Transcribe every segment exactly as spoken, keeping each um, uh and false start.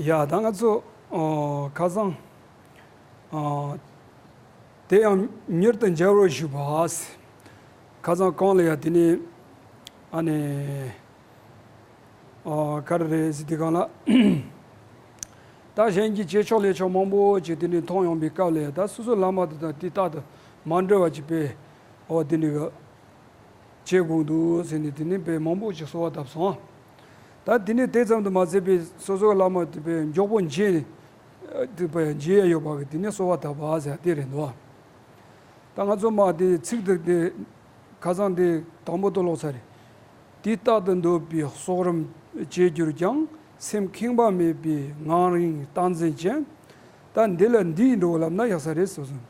ཡ་ད་ང་ཚོ་ཨ་ཁ་སང་ཨ་དེ་ཡང་མྱུར་དུ་མཇལ་བར་ཞུ་བ། ཁ་སང་གང་ལ་ཡ་དེ་ནས་ཨ་ནི་ཨ་ག་རེ་རེད་ཟེར་དུས་སྒང་ལ། ད་གཞན་གྱི་བྱེད་ཕྱོགས་ལས་ཕྱོགས་མང་པོ་ཅིག་དེ་ནས་མཐོང་ཡོང་པའི་སྐབས་ལ་ཡ་ད་སོ་སོ་བླ་མ་དེ་དང་དེ་རྟག་ཏུ་མ་འབྲལ་བ་ཅིག་པས་ཨོ་དེ་ནས་གི་བྱེད་དགོས་འདུག་ཟེར་ནས་དེ་ནས་དཔེ་མང་པོ་ཅིག་གསོལ་བ་བཏབ་སོང་། ད་དེ་ནས་དེ་ཙམ་དུ་མ་ཟད་པའི་སོ་སོའི་བླ་མ་དེ་དཔེ་མགྱོགས་པོ་མཇལ་ནས་དེ་དཔེ་མཇལ་ཡ་ཡོད་པ་གི་དེ་ནས་གསོལ་བ་བཏབ་པ་ཟེར་དེ་རེད་འདུག། ད་ང་ཚོ་མ་དེ་ཚིག་དེ་དེ་ཁ་སང་དེ་དང་པོ་དུ་ཀློག་ཚར་རེད། དེ་རྟག་ཏུ་འདོད་པའི་གསོག་རུམ་བྱེད་གྱུར་ཀྱང་། སེམས་ཁེངས་པ་མེད་པའི་ངང་རིང་རྟག་འཛིན་ཅན། ད་འདི་ལ་འདིའི་འགྲོ་ལབ་ན་ཡག་ས་རེད་ཟེར་སོང་།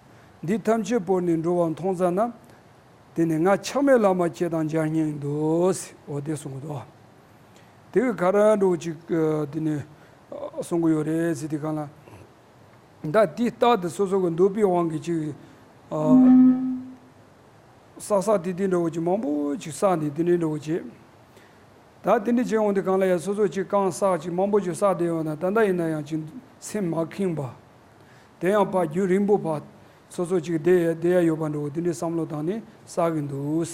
འདི་ཐམས་ཅད་བོར་ནས་འགྲོ་བ་མཐོང་ཙ་ན། དེ་ནས་ང་ཆགས་མེད་བླ་མ་ཁྱེད་དང་མཇལ་སྙིང་འདོད། འོ་དེ་གསུང་གི་འདུག། དེ་གི་ག་རེ་འགྲོ་ཅིག་དེ་ནས་གསུང་གི་ཡོད་རེད་ཟེར་དུས་སྒང་ལ། ད་དེ་རྟག་ཏུ་སོ་སོ་གི་འདོད་པའི་དབང་གིས་ཅིག་བསགས་བསགས་དེ་དེ་འདྲ་བོ་ཅིག་མང་པོ་ཅིག་བསགས་ནས་དེ་འདྲ་འདྲ་བོ་བྱེད། ད་དེ་འདྲ་བྱེད་འོང་དུས་སྒང་ལ་ཡང་སོ་སོ་ཅིག་རྐང་བསགས་ཅིག་མང་པོ་ཅིག་བསགས་བསྡད་ཡོད་ན་ད་ལྟ་ཡིན་ན་ཡང་ཅིག་སེམས་མ་ཁེངས་པ། དེ་ཡང་ཕར་རྒྱུན་རིང་པོ་ཕར་སོ་སོ་ཅིག་བསྡད་བསྡད་ཡ་ཡོད་པ་འདྲ་བོ་དེ་འདྲའི་བསམ་བློ་བཏང་ནས་བསགས་གི་འདུག།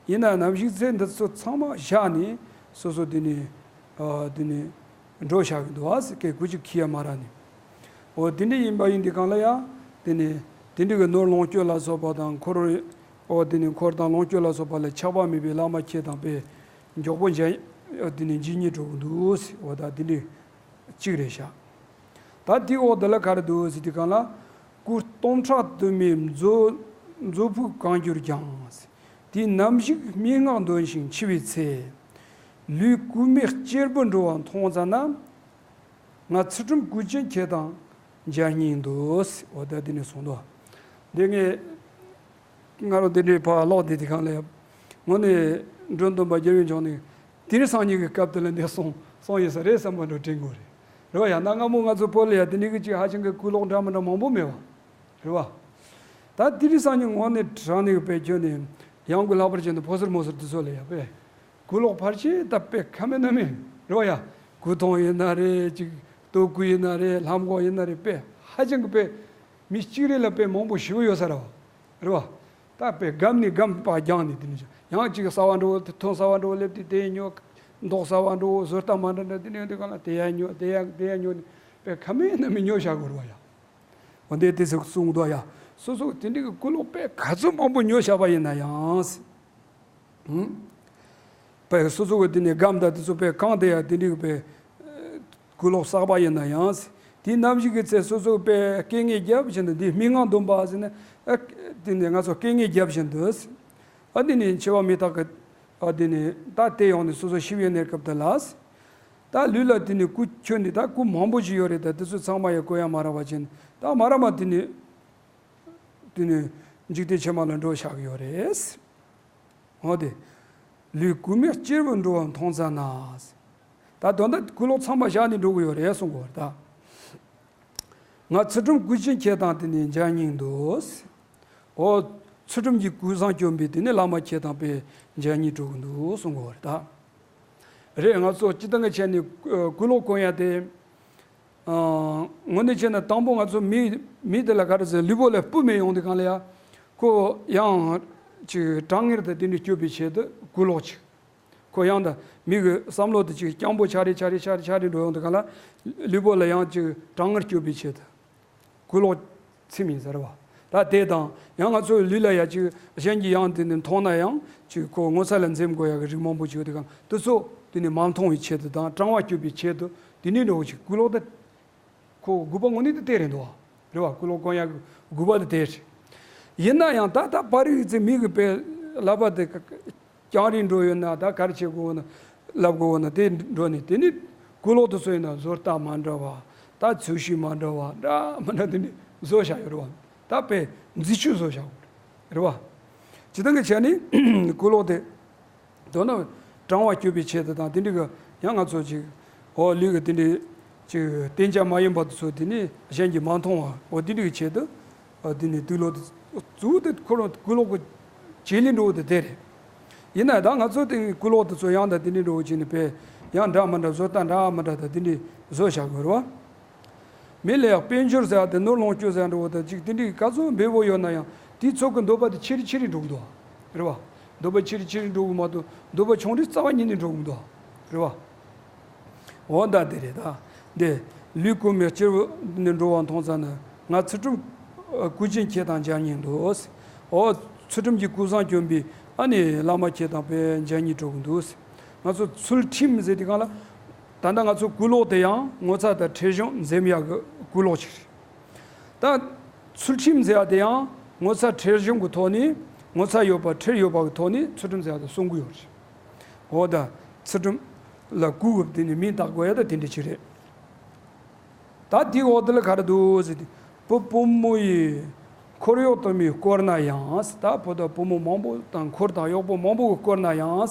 ཡིན་ན་ནམ་ཞིག་ཚེ་འདི་ཚོ་ཚང་མ་བཞག་ནས་སོ་སོ་དེ་ནས་ཨ་དེ་ནས་འགྲོ་བཞག་གི་འདུག་ཨ་ཟེར་སྐད་གུ་ཅིག་ཁྱི་ཡ་མ་ར་ནས། འོ་དེ་འདྲ་ཡིན་པ་ཡིན་དུས་སྒང་ལ་ཡང་དེ་ནས་དེ་འདྲ་གི་ནོར་ལོངས་སྤྱོད་ལ་སོགས་པ་དང་འཁོར། འོ་དེ་ནས་འཁོར་དང་ལོངས་སྤྱོད་ལ་སོགས་པ་ལ་ཆགས་པ་མེད་པའི་བླ་མ་ཁྱེད་དང་དཔེ་མགྱོགས་པོ་མཇལ། འོ་དེ་ནས་མཇལ་སྙིང་འདོད་གི་འདུག་ཟེར། འོ་ད་དེ་འདྲ་གཅིག་རེད་ཤག། ད་དེའི་འོག་དེ་ལ་ག་རེ་འདུག་ཟེར་དུས་སྒང་ལ། སྐུ་སྟོང་ཕྲག་དུ་མའི་མཛོད་མཛོད་ཕུག་གང་གྱུར་ཀྱང་། དེ་ནམ་ཞིག་སྨྲེ་སྔགས་འདོན་ཞིང་འཆི་བའི་ཚེ། ལུས་སྐུ་མེད་གཅེར་བུ་འགྲོ་བ་མཐོང་ཙ་ན། ང་ཚུལ་ཁྲིམས་གོས་ཅན་ཁྱེད་དང་མཇལ་སྙིང་འདོད། འོ་ད་དེ་ནས་གསུངས་འདུག། འདི་ངས་སྔ་རོ་དེ་འདྲའི་ཕར་ཀློག་བསྡད་དུས་སྒང་ལ་ཡ། དངོས་གནས་འགྲོ་འདུན་པ་རྒྱལ་བའི་འབྱུང་གནས་དེང་སང་ཉིན་གྱི་སྐབས་དེ་ལ་འདི་གསུངས་གསུངས་ཡོད་ས་རེད་བསམ་པ་འདྲ་དྲན་གྱི་ཡོད་རེད། རེད་བ་ཡ། ན་སྔ་མོ་ང་ཚོ་བོད་ལ་ཡ་དེ་འདྲའི་གི་ཅིག་ཧ་ཅང་གི་གུས་ལོག་འདྲ་མི་འདྲ་མང་པོ་མེད་བ། རེད་བ། ད་དེང་སང་ཉིན་དངོས་གནས་དྲང་གནས་ཀྱི་དཔེ་ཁྱོན་ནས་ཡང་གི་ལྷག་པར་བྱས་ན་ཕོ་གསར་མོ་གསར་དེ་ཚོ་ལ་ཡ་དཔེ་གུས་ལོག་ཕལ་ཆེར་ད་དཔེ་ཁ་མེད་སྣ་མེད་རེད་བ་ཡ། གོས་ཐུང་ཡིན་ན་རེད། ཅིག་སྟོད་གོས་ཡིན་ན་རེད། ལྷམ་གོག་ཡིན་ན་རེད། དཔེ་ཧ་ཅང་གི་དཔེ་མི་གཅིག་རེ་ལ་དཔེ་མང་པོ་ཞེ་པོ་ཡོད་ས་རེད་བ། རེད་བ། ད་དཔེ་སྒམ་ནས་སྒམ་པ་རྒྱང་ནས་དེ་ནས་ཡང་ཅིག་གསར་པ་འདྲ་བོ་དེ་ཐུང་གསར་པ་འདྲ་བོ་སླེབས་དུས་དེ་ཉོ། མདོག་གསར་པ་འདྲ་བོ་བཟོ་ལྟ་མ་འདྲ་འདྲ་དེ་ནས་དེ་ག་ལ་དེ་ཡ་ཉོ། དེ་ཡ་དེ་ཡ་ཉོ་ནས་དཔེ་ཁ་མེད་སྣ་མེད་ཉོ་བཞག་གི་རེད་བ་ཡ། འོ་འདི་དེ་ཚོ་གསུངས་འདུག་ཡ། སོ་སོ་དེ་འདྲའི་གི་གུས་ལོག་དཔེ་ག་ཚོད་མང་པོ་ཉོ་བཞག་པ་ཡིན་ན་ཡང་། ཧུམ། དཔེ་སོ་སོ་གི་དེ་ནས་སྒམ་དང་དེ་ཚོ་དཔེ་གང་དེ་ཡ་དེ་འདྲའི་གི་དཔེ་གུས་ལོག་བསགས་པ་ཡིན་ན་ཡང་། དེ་ནམ་ཞིག་གི་ཚེ་སོ་སོ་དཔེ་སྐད་ངན་རྒྱབ་བཞིན་དུ་འདི་སྨྲེ་སྔགས་འདོན་པ་ཟེར་ནས་ཨ་དེ་ནས་ང་ཚོ་སྐད་ངན་རྒྱབ་བཞིན་དུ། ཨ་དེ་ནས་འཆི་བ་མི་རྟག་གི་ཨ་དེ་ནས་ད་དེ་ཡོང་ནས་སོ་སོ་ཤི་བའི་གནས་སྐབས་དེ་ལ། ད་ལུས་ལ་དེ་ནས་སྐུ་ཁྱོན་ནས་ད་སྐུ་མང་པོ་ཞིག་ཡོད་རེད། ད་དེ་ཚོ་ཚང་མ་ཡང་བཀོད་ཡ་མ་རག་པ་ཅན་ད་མ་ར་མ་དེ་ནས་དེ་ནས་འཇིག་རྟེན་ཕྱི་མ་ལ་འགྲོ་བཞག་གི་ཡོད་རེད། འོ་དེ། ལུས་སྐུ་མེད་གཅེར་བུ་འགྲོ་བ་མཐོང་ཙ་ན། ད་དོན་དག་གུས་ལོག་ཚང་མ་བཞག་ནས་འགྲོ་གི་ཡོད་རེད་གསུང་གི་ཡོད་རེད་ད། ང་ཚུལ་ཁྲིམས་གོས་ཅན་ཁྱེད་དང་དེ་ནས་མཇལ་སྙིང་འདོད། འོ། ཚུལ་ཁྲིམས་ཀྱི་གོས་བཟང་གྱོན་པའི་དེ་ནས་བླ་མ་ཁྱེད་དང་དཔེ་མཇལ་སྙིང་འདོད་གི་འདུག་གསུང་གི་ཡོད་རེད་ད། རེད། ང་ཚོ་སྤྱིར་བཏང་གི་ཆ་ནས་ཨ་གུས་ལོག་གོན་ཡ་དེ། ཨ་དངོས་གནས་བྱས་ན་དང་པོ་ང་ཚོ་མི་མི་དེ་ལ་ག་རེ་ཟེར། ལུས་པོ་ལ་སྤུ་མེད་ཡོང་དུས་སྒང་ལ་ཡ། ཁོ་ཡང་ཅིག་གྲང་ངར་དང་དེ་འདྲ་སྐྱོབ་པའི་ཆེད་དུ་གུས་ལོག་ཅིག། ཁོ་ཡང་དང་མི་གི་བསམ་བློ་དེ་ཅིག་སྐྱང་པོ་ཆགས་རེ་ཆགས་རེ་ཆགས་རེ་ཆགས་རེ་འགྲོ་ཡོང་དུས་སྒང་ལ་ལུས་པོ་ལ་ཡང་ཅིག་གྲང་ངར་སྐྱོབ་པའི་ཆེད་དུ། གུས་ལོག་ཚིམ་ཡིན་ཟེར་བ། ད་དེ་དང་ཡང་ང་ཚོའི་ལུས་ལ་ཡ་ཅིག་གཞན་གྱིས་ཡང་དེ་ནས་མཐོང་ན་ཡང་ཅིག་ཁོ་ངོ་ཚ་ལ་འཛེམ་དགོས་ཡ་གི་རིགས་མང་པོ་ཅིག་ཡོད་དེ་གང་དེ་ཚོ་དེ་ནས་མ་མཐོང་བའི་ཆེད་དུ་དང་གྲང་བ་སྐྱོབ་པའི་ཆེད་དུ་དེ་ནས་འགྲོ་ཅིག་གུས་ལོག་དེ་ཁོ་དགོས་པ་དངོས་གནས་དེ་དེ་རེད་འདུག་བ། རེད་བ། གུས་ལོག་གོན་ཡ་གི་དགོས་པ་དེ་དེ་རེད། ཡིན་ན་ཡང་ད་ལྟ་བར་རིག་ཚེ་མི་གི་དཔེ་ལག་པ་དེ་རྐྱང་རིང་འགྲོ་ཡོད་ན་ད་ག་རེ་བྱེད་དགོས་ན་ལབ་དགོས་ན་དེ་འགྲོ་ནས་དེ་ནི་གུས་ལོག་དེ་ཚོ་ཡིན་ན་བཟོ་ལྟ་མ་འདྲ་བ། ད་ཚོས་གཞི་མ་འདྲ་བ་འདྲ་མི་འདྲ་དེ་ནི་བཟོ་བཞག་ཡོད་རེད་བ། ད་དཔེ་མཛེས་ཆོས་བཟོ་བཞག་ཡོད་རེད་བ། སྤྱིར་བཏང་གི་ཆ་ནས་གུས་ལོག་དེ་མདོར་ན་གྲང་བ་སྐྱོབ་པའི་ཆེད་དུ་དང་དེ་འདྲ་གི་ཡང་ང་ཚོ་ཅིག་འོ་ལུས་ཀྱི་དེ་འདྲའི་ཅིག་བརྟན་ཆ་མ་ཡིན་པ་དེ་ཚོ་དེ་ནི་གཞན་གྱིས་མ་མཐོང་བ་འོ་དེ་འདྲ་གི་ཆེད་དུ། ཨ་དེ་ནས་དུག་ལོག་དེ་གཙོ་བོ་དེ་ཁོ་རང་གུས་ལོག་གི་བྱེད་ལས་འགྲོ་བོ་དེ་དེ་རེད། ཡིན་ན་ད་ང་ཚོ་དེ་གུས་ལོག་དེ་ཚོ་ཡང་ད་དེ་ནས་འགྲོ་བོ་བྱས་ནས་དཔེ་ ཡང་འདྲ་མི་འདྲ་བཟོ་ལྟ་འདྲ་མི་འདྲ་དང་དེ་འདྲའི་བཟོ་བྱ་དགོས་རེད་བ། མི་ལ་ཡང་དཔལ་འབྱོར་ཟེར་བ་དེ་ནོར་ལོངས་སྤྱོད་ཟེར་འགྲོ་བ་དང་ཅིག་དེ་འདྲའི་ག་ཚོད་འབེལ་པོ་ཡོད་ན་ཡང་དེའི་ཚོད་ཀྱི་འདོད་པ་དེ་ཆེ་རུ་ཆེ་རུ་འགྲོ་གི་འདུག་རེད་བ། འདོད་པ་ཆེ་རུ་ཆེ་རུ་འགྲོ་གི་མ་གཏོགས་འདོད་པ་ཆུང་རུ་རྩ་བ་ཉིད་ནས་འགྲོ་གི་མི་འདུག་རེད་བ། འོ་ད་དེ་རེད་ད། འདི་ལུས་ཀུན་མེད་སྤྱིར་ནི་འགྲོ་བ་མཐོང་ཙ་ན་ང་ཚུལ་ཁྲིམས་སྐུ་ཅན་ཁྱེད་དང་མཇལ་སྙིང་འདུག། འོ་ཚུལ་ཁྲིམས་ཀྱི་སྐུ་བཟང་གྱོན་པའི་ཨ་ནི་བླ་མ་ཁྱེད་དང་དཔེ་མཇལ་སྙིང་འདོད་ཀྱི་འདུག། ང་ཚོ་ཚུལ་ཁྲིམས་ཟེར་དུས་སྒང་ལ། ད་ལྟ་ང་ཚོ་གུས་ལུགས་དེ་ཡང་ངོ་ཚ་དང་ཁྲེལ་གཞུང་འཛེམ་ཡག་གི་གུས་ལུགས་ཅིག་རེད། ད་ཚུལ་ཁྲིམས་ཟེར་བ་དེ་ཡང་ངོ་ཚ་ཁྲེལ་གཞུང་གི་ཐོག་ནས་ངོ་ཚ་ཡོད་པ་ཁྲེལ་ཡོད་པ་གི་ཐོག་ནས་ཚུལ་ཁྲིམས་ཟེར་བ་དེ་སྲུང་གི་ཡོད་རེད། འོ་ད་ཚུལ་ཁྲིམས་ལ་གུས་དགོས་དེ་ནི་མིང་བཏགས་དགོས་ཡ་ད་དེ་འདྲ་ཅིག་རེད། ད་དེའི་འོག་དེ་ལ་ག་རེ་འདུག་ཟེར་དུས། བུ་བུ་མོ་ཡི་འཁོར་གཡོག་དུ་མས་བསྐོར་ན་ཡང་། ད་བུ་དང་བུ་མོ་མང་པོ་དང་འཁོར་དང་གཡོག་པོ་མང་པོ་གིས་བསྐོར་ན་ཡང་།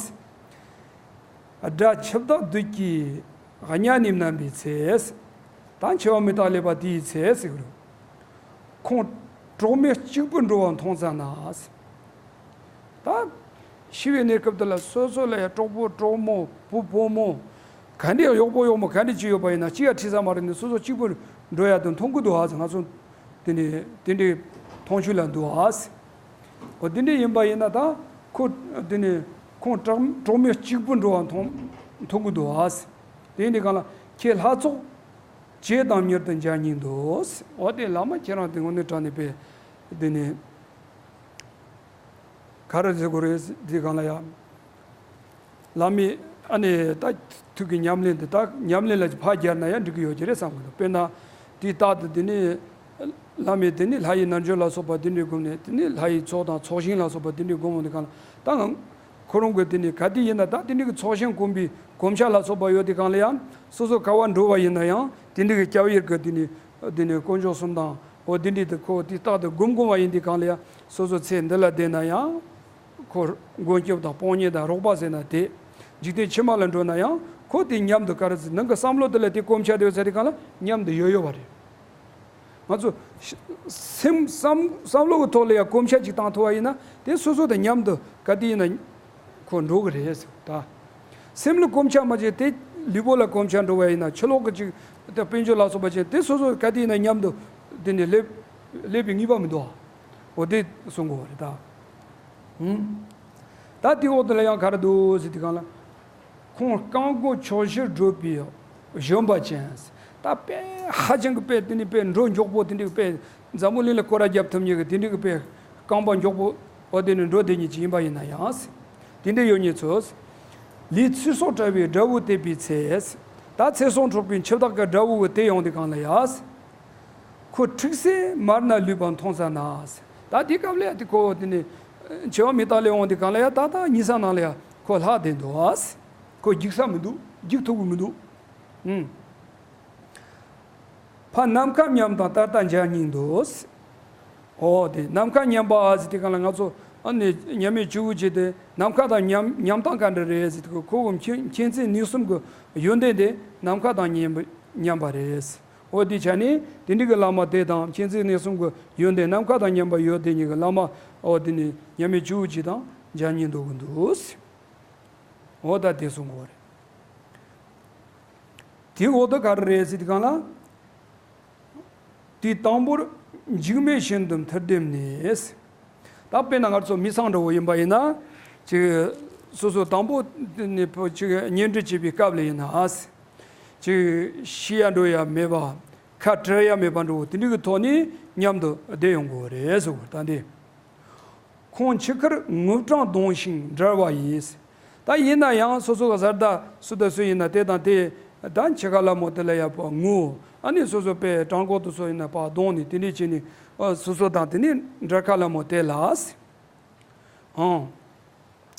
དགྲ་འཆི་བདག་བདུད་ཀྱིས་གཉའ་ནས་མནན་པའི་ཚེ། ད་འཆི་བ་མི་རྟག་ལེགས་པ་དེའི་ཚེ་ཟེར་གི་རེད། ཁོང་གྲོགས་མེད་གཅིག་པུར་འགྲོ་བ་མཐོང་ཙ་ན། ད་ཤི་བའི་གནས་སྐབས་དེ་ལ་སོ་སོ་ལ་ཡང་གྲོགས་པོ་གྲོགས་མོ་བུ་བུ་མོ་ག་འདྲའི་གཡོག་པོ་གཡོག་མོ་ག་འདྲ་ཅིག་ཡོད་པ་ཡིན་ན་གཅིག་ཡང་ཁྲིད་ས་མ་རེད་ནས་སོ་སོ་གཅིག་པུར་འགྲོ་ཡ་དེ་མཐོང་གི་འདུག་ཨ་ཟེར། ང་ཚོ་དེ་ནས་དེ་འདྲའི་མཐོང་ཆོས་ལ་འདུག་ཨ་ཟེར། འོ་དེ་འདྲ་ཡིན་པ་ཡིན་ན་ད་ཁོ་དེ་ནས་ཁོང་གྲོགས་གྲོགས་མེད་གཅིག་པུར་འགྲོ་བ་མཐོང་མཐོང་གི་འདུག་ཨ་ཟེར། དེ་འདི་གང་ལ་ཁྱེད་ལྷ་ཚོགས་བྱེད་དང་མྱུར་དུ་མཇལ་སྙིང་འདོད་ཟེར། འོ་དེ་བླ་མ་ཁྱེད་རང་དེ་དངོས་གནས་དྲང་གནས་དཔེ་དེ་ནས། ག་རེ་ཟེར་དགོས་རེད་འདི་གང་ལ་ཡ། བླ་མའི་ཨ་ནི་ད་ཐུགས་ཀྱི་ཉམས་ལེན་འདི་ད་ཉམས་ལེན་ལ་ཕར་སྦྱར་ན་ཡང་འགྲིག་གི་ཡོད་ཀྱི་རེད་བསམ་གི་འདུག། དཔེར་ན་དེའི་རྟགས་དེ་དེ་ནི་བླ་མའི་དེ་ནི་ལྷ་ཡི་རྣལ་འབྱོར་ལ་སོགས་པ་དེ་འདྲའི་སྒོམ་ནས་དེ་ནི་ལྷ་ཡི་ཚོགས་དང་ཚོགས་ཞིང་ལ་སོགས་པ་དེ་འདྲའི་སྒོམ་འོང་དུས་གང་ལ་ད་ང་ཁོ་རང་གི་དེ་ནི་ག་དེ་ཡིན་ན་ད་དེ་འདྲའི་གི་ཚོགས་ཞིང་སྒོམ་པའི་གོམས་ཆ་ལ་སོགས་པ་ཡོད་དུས་གང་ལ་ཡང་སོ་སོ་ག་བར་འགྲོ་བ་ཡིན་ན་ཡང་དེ་འདྲའི་གི་སྐྱབས་ཡུལ་གི་དེ་ནི་དེ་ནི་དཀོན་མཆོག་གསུམ་དང་། འོ་འདི་འདྲའི་དེ་ཁོ་དེ་རྟག་ཏུ་སྒོམ་སྒོམ་པ་ཡིན་དུས་གང་ལ་ཡང་སོ་སོ་ཚེ་འདི་ལ་བསྡད་ན་ཡང་ཁོ་མགོན་སྐྱབས་དང་དཔུང་གཉེན་དང་རོགས་པ་ཟེར་ན་དེ། འཇིག་རྟེན་ཕྱི་མ་ལ་འགྲོ་ན་ཡང་ཁོ་དེ་མཉམ་དུ་ག་རེ་ཟེར་ནང་གི་བསམ་བློ་དེ་ལ་དེ་གོམས་ཆ་དེ་ཡོད་ཚེ་དེ་གང་ལ་མཉམ་དུ་ཡོད་ཡོད་པ་རེད། ང་ཚོ་སེམས་བསམ་བསམ་བློ་གི་ཐོག་ལ་ཡང་གོམས་ཆ་ཅིག་བཏང་ཐུབ་པ་ཡིན་ན་དེ་སོ་སོ་དང་མཉམ་དུ་ག་དེ་ཡིན་ན། ཁོ་འགྲོ་གི་རེད་ཟེར་ད། སེམས་ལ་གོམས་ཆ་མ་བྱས་ཏེ་ལུས་པོ་ལ་གོམས་ཆ་འགྲོ་བ་ཡིན་ན་ཕྱི་ལོགས་ཀྱི་ཅིག་དེ་དཔལ་འབྱོར་ལ་སོགས་པ་ཅན་དེ་སོ་སོ་ག་དེ་ཡིན་ན་མཉམ་དུ་དེ་ནས་སླེབས་སླེབས་པའི་ངེས་པ་མི་འདུག་ཨ། འོ་དེ་གསུང་དགོས་པ་རེད་ད། ཧུམ། ད་དེའི་འོག་དེ་ལ་ཡང་ག་རེ་འདུག་ཟེར་དུས་གང་ལ། ཁོང་རྐང་མགོ་ཕྱོགས་བཞིར་བགྲོད་པའི་བཞོན་པ་ཅན། ད་དཔེ་ཧ་ཅང་གི་དཔེ་དེ་ནི་དཔེ་འགྲོ་མགྱོགས་པོ་དེ་འདྲའི་དཔེ་འཛམ་བུ་གླིང་ལ་སྐོར་ར་རྒྱབ་ཐུབ་མཁན་གྱི་དེ་འདྲའི་གི་དཔེ་རྐང་པ་མགྱོགས་པོ་འོ་དེ་ནི་འགྲོ་བསྡད་མཁན་ཅིག་ཡིན་པ་ཡིན་ན་ཡང་། དེ་འདྲའི་ཡོད་མཁན་ཚོ། ལུས་ཚེ་སྲོག་བྲལ་བའི་དགྲ་བོ་དེད་པའི་ཚེ། ད་ཚེ་སྲོག་འཕྲོག་པའི་འཆི་བདག་གི་དགྲ་བོ་གི་དེད་ཡོང་དུས་གང་ལ་ཡ། ཁོ་ཁྲིག་སེ་མལ་ན་ལུས་པ་མཐོང་ཙ་ན། ད་དེ་སྐབས་ལ་ཡ་དེ་ཁོ་དེ་ནི་འཆི་བ་མི་རྟག་ལས་འོང་དུས་གང་ལ་ཡ་ད་ད་ཉལ་ས་ནང་ལ་ཡ་ཁོ་ལྷག་བསྡད་འདུག་ཨ། ཁོ་འཇིགས་ས་མི་འདུག་འཇིགས་ཐུབ་ཀྱི་མི་འདུག་ཨུམ། ཕ་ནམ་མཁའ་མཉམ་དང་ད་ལྟ་མཇལ་སྙིང་འདོད། འོ་དེ་ནམ་མཁའ་མཉམ་པ་ཟེར་དུས་གང་ལ་ང་ཚོ་ཨ་ནི་མཉམ་མེད་སྤྱི་བོ་བྱས་ཏེ་ནམ་མཁའ་དང་མཉམ་མཉམ་སྟངས་ག་འདྲ་རེད་ཟེར་དུས་ཁོ་བོ་མཁྱེན་མཁྱེན་བརྩེ་ནུས་གསུམ་གྱི་ཡོན་ཏན་དེ་ནམ་མཁའ་དང་མཉམ་པ་མཉམ་པ་རེད། འོ་དེ་ཆ་ནས་དེ་འདྲའི་གི་བླ་མ་དེ་དང་མཁྱེན་བརྩེ་ནུས་གསུམ་གྱི་ཡོན་ཏན་ནམ་མཁའ་དང་མཉམ་པ་ཡོད་དེ་ཉིད་ཀྱི་བླ་མ་འོ་དེ་ནི་མཉམ་མེད་སྤྱི་བོ་བྱས་དང་མཇལ་སྙིང་འདོད་ཀྱི་འདུག་འོ་ད་དེ་གསུང་དགོས་རེད། དེའི་འོག་ཏུ་ག་རེ་རེད་ཟེར་དུས་གང་ལ། དུས་དང་པོར་འཇིགས་མེད་ཞིང་དུ་མཐུ་བསྒྲིམས་ནས། ད་དཔེར་ན་ང་ཚོ་མི་ཚང་འདྲ་བོ་ཡིན་པ་ཡིན་ན། ཅིག་སོ་སོ་དང་པོ་ནས་ཅིག་གཉེན་སྒྲིག་བྱེད་པའི་སྐབས་ལ་ཡིན་ན། ཅིག་ཤི་ཡ་འགྲོ་ཡ་མེད་པ། ཁ་བྲལ་ཡ་མེད་པ་འདྲ་བོ་དེ་འདྲ་གི་ཐོག་ནས་མཉམ་དུ་བསྡད་ཡོང་དགོས་རེད་ཟེར་བ་ད་འདི། ཁོང་འཆི་ཁར་ངུ་བྲང་གདོང་ཞིང་འབྲལ་བ་ཡིས། ད་ཡིན་ན་ཡང་སོ་སོ་གི་བཟའ་ཟླ་སུ་དང་སུ་ཡིན་ན་དེ་དང་དེ་ད་འཆི་ཁ་ལ་མོ་དེ་ལ་ཡག་པོ་ངུ། ཨ་ནི་སོ་སོ་པའི་བྲང་ཁོག་ཏུ་སོ་ཡིན་ན་ཕར་གདོང་ནས་དེ་འདྲས་བྱས་ནས་ཨ་སོ་སོ་དང་དེ་ནས་འབྲལ་ཁ་ལ་མོ་དེ་ལ། ཨང་།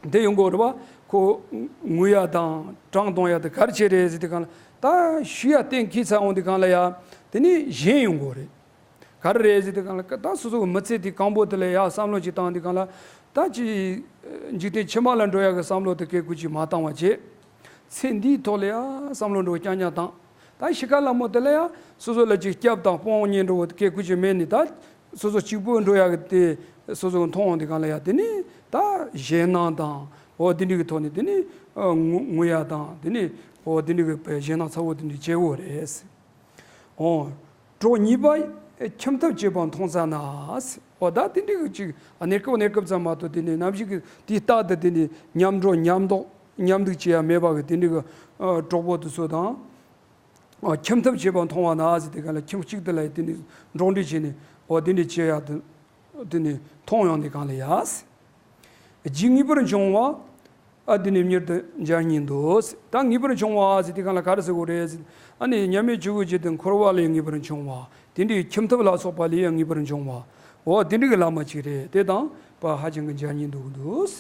དེ་ཡོང་གི་རེད་བ། ཁོ་ངུ་ཡ་དང་བྲང་གདོང་ཡ་དེ་ག་རེ་བྱས་རེད་ཟེར་དུས་གང་ལ་ད་ཤི་ཡ་གཏན་འཁེལ་ཚར་འོང་དུས་གང་ལ་ཡ་དེ་ནས་གཞན་ཡོང་གི་རེད། ག་རེ་རེད་ཟེར་དུས་གང་ལ་ད་སོ་སོ་གི་མི་ཚེ་དེ་གང་པོ་དེ་ལ་ཡ་བསམ་བློ་ཅིག་བཏང་དུས་གང་ལ་ད་ཅི་འཇིག་རྟེན་ཕྱི་མ་ལ་འགྲོ་ཡ་གི་བསམ་བློ་དེ་སྐད་ཁུ་ཅིག་མ་བཏང་བ་བྱས། ཚེ་འདིའི་ཐོག་ལ་ཡ་བསམ་བློ་འགྲོ་རྐྱང་རྐྱང་བཏང་། ད་ཤི་ཁ་ལ་མོ་དེ་ལ་ཡ་སོ་སོ་ལ་ཅིག་སྐྱབས་དང་དཔུང་གཉེན་འགྲོ་བོ་སྐད་ཁུ་ཅིག་མེད་ནི་ད་སོ་སོ་གཅིག་པུ་འགྲོ་ཡ་གི་དེ་སོ་སོ་མཐོང་འོང་དུས་གང་ལ་ཡ་དེ་ནི་ད་ཞེད་སྣང་དང་འོ་དེ་འདྲ་གི་ཐོག་ནས་དེ་ནི་ངུ་ངུ་ཡ་དང་དེ་ནི། འོ་དེ་འདྲའི་གི་ཞེད་སྣང་ཚ་བོ་དེ་འདྲའི་སྐྱེ་གོ་རེད། འོ། གྲོགས་གཉིས་པ་ཁྱིམ་ཐབ་བྱེད་པ་མཐོང་ཙ་ན། འོ་ད་དེ་འདྲའི་གི་ཅིག་གནས་སྐབས་གནས་སྐབས་ཙམ་མ་གཏོགས་དེ་ནས་ནམ་ཞིག་གི་དེའི་རྟག་ཏུ་དེ་ནས་མཉམ་འགྲོ་མཉམ་འདོགས་མཉམ་འདུག་བྱེད་ཡ་མེད་པ་གི་དེ་འདྲའི་གི་གྲོགས་པོ་དེ་ཚོ་དང་། ཁྱིམ་ཐབ་བྱེད་པ་མཐོང་བ་ན་ཟེར་དེ་ག་ལ་ཁྱིམ་གཅིག་དེ་ལ་དེ་ནས་འགྲོགས་འདྲིས་བྱས་ནས་འོ་དེ་འདྲའི་བྱེད་ཡ་དེ། དེ་ནི་མཐོང་ཡོང་དེ་གང་ལ་ཡ། རྗེས་ངེས་པར་འབྱུང་བ། ཨ་དེ་ནི་མྱུར་དུ་འབྱར་ཉིད་དོ། ད་ངེས་པར་འབྱུང་བ་ཟེར་དེ་གང་ལ་ག་རེ་ཟེར་དགོས་རེད་ཟེར། ཨ་ནི་མཉམ་མེད་ཆོས་སྐུ་རྗེ་དང་འཁོར་བ་ལས་ངེས་པར་འབྱུང་བ། དེ་འདྲའི་ཁྱིམ་ཐབ་ལ་སོགས་པ་ལས་ཡང་ངེས་པར་འབྱུང་བ། འོ་དེ་འདྲའི་གི་ལམ་མ་གཅིག་རེད། དེ་དང་པ་ཧ་ཅང་གི་འབྱར་ཉིད་འདུག་འདུག་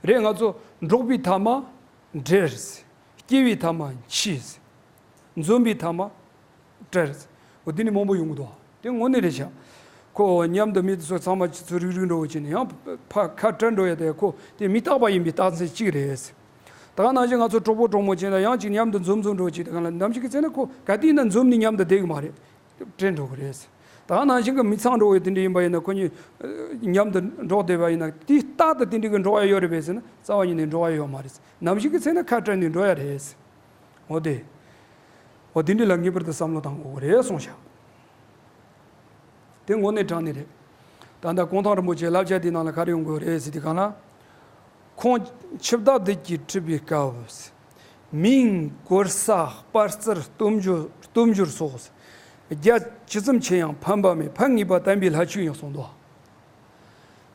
རེད། ང་ཚོ་འགྲོགས་པའི་ཐ་མ་འབྲེལ། སྐྱེ་བའི་ཐ་མ་འཆི། འཛོམས་པའི་ཐ་མ་བྲལ། འོ་དེ་ནི་མང་པོ་ཡོང་གི་འདུག་དེ་དངོས་གནས་རེད་ཤག་ཁོ་མཉམ་དུ་མི་དེ་ཚོ་ཚང་མ་ཆུ་ཚོད་རིག་རིག་འགྲོ་བ་བྱས་ནས་ཡང་ཕ་ཁ་བྲལ་འགྲོ་ཡ་དེ་ཁོ་དེ་མི་རྟག་པ་ཡིན་པའི་རྟགས་མཚན་གཅིག་རེད། ད་ག་ནང་བཞིན་ང་ཚོ་གྲོགས་པོ་གྲོགས་མོ་བྱས་ན་ཡང་ཅིག་མཉམ་དུ་འཛོམས་འཛོམས་འགྲོ་བྱས་དེ་ག་ལ་ནམ་ཞིག་གི་ཚེ་ན་ཁོ་ག་དུས་ཡིན་ན་འཛོམས་ནས་མཉམ་དུ་བསྡད་གི་མ་རེད། བྲལ་འགྲོ་གི་རེད། ད་ག་ནང་བཞིན་གི་མི་ཚང་འགྲོ་བའི་དེ་འདྲ་ཡིན་པ་ཡིན་ན་ཁོ་གཉིས་མཉམ་དུ་འགྲོགས་བསྡད་པ་ཡིན་ན་དེ་རྟག་ཏུ་དེ་འདྲ་གི་འགྲོགས་ཡ་ཡོད་རེད་པས་ཟེར་ན་རྩ་བ་ཉིད་ནས་འགྲོགས་ཡ་ཡོད་མ་རེད། ནམ་ཞིག་གི་ཚེ་ན་ཁ་བྲལ་ནས་འགྲོ་ཡ་རེད། འོ་དེ། འོ་དེ་འདྲ་ལ་ངེས་པར་དུ་བསམ་བློ་བཏང་དགོས་རེད་གསུངས་ཤག་དེ་དངོས་གནས་དྲང་གནས་རེད། ད་ལྟ་གུང་ཐང་རིན་པོ་ཆེའི་བསླབ་བྱ་དེའི་ནང་ལ་ག་རེ་ཡོང་དགོས་རེད་ཟེར་དུས་གང་ལ། ཁོང་འཆི་བདག་བདུད་ཀྱིས་ཁྲིད་པའི་སྐབས། མིང་གོ་ས་དཔའ་རྩལ་སྟོབས་འབྱོར་སྟོབས་འབྱོར་སོགས། རྒྱ་ཇི་ཙམ་ཆེ་ཡང་ཕན་པ་མེད། ཕན་ངེས་པ་བསྟན་པའི་ལྷ་ཆོས་ཡིན་གསུངས་འདུག་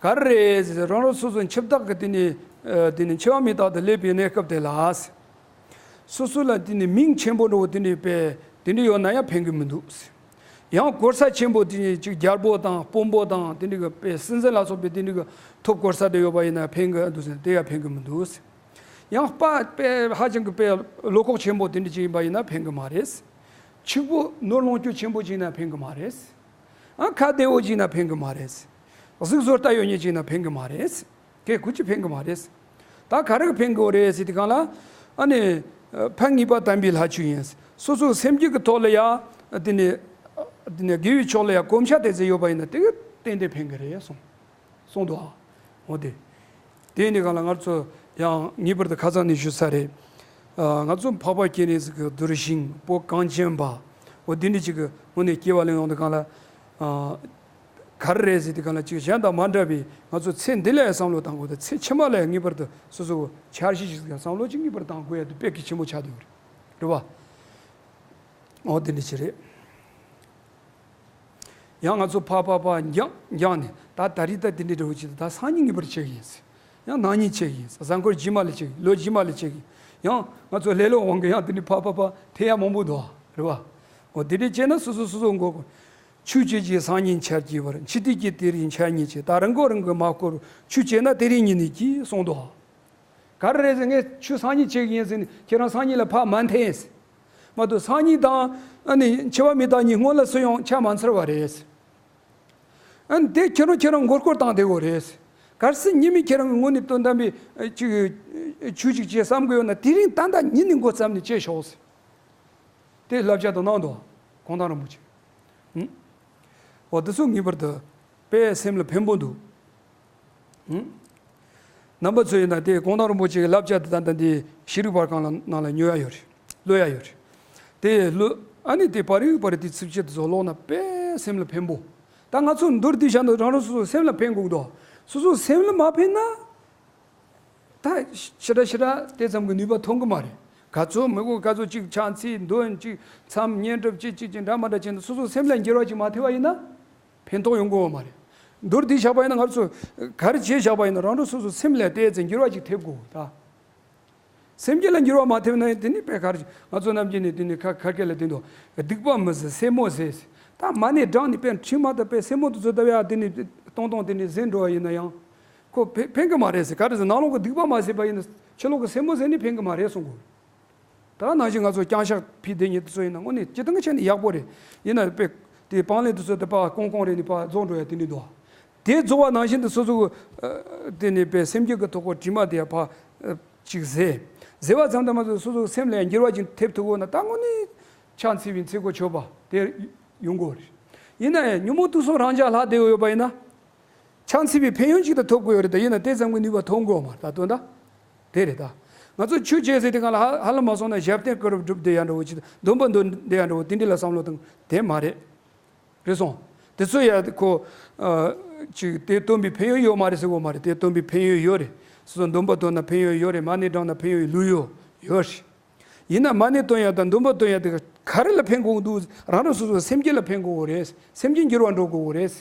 ག་རེ་རེད་ཟེར་རང་རང་སོ་སོ་འཆི་བདག་གི་དེ་ནས་དེ་ནས་འཆི་བ་མི་རྟག་ཏུ་སླེབས་པའི་གནས་སྐབས་དེ་ལ། སོ་སོ་ལ་དེ་ནས་མིང་ཆེན་པོ་འདྲ་བོ་དེ་འདྲའི་དཔེ་དེ་འདྲ་ཡོད་ན་ཡང་ཕན་གི་མི་འདུག་ཡང་གོ་ས་ཆེན་པོ་དེ་ནས་ཅིག་རྒྱལ་པོ་དང་དཔོན་པོ་དང་དེ་འདྲའི་གི་དཔེ་སྲིད་འཛིན་ལ་སོགས་པའི་དེ་འདྲའི་གི་ཐོབ་གོ་ས་དེ་ཡོད་པ་ཡིན་ན་ཕན་གི་འདུག་ཟེར་དེ་ཡང་ཕན་གི་མི་འདུག་ཡང་དཔའ་དཔེ་ཧ་ཅང་གི་དཔེ་བློ་ཁོག་ཆེན་པོ་དེ་འདྲ་ཅིག་ཡིན་པ་ཡིན་ན་ཕན་གི་མ་རེད། ཕྱུག་པོ་ནོར་ལོངས་སྤྱོད་ཆེན་པོ་ཅིག་ཡིན་ན་ཕན་གི་མ་རེད། ཨ་ཁ་བདེ་བོ་ཅིག་ཡིན་ན་ཕན་གི་མ་རེད། གཟུགས་བཟོ་ལྟ་ཡོད་མཁན་ཅིག་ཡིན་ན་ཕན་གི་མ་རེད། གལ་ཁུ་ཅི་ཕན་གི་མ་རེད། ད་ག་རེ་གི་ཕན་གི་རེད་ཟེར་དུས་གང་ལ། ཨ་ནི། ཕན་ངེས་པ་བསྟན་པའི་ལྷ་ཆོས་ཡིན། སོ་སོའི་སེམས་རྒྱུད་ཀྱི་ཐོག་ལ་ཡ། དེ་ནས། དེ་ནས་དགེ་བའི་ཕྱོགས་ལ་ཡ་གོམས་ཤ་དེ་ཚོ་ཡོད་པ་ཡིན་ན་དེ་གི་ཏན་ཏན་ཕན་གི་རེད་གསུངས། གསུངས་འདུག་ཨ། འོ་དེ། དེ་ནི་གང་ལ་ང་ཚོ་ཡང་ངེས་པར་དུ་ཁ་སང་ནས་ཞུས་ཚར་རེད། ང་ཚོ་འཕགས་པ་སྤྱན་རས་གཟིགས་ཀྱི་གདུལ་ཞིང་བོད་གངས་ཅན་པ། འོ་དེ་འདྲ་ཅིག་གི་ངོས་ནས་སྐྱེ་བ་ལེན་ཡོང་དུས་གང་ལ། ག་རེ་རེད་ཟེར་དུས་གང་ལ་ཅིག་གཞན་དང་མ་འདྲ་བའི་ང་ཚོ་ཚེ་འདི་ལ་ཡང་བསམ་བློ་བཏང་དགོས་དང་ཚེ་ཕྱི་མ་ལ་ཡང་ངེས་པར་དུ་སོ་སོ་འཆར་གཞི་ཞིག་གི་བསམ་བློ་ཅིག་ངེས་པར་བཏང་དགོས་ཡ་དེ་དཔེ་གལ་ཆེན་པོ་ཆགས་བསྡད་ཡོད་རེད། རེད་བ། འོ་དེ་འདྲ་ཅིག་རེད། ཡང་ང་ཚོ་ཕ་ཕ་ཕ་འགྱངས་འགྱངས་ནས་ད་ད་རེས་ད་དེ་འདྲའི་འདྲ་བོ་ཅིག་ད་སང་ཉིན་ངེས་པར་བྱེད་ཀྱི་ཡིན། ཡང་གནངས་ཉིན་བྱེད་ཀྱི་ཡིན། གཟའ་འཁོར་རྗེས་མ་ལ་བྱེད་ཀྱི་ལོ་རྗེས་མ་ལ་བྱེད་ཀྱི་ཡང་ང་ཚོ་ལེ་ལོ་འོང་གི་ཡང་དེ་འདྲའི་ཕ་ཕ་ཕ་ཐེ་ཡ་མང་པོ་འདུག་རེད་བ། འོ་དེ་འདྲའི་བྱས་ན་སོ་སོ་སོ་སོ་མགོ་སྐོར། ཆོས་བྱེད་ཀྱི་སང་ཉིན་འཆར་གྱི་བར། འཆི་དུས་ཀྱི་དེ་རིང་འཆར་ཉིན་བྱེད། ད་རང་མགོ་རང་གིས་མ་སྐོར། ཆོས་བྱེད་ན་དེ་རིང་ཉིད་ནས་གྱིས་གསུངས་འདུག་ག་རེ་རེད་ཟེར་ངས་ཆོས་སང་ཉིན་བྱེད་ཀྱི་ཡིན་ཟེར་ནས་ཁྱེད་རང་སང་ཉིན་ལ་ཕར་མ་འཐེན། མ་གཏོགས་སང་ཉིན་དང་ཨ་ནི་འཆི་བ་མི་རྟག་གཉིས་སྔོན་ལ་སུ་ཡང་ཆ་མ་འཚར་བ་རེད། ཨ་ནི་དེ་ཁྱེད་རང་ཁྱེད་རང་མགོ་སྐོར་བཏང་བསྡད་དགོས་རེད། གལ་སྲིད་ཉི་མ་ཁྱེད་རང་གི་ངོས་ནས་དོན་དམ་པའི་ཅིག་ཆོས་ཅིག་བྱེད་བསམ་གི་ཡོད་ན་དེ་རིང་ད་ལྟ་ཉིན་ནས་འགོ་བརྩམས་ནས་བྱེད་ཤོག་ཟེར། དེ་བསླབ་བྱ་དུ་གནང་འདུག་གུང་ཐང་རིན་པོ་ཆེ། ཧུམ། འོ་དེ་ཚོ་ངེས་པར་དུ་དཔེ་སེམས་ལ་ཕན་པོ་འདུག་ཧུམ། རྣམ་པ་ཚོ་ཡིན་ན་དེ་གུང་ཐང་རིན་པོ་ཆེ་གི་བསླབ་བྱ་དེ་ད་ལྟ་འདི་ཤེས་རིག་པར་ཁང་ལ་ནང་ལ་ཉོ་ཡ་ཡོད་རེད། ཀློག་ཡ་ཡོད་རེད། དེ་ཀློག་ཨ་ནི་དེ་པར་རིས་པར་རིས་དེ་ཚིགས་བཅད་དེ་ཚོ་ཀློག་ན་དཔེ་སེམས་ལ་ཕན་པོ། ད་ང་ཚོ་མདོར་བསྡུས་བྱས་ན་རང་རང་སོ་སོ་སེམས་ལ་ཕན་དགོས་འདུག་སོ་སོ་སེམས་ལ་མ་ཕན་ན། ད་ཞེ་དྲག་ཞེ་དྲག་དེ་ཙམ་གྱི་ནུས་པ་ཐོན་གི་མ་རེད། ག་ཚོད་མི་དགོས་ག་ཚོད་ཅིག་ཕྱག་འཚལ་འདོན་ཅིག་མཚམས་བསྙེན་སྒྲུབ་ཅིག་ཅིག་ཅིག་འདྲ་མ་འདྲ་བྱས་ན་སོ་སོ་སེམས་ལ་འགྱུར་བ་ཅིག་མ་ཐེབས་པ་ཡིན་ན་ཕན་ཐོགས་ཡོང་གི་ཡོད་མ་རེད། མདོར་བསྡུས་བཞག་པ་ཡིན་ན་ང་ཚོ་ག་རེ་བྱས་བཞག་པ་ཡིན་ན་རང་རང་སོ་སོ་སེམས་ལ་དེ་ཙམ་འགྱུར་བ་ཅིག་ཐེབས་དགོས་ད། སེམས་རྒྱུད་ལ་འགྱུར་བ་མ་ཐེབས་ན་དེ་ནི་དཔེ་ག་རེ་ང་ཚོ་ནམ་རྒྱུན་ནས་དེ་ནི་ཁ་ཁ་སྐད་ལ་དེ་འདུག་སྡིག་པ་མི་བཟོད་སེན་མོ་བཟོད། ད་མ་ཎི་བགྲངས་ནས་དཔེ་ཁྲིམས་མ་ལྟར་དཔེ་སེན་མོ་དེ་ཚོ་བཏབ་ཡ་དེ་ནི་གཏོང་གཏོང་དེ་ནི་བཟོད་འགྲོ་བ་ཡིན་ན་ཡང་། ཁོ་ཕན་ཕན་གི་མ་རེད་ཟེར། ག་རེ་ཟེར་ནང་ལོགས་ཀྱི་སྡིག་པ་མ་བཟོད་པ་ཡིན་ན་ཕྱི་ལོགས་ཀྱི་སེན་མོ་བཟོད་ནི་ཕན་གི་མ་རེད་གསུང་གོ། ད་ནང་བཞིན་ང་ཚོ་རྐྱང་ཕྱག་ཕུད་བསྡད་མཁན་དེ་ཚོ་ཡིན་ན་དངོས་གནས་སྤྱིར་བཏང་གི་ཆ་ནས་ཡག་པོ་རེད། ཡིན་ན་དཔེ་དེ་སྤང་ལེན་དེ་ཚོ་དེ་པ་ཀོང་ཀོང་རེད་ནི་པ་རྫོགས་འགྲོ་ཡ་དེ་འདྲ་འདུག་དེ་རྫོགས་པ་ནང་བཞིན་དུ་སོ་སོ་གི་དེ་ནི་དཔེ་སེམས་རྒྱུད་ཀྱི་ཐོག་གི་དྲི་མ་དེ་ཡ་ཕ་ཅིག་བཟོད། བཟོད་པ་ཙམ་དུ་མ་ཟད་སོ་སོ་སེམས་ལ་འགྱུར་བ་ཅིག་ཐེབས་ཐུབ་དགོས་ན་ད་དངོས་གནས་ཕྱག་འཚལ་བའི་འཚལ་སྒོ་ཆོད་པ་དེ་ཡོང་དགོས་རེད། ཡིན་ན་ཡང་ཉོན་མོངས་དུག་གསུམ་རང་འཇགས་ལྷག་བསྡད་ཡོད་པ་ཡིན་ན། ཕྱག་འཚལ་བའི་ཕན་ཡོན་ཅིག་ད་ཐོབ་དགོས་ཡོད་རེད་ད། ཡིན་ན་དེ་ཙམ་གྱི་ནུས་པ་ཐོན་དགོས་མ་རེད་ད་དོན་དག་དེ་རེད་ད། ང་ཚོ་ཆོས་བྱེད་ཟེར་དེ་གང་ལ་ཧ་ཧ་ལམ་མ་སོང་ན་ཞབས་བརྟན་སྐུ་རུ་སྒྲུབ་བསྡད་ཡ་འདྲ་བོ་ཅིག་འདོན་པ་འདོན་བསྡད་ཡ་འདྲ་བོ་དེ་འདྲ་ལ་བསམ་བློ་བཏང་དེ་མ་རེད། རེད་སོང་། དེ་ཚོ་ཡ་ཁོ་ཨ་ཅིག་དེ་སྟོན་པའི་ཕན་ཡོན་ཡོད་མ་རེད་ཟེར་གོ་མ་རེད། དེ་སྟོན་པའི་ཕན་ཡོན་ཡོད་རེད། སོ་སོ་འདོན་པ་འདོན་ན་ཕན་ཡོན་ཡོད་རེད། མ་ཎི་བགྲངས་ན་ཕན་ཡོན་ལོས་ཡོད་ཡོད་རེད། ཡིན་ན་མ་ཎི་འདོན་ཡ་དང་འདོན་པ་འདོན་ཡ་དེ་ག་རེ་ལ་ཕན་དགོས་འདུག་རང་རང་སོ་སོ་སེམས་ཅན་ལ་ཕན་དགོས་གོ་རེད། སེམས་ཅན་འགྱུར་བ་འགྲོ་དགོས་གོ་རེད།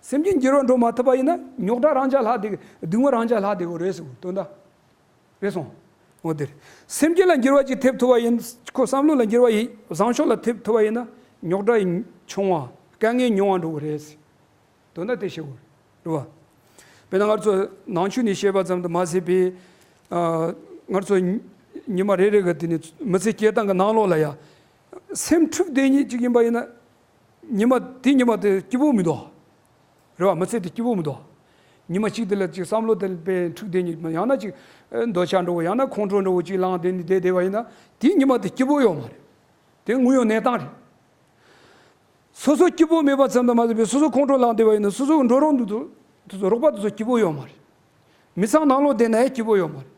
སེམས་ཅན་འགྱུར་བ་འགྲོ་མ་ཐུབ་པ་ཡིན་ན་རྙོག་དྲ་རང་འཇགས་ལྷག་བསྡད་སྡུག་བསྔལ་རང་འཇགས་ལྷག་བསྡད་གོ་རེད་ཟེར་གོ་དོན་དག་རེད་སོང་། འོ་དེ་རེད། སེམས་ཅན་ལ་འགྱུར་བ་ཅིག་ཐེབས་ཐུབ་པ་ཡིན། ཁོ་བསམ་བློ་ལ་འགྱུར་བ་ཡིན་བཟང་ཕྱོགས་ལ་ཐེབས་ཐུབ་པ་ཡིན་ན་རྙོག་དྲ་ཡིན་ཆུང་བ་དཀའ་ངལ་ཉུང་བ་འགྲོ་གི་རེད། དོན་དག་དེ་ཤེས་དགོས་རེད་བ། དཔེར་ན་ང་ཚོ་ནང་ཆོས་ནས་བཤད་པ་ཙམ་དུ་མ་ཟད་པའི་ཨ་ང་ཚོ་ཉི་མ་རེ་རེ་གི་དེ་ནས་མི་ཚེ་སྐྱེལ་སྟངས་ཀྱི་ནང་ལོགས་ལ་ཡ་སེམས་འཁྲུག་བསྡད་ཉིད་ཅིག་ཡིན་པ་ཡིན་ན་ཉི་མ་དེ་ཉི་མ་དེ་སྐྱིད་པོ་མི་འདུག་རེད་བ། མི་ཚེ་དེ་སྐྱིད་པོ་མི་འདུག་ཉི་མ་གཅིག་དེ་ལ་ཅིག་བསམ་བློ་དེ་དཔེ་འཁྲུག་བསྡད་ཉིད་ཡང་ན་ཅིག་འདོད་ཆགས་འགྲོ་ཡང་ན་ཁོང་ཁྲོ་འགྲོ་ཅིག་ལངས་བསྡད་ནས་བསྡད་བསྡད་པ་ཡིན་ན་དེ་ཉི་མ་དེ་སྐྱིད་པོ་ཡོད་མ་རེད། དེ་དངོས་ཡོད་གནས་སྟངས་རེད། སོ་སོ་སྐྱིད་པོ་མེད་པ་ཙམ་དུ་མ་ཟད་པའི་སོ་སོ་ཁོང་ཁྲོ་ལངས་བསྡད་པ་ཡིན་ན་སོ་སོ་འགྲོ་རོགས་འདུག་དུ་དུ་ཚོ་རོགས་པ་དུ་ཚོ་སྐྱིད་པོ་ཡོད་མ་རེད། མི་ཚང་ནང་ལོགས་བསྡད་ན་ཡང་སྐྱིད་པོ་ཡོད་མ་རེད།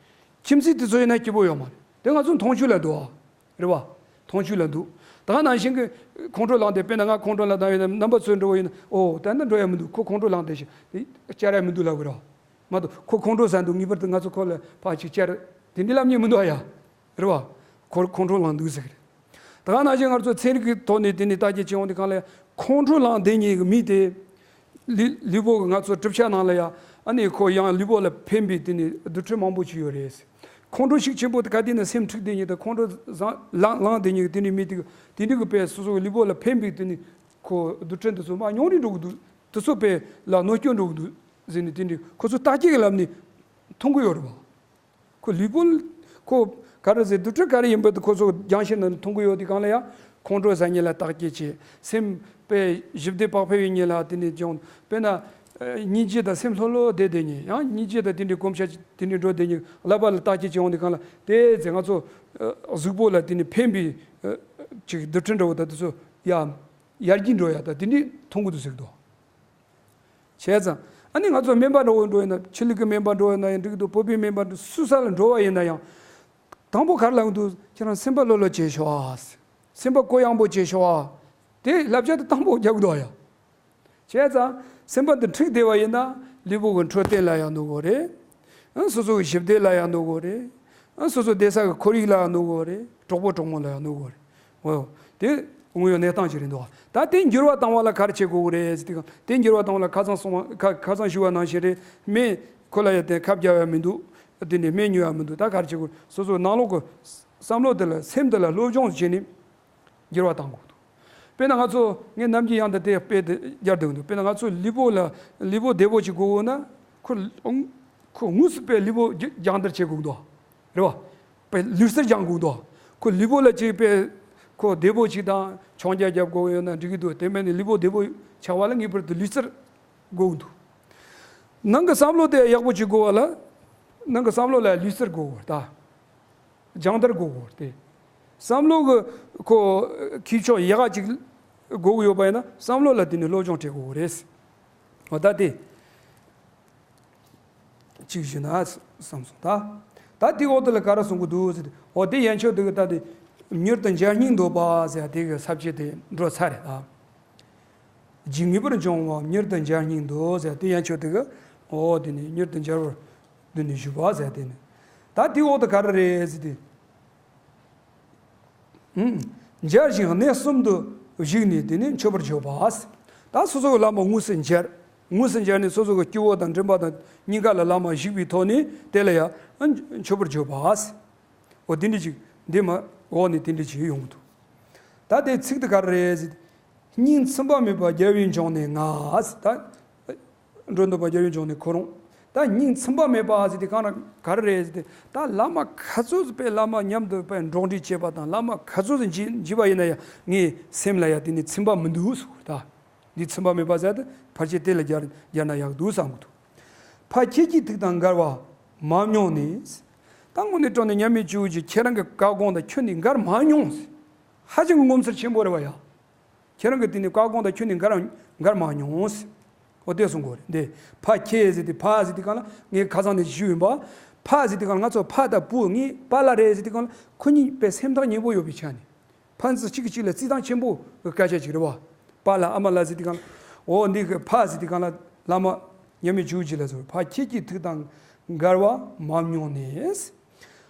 ཁྱིམ་མཚེས་དུ་ཚོ་ཡིན་ན་སྐྱིད་པོ་ཡོད་མ་རེད། དེ་ང་ཚོ་མཐོང་ཆོས་ལ་འདུག་ཨ། རེད་བ། མཐོང་ཆོས་ལ་འདུག་ད་ག་ནང་བཞིན་གྱི་ཁོང་ཁྲོ་ལངས་ཏེ་དཔེར་ན་ང་ཁོང་ཁྲོ་ལངས་བཏང་ཡོད་ན་རྣམ་པ་ཚོས་འགྲོ་བ་ཡིན་ན་ཨོ་ད་ནི་འགྲོ་ཡ་མི་འདུག་ཁོ་ཁོང་ཁྲོ་ལངས་ཏེ་ཞེས་བཅར་ཡ་མི་འདུག་ལབ་གི་རེད་བ། མ་གཏོགས་ཁོ་ཁོང་ཁྲོ་ཟ་འདུག་ངེས་པར་དུ་ང་ཚོ་ཁོ་ལ་ཕར་ཅིག་བཅར་དེ་འདྲའི་ལབ་མཁན་མི་འདུག་ཨ་ཡ། རེད་བ། ཁོ་ཁོང་ཁྲོ་ལངས་འདུག་ཟེར་གི་རེད། ད་ག་ནང་བཞིན་ང་ཚོ་ཚན་རིག་གི་ཐོག་ནས་དེ་ནས་བརྟག་དཔྱད་བྱེད་ཡོང་དུས་གང་ལ་ཁོང་ཁྲོ་ལངས་བསྡད་མཁན་གྱི་མི་དེ། ལུས་ལུས་པོ་གི་ང་ཚོ་གྲུབ་ཆ་ནང་ལ་ཡང་ཨ་ནི་ཁོ་ཡང་ལུས་པོ་ལ་ཕན་པའི་དེ་ནས་རྡུལ་ཕྲན་མང་པོ་ཞིག་ཡོད་རེད། ཁོང་ཁྲོ་ཤུགས་ཆེན་པོ་དེ་ག་དེ་ནས་སེམས་འཁྲུག་བསྡད་མཁན་དང་ཁོང་ཁྲོ་བཟང་ལངས་ལངས་བསྡད་མཁན་གྱི་དེ་འདྲའི་མི་དེ་དེ་འདྲའི་གི་དཔེ་སོ་སོ་གི་ལུས་པོ་ལ་ཕན་པའི་དེ་ནས་ཁོ་རྡུལ་ཕྲན་དེ་ཚོ་མར་ཉུང་རུ་འགྲོ་གི་འདུག་དེ་ཚོ་དཔེ་ལ་གནོད་སྐྱོན་འགྲོ་གི་འདུག་ཟེར་ནས་དེ་འདྲའི་ཁོ་ཚོ་བརྟག་དཔྱད་ཀྱི་ལམ་ནས་མཐོང་གི་ཡོད་རེད་བ། ཁོ་ལུས་པོ། ཁོ་ག་རེ་ཟེར་རྡུལ་ཕྲན་ག་རེ་ཡིན་པ་དེ་ཁོ་ཚོ་རྒྱང་ཤེལ་ནང་མཐོང་གི་ཡོད་དེ་གང་ལ་ཡང་ཁོང་ཁྲོ་ཟ་མཁན་ལ་བརྟག་དཔྱད་བྱེད། སེམས་དཔེ་ཞི་བདེ་བག་ཕེབས་ཡོད་མཁན་ལ་དེ་ནས་ཀྱང་དཔེར་ན་སྙིང་རྗེ་དང་སེམས་ལྷོད་ལྷོད་བསྡད་བསྡད་མཁན་ཡང་སྙིང་རྗེ་དང་དེ་འདྲའི་གོམས་ཤ་དེ་འདྲའི་འགྲོ་བསྡད་མཁན་ཀླད་པ་ལ་བརྟག་དཔྱད་བྱེད་ཡོང་དེ་གང་ལ་དེ་ཚེ་ང་ཚོ་གཟུགས་པོ་ལ་དེ་ནས་ཕན་པའི་ཅིག་རྡུལ་ཕྲན་འདྲ་བོ་དང་དེ་ཚོ་ཡང་ཡར་རྒྱས་འགྲོ་ཡ་དང་དེ་འདྲའི་མཐོང་གི་འདུག་ཟེར་གི་འདུག་བྱས་ཙང་ཨ་ནི་ང་ཚོ་སྨན་པ་འགྲོ་འོས་འགྲོ་ཡིན་ན་ཆོས་ལུགས་ཀྱི་སྨན་པ་འགྲོ་ཡིན་ན་ཡང་འགྲིག་གི་འདུག་བོད་པའི་སྨན་པ་འགྲོ་སུ་ས་ལ་འགྲོ་བ་ཡིན་ན་ཡང་དང་པོ་ག་རེ་ལབ་གི་འདུག་ཁྱེད་རང་སེམས་པ་ལྷོད་ལྷོད་བྱེད་ཤོག་ཨ། སེམས་པ་གུ་ཡངས་པོ་བྱེད་ཤོག་ཨ། དེ་བསླབ་བྱ་དེ་དང་པོ་རྒྱག་གི་འདུག་ཨ་ཡ། བྱས་ཙང་སེམས་པ་འདི་འཁྲུག་བསྡད་པ་ཡིན་ན་ལུས་པོ་གི་འཕྲོད་བསྟེན་ལ་ཡང་གནོད་གི་རེད། ཨ་སོ་སོ་གི་ཞི་བདེ་ལ་ཡང་གནོད་གི་རེད། ཨ་སོ་སོ་བསྡད་ས་གི་ཁོར་ཡུག་ལ་ཡང་གནོད་གི་རེད། གྲོགས་པོ་གྲོགས་མོ་ལ་ཡང་གནོད་གི་རེད། འོ། དེ་དངོས་ཡོད་གནས་སྟངས་ཅིག་རེད་འདུག་ད་དེ་འགྱུར་བ་བཏང་བ་ལ་ག་རེ་བྱེད་དགོས་གི་རེད་ཟེར་དུས་དེ་འགྱུར་བ་བཏང་བ་ལ་ཁ་སང་སོང་བ་ཁ་ཁ་སང་ཞུས་པ་ནང་བཞིན་རེད། སྨན་ཁོ་ལ་ཡང་དེ་ཁབ་རྒྱག་ཡ་མི་འདུག་དེ་ནས་སྨན་ཉོ་ཡ་མི་འདུག་ད་ག་རེ་བྱེད་དགོས་སོ་སོ་ནང་ལོགས་གི་བསམ་བློ་དེ་ལ་སེམས་དེ་ལ་སློབ་སྦྱོང་བྱས་ནས་འགྱུར་བ་བཏང་དགོས་འདུག་དཔེར་ན་ང་ཚོ་ངས་ནམ་རྒྱུན་ཡང་དུ་དེ་དཔེ་དེ་སྦྱར་འདུག་འདུག་དཔེར་ན་ང་ཚོ་ལུས་པོ་ལ་ལུས་པོ་བདེ་པོ་ཅིག་དགོས་འོ་ན་ཁོ་ཁོ་དངོས་སུ་དཔེ་ལུས་པོ་རྒྱ་སྦྱང་བརྡར་བྱེད་དགོས་འདུག་རེད་བ། དཔེ་ལུས་རྩལ་སྦྱང་དགོས་འདུག་ཁོ་ལུས་པོ་ལ་ཅིག་དཔེ་ཁོ་བདེ་པོ་ཅིག་དང་མཆོང་རྒྱ་རྒྱབ་དགོས་ཡོད་ན་འགྲིག་གི་འདུག་དེ་མིན་ནི་ལུས་པོ་བདེ་པོ་ཆགས་པ་ལ་ངེས་པར་དུ་ལུས་རྩལ་དགོས་འདུག་ནང་གི་བསམ་བློ་དེ་ཡག་པོ་ཅིག་དགོས་པ་ལ་ནང་གི་བསམ་བློ་ལ་ལུས་རྩལ་དགོས་པར་ད། སྦྱང་བརྡར་དགོས་དགོས་ཏེ། བསམ་བློ་གི་ཁོ་ཁྱད་ཆོས་ཡག་ག་ཅིག་དགོས་ཀྱི་ཡོད་པ་ཡིན་ན་བསམ་བློ་ལ་དེ་ནི་སློབ་སྦྱོང་སྤྲད་དགོས་རེད། འོ་ད་དེ་གཅིག་ཞུ་ན་བསམ་སོང་ད། ད་དེ་འོག་དེ་ལ་ག་རེ་གསུང་གི་འདུག་ཟེར་ཏེ་འོ་དེ་ཡན་ཆོད་དེ་གི་ད་དེ་མྱུར་དུ་མཇལ་སྙིང་འདོད་པ་ཟེར་དེ་གི་ས་བཅད་དེ་འགྲོ་ཚར་རེད་ད། ཇི་ངེས་པར་འབྱུང་བ་མྱུར་དུ་མཇལ་སྙིང་འདོད་ཟེར་དེ་ཡན་ཆོད་དེ་གི་འོ་དེ་ནི་མྱུར་དུ་མཇལ་བར། འདི་ནི་ཞུ་བ་ཟེར་དེ་ནི། ད་དེའི་འོག་ཏུ་ག་རེ་རེད་ཟེར་དེ། ཧུམ། མཇལ་ཞིང་གནས་གསུམ་དུ་བཞུགས་ནས་དེ་ནི་མཆོད་པར་བརྗོད་པ། ད་སོ་སོ་གི་བླ་མ་དངོས་སུ་མཇལ། དངོས་སུ་མཇལ་ནས་སོ་སོ་གི་སྐྱེ་བོ་དང་མགྲིན་པ་དང་སྙིང་ག་ལ་བླ་མ་བཞུགས་པའི་ཐོག་ནས་དེ་ལ་ཡང་མཆོད་པར་བརྗོད་པ། འོ་དེ་འདྲ་ཅིག་འདི་མ་འོག་ནས་དེ་འདྲ་ཅིག་ཡོང་གི་འདུག་ད་དེའི་ཚིག་དེ་ག་རེ་རེད་ཟེར་དེ། སྙིང་ཚིམ་པ་མེད་པ་རྒྱལ་བའི་འབྱུང་གནས་ང་། ད། འགྲོ་འདོད་པ་རྒྱལ་བའི་འབྱུང་གནས་ཁོ་རང་། ད་སྙིང་ཚིམ་པ་མེད་པ་ཟེར་དེ་གང་ན་ག་རེ་རེད་ཟེར་དེ། ད་བླ་མ་ག་ཚོད་ཟིག་པའི་བླ་མ་མཉམ་དུ་པའི་འགྲོགས་འདྲིས་བྱེད་པ་དང་བླ་མ་ག་ཚོད་ཟིག་འཇི་འཇི་བ་ཡིན་ན་ཡང་ངའི་སེམས་ལ་ཡང་དེ་ནི་ཚིམ་པ་མི་འདུག་ཟེར་གོ་ད། འདི་ཚིམ་པ་མེད་པ་ཟེར་དེ་ཕལ་ཆེར་དེ་ལ་སྦྱར་སྦྱར་ན་ཡག་འདུག་བསམ་གི་འདུག་ཕ་ཁྱེད་ཀྱི་ཐུགས་དང་འགལ་བ་མ་མྱོང་ནས། ད་དངོས་གནས་དྲང་གནས་མཉམ་མེད་སྤྱོད་བཞིན་ཁྱེད་རང་གི་བཀའ་དགོངས་དང་ཁྱོན་ནས་འགལ་མ་མྱོང་། ཧ་ཅང་ངོ་མཚར་ཆེན་པོ་རེད་བ་ཡ། ཁྱེད་རང་གི་དེ་ནི་བཀའ་དགོངས་དང་ཁྱོན་ནས་འགལ་འགལ་མ་མྱོང་། འོ་དེ་གསུང་གོ་རེད་འདི། ཕ་ཁྱེད་ཟེར་དེ་ཕ་ཟེར་དེ་གང་ལ་ངས་ཁ་སང་ནས་ཞུས་ཡིན་པ། ཕ་ཟེར་དུས་སྒང་ལ་ང་ཚོ་ཕ་དང་བུ་གཉིས་པཱ་ལགས་རེད་ཟེར་དུས་སྒང་ལ་ཁོ་གཉིས་དཔེ་སེམས་ཐག་ཉེ་པོ་ཡོད་པའི་ཆ་ནས། ཕན་ཚུན་གཅིག་གིས་གཅིག་ལ་བརྩི་སྟངས་ཆེན་པོ་གི་སྐད་ཆ་ཅིག་རེད་བ། པཱ་ལགས་ཨ་མ་ལགས་ཟེར་དུས་སྒང་ལ། འོ་འདི་གི་ཕ་ཟེར་དུས་སྒང་ལ་བླ་མ་མཉམ་མེད་ཇོ་བོ་རྗེ་ལ་གསོལ། ཕ་ཁྱེད་ཀྱི་ཐུགས་དང་འགལ་བ་མ་མྱོང་ནས།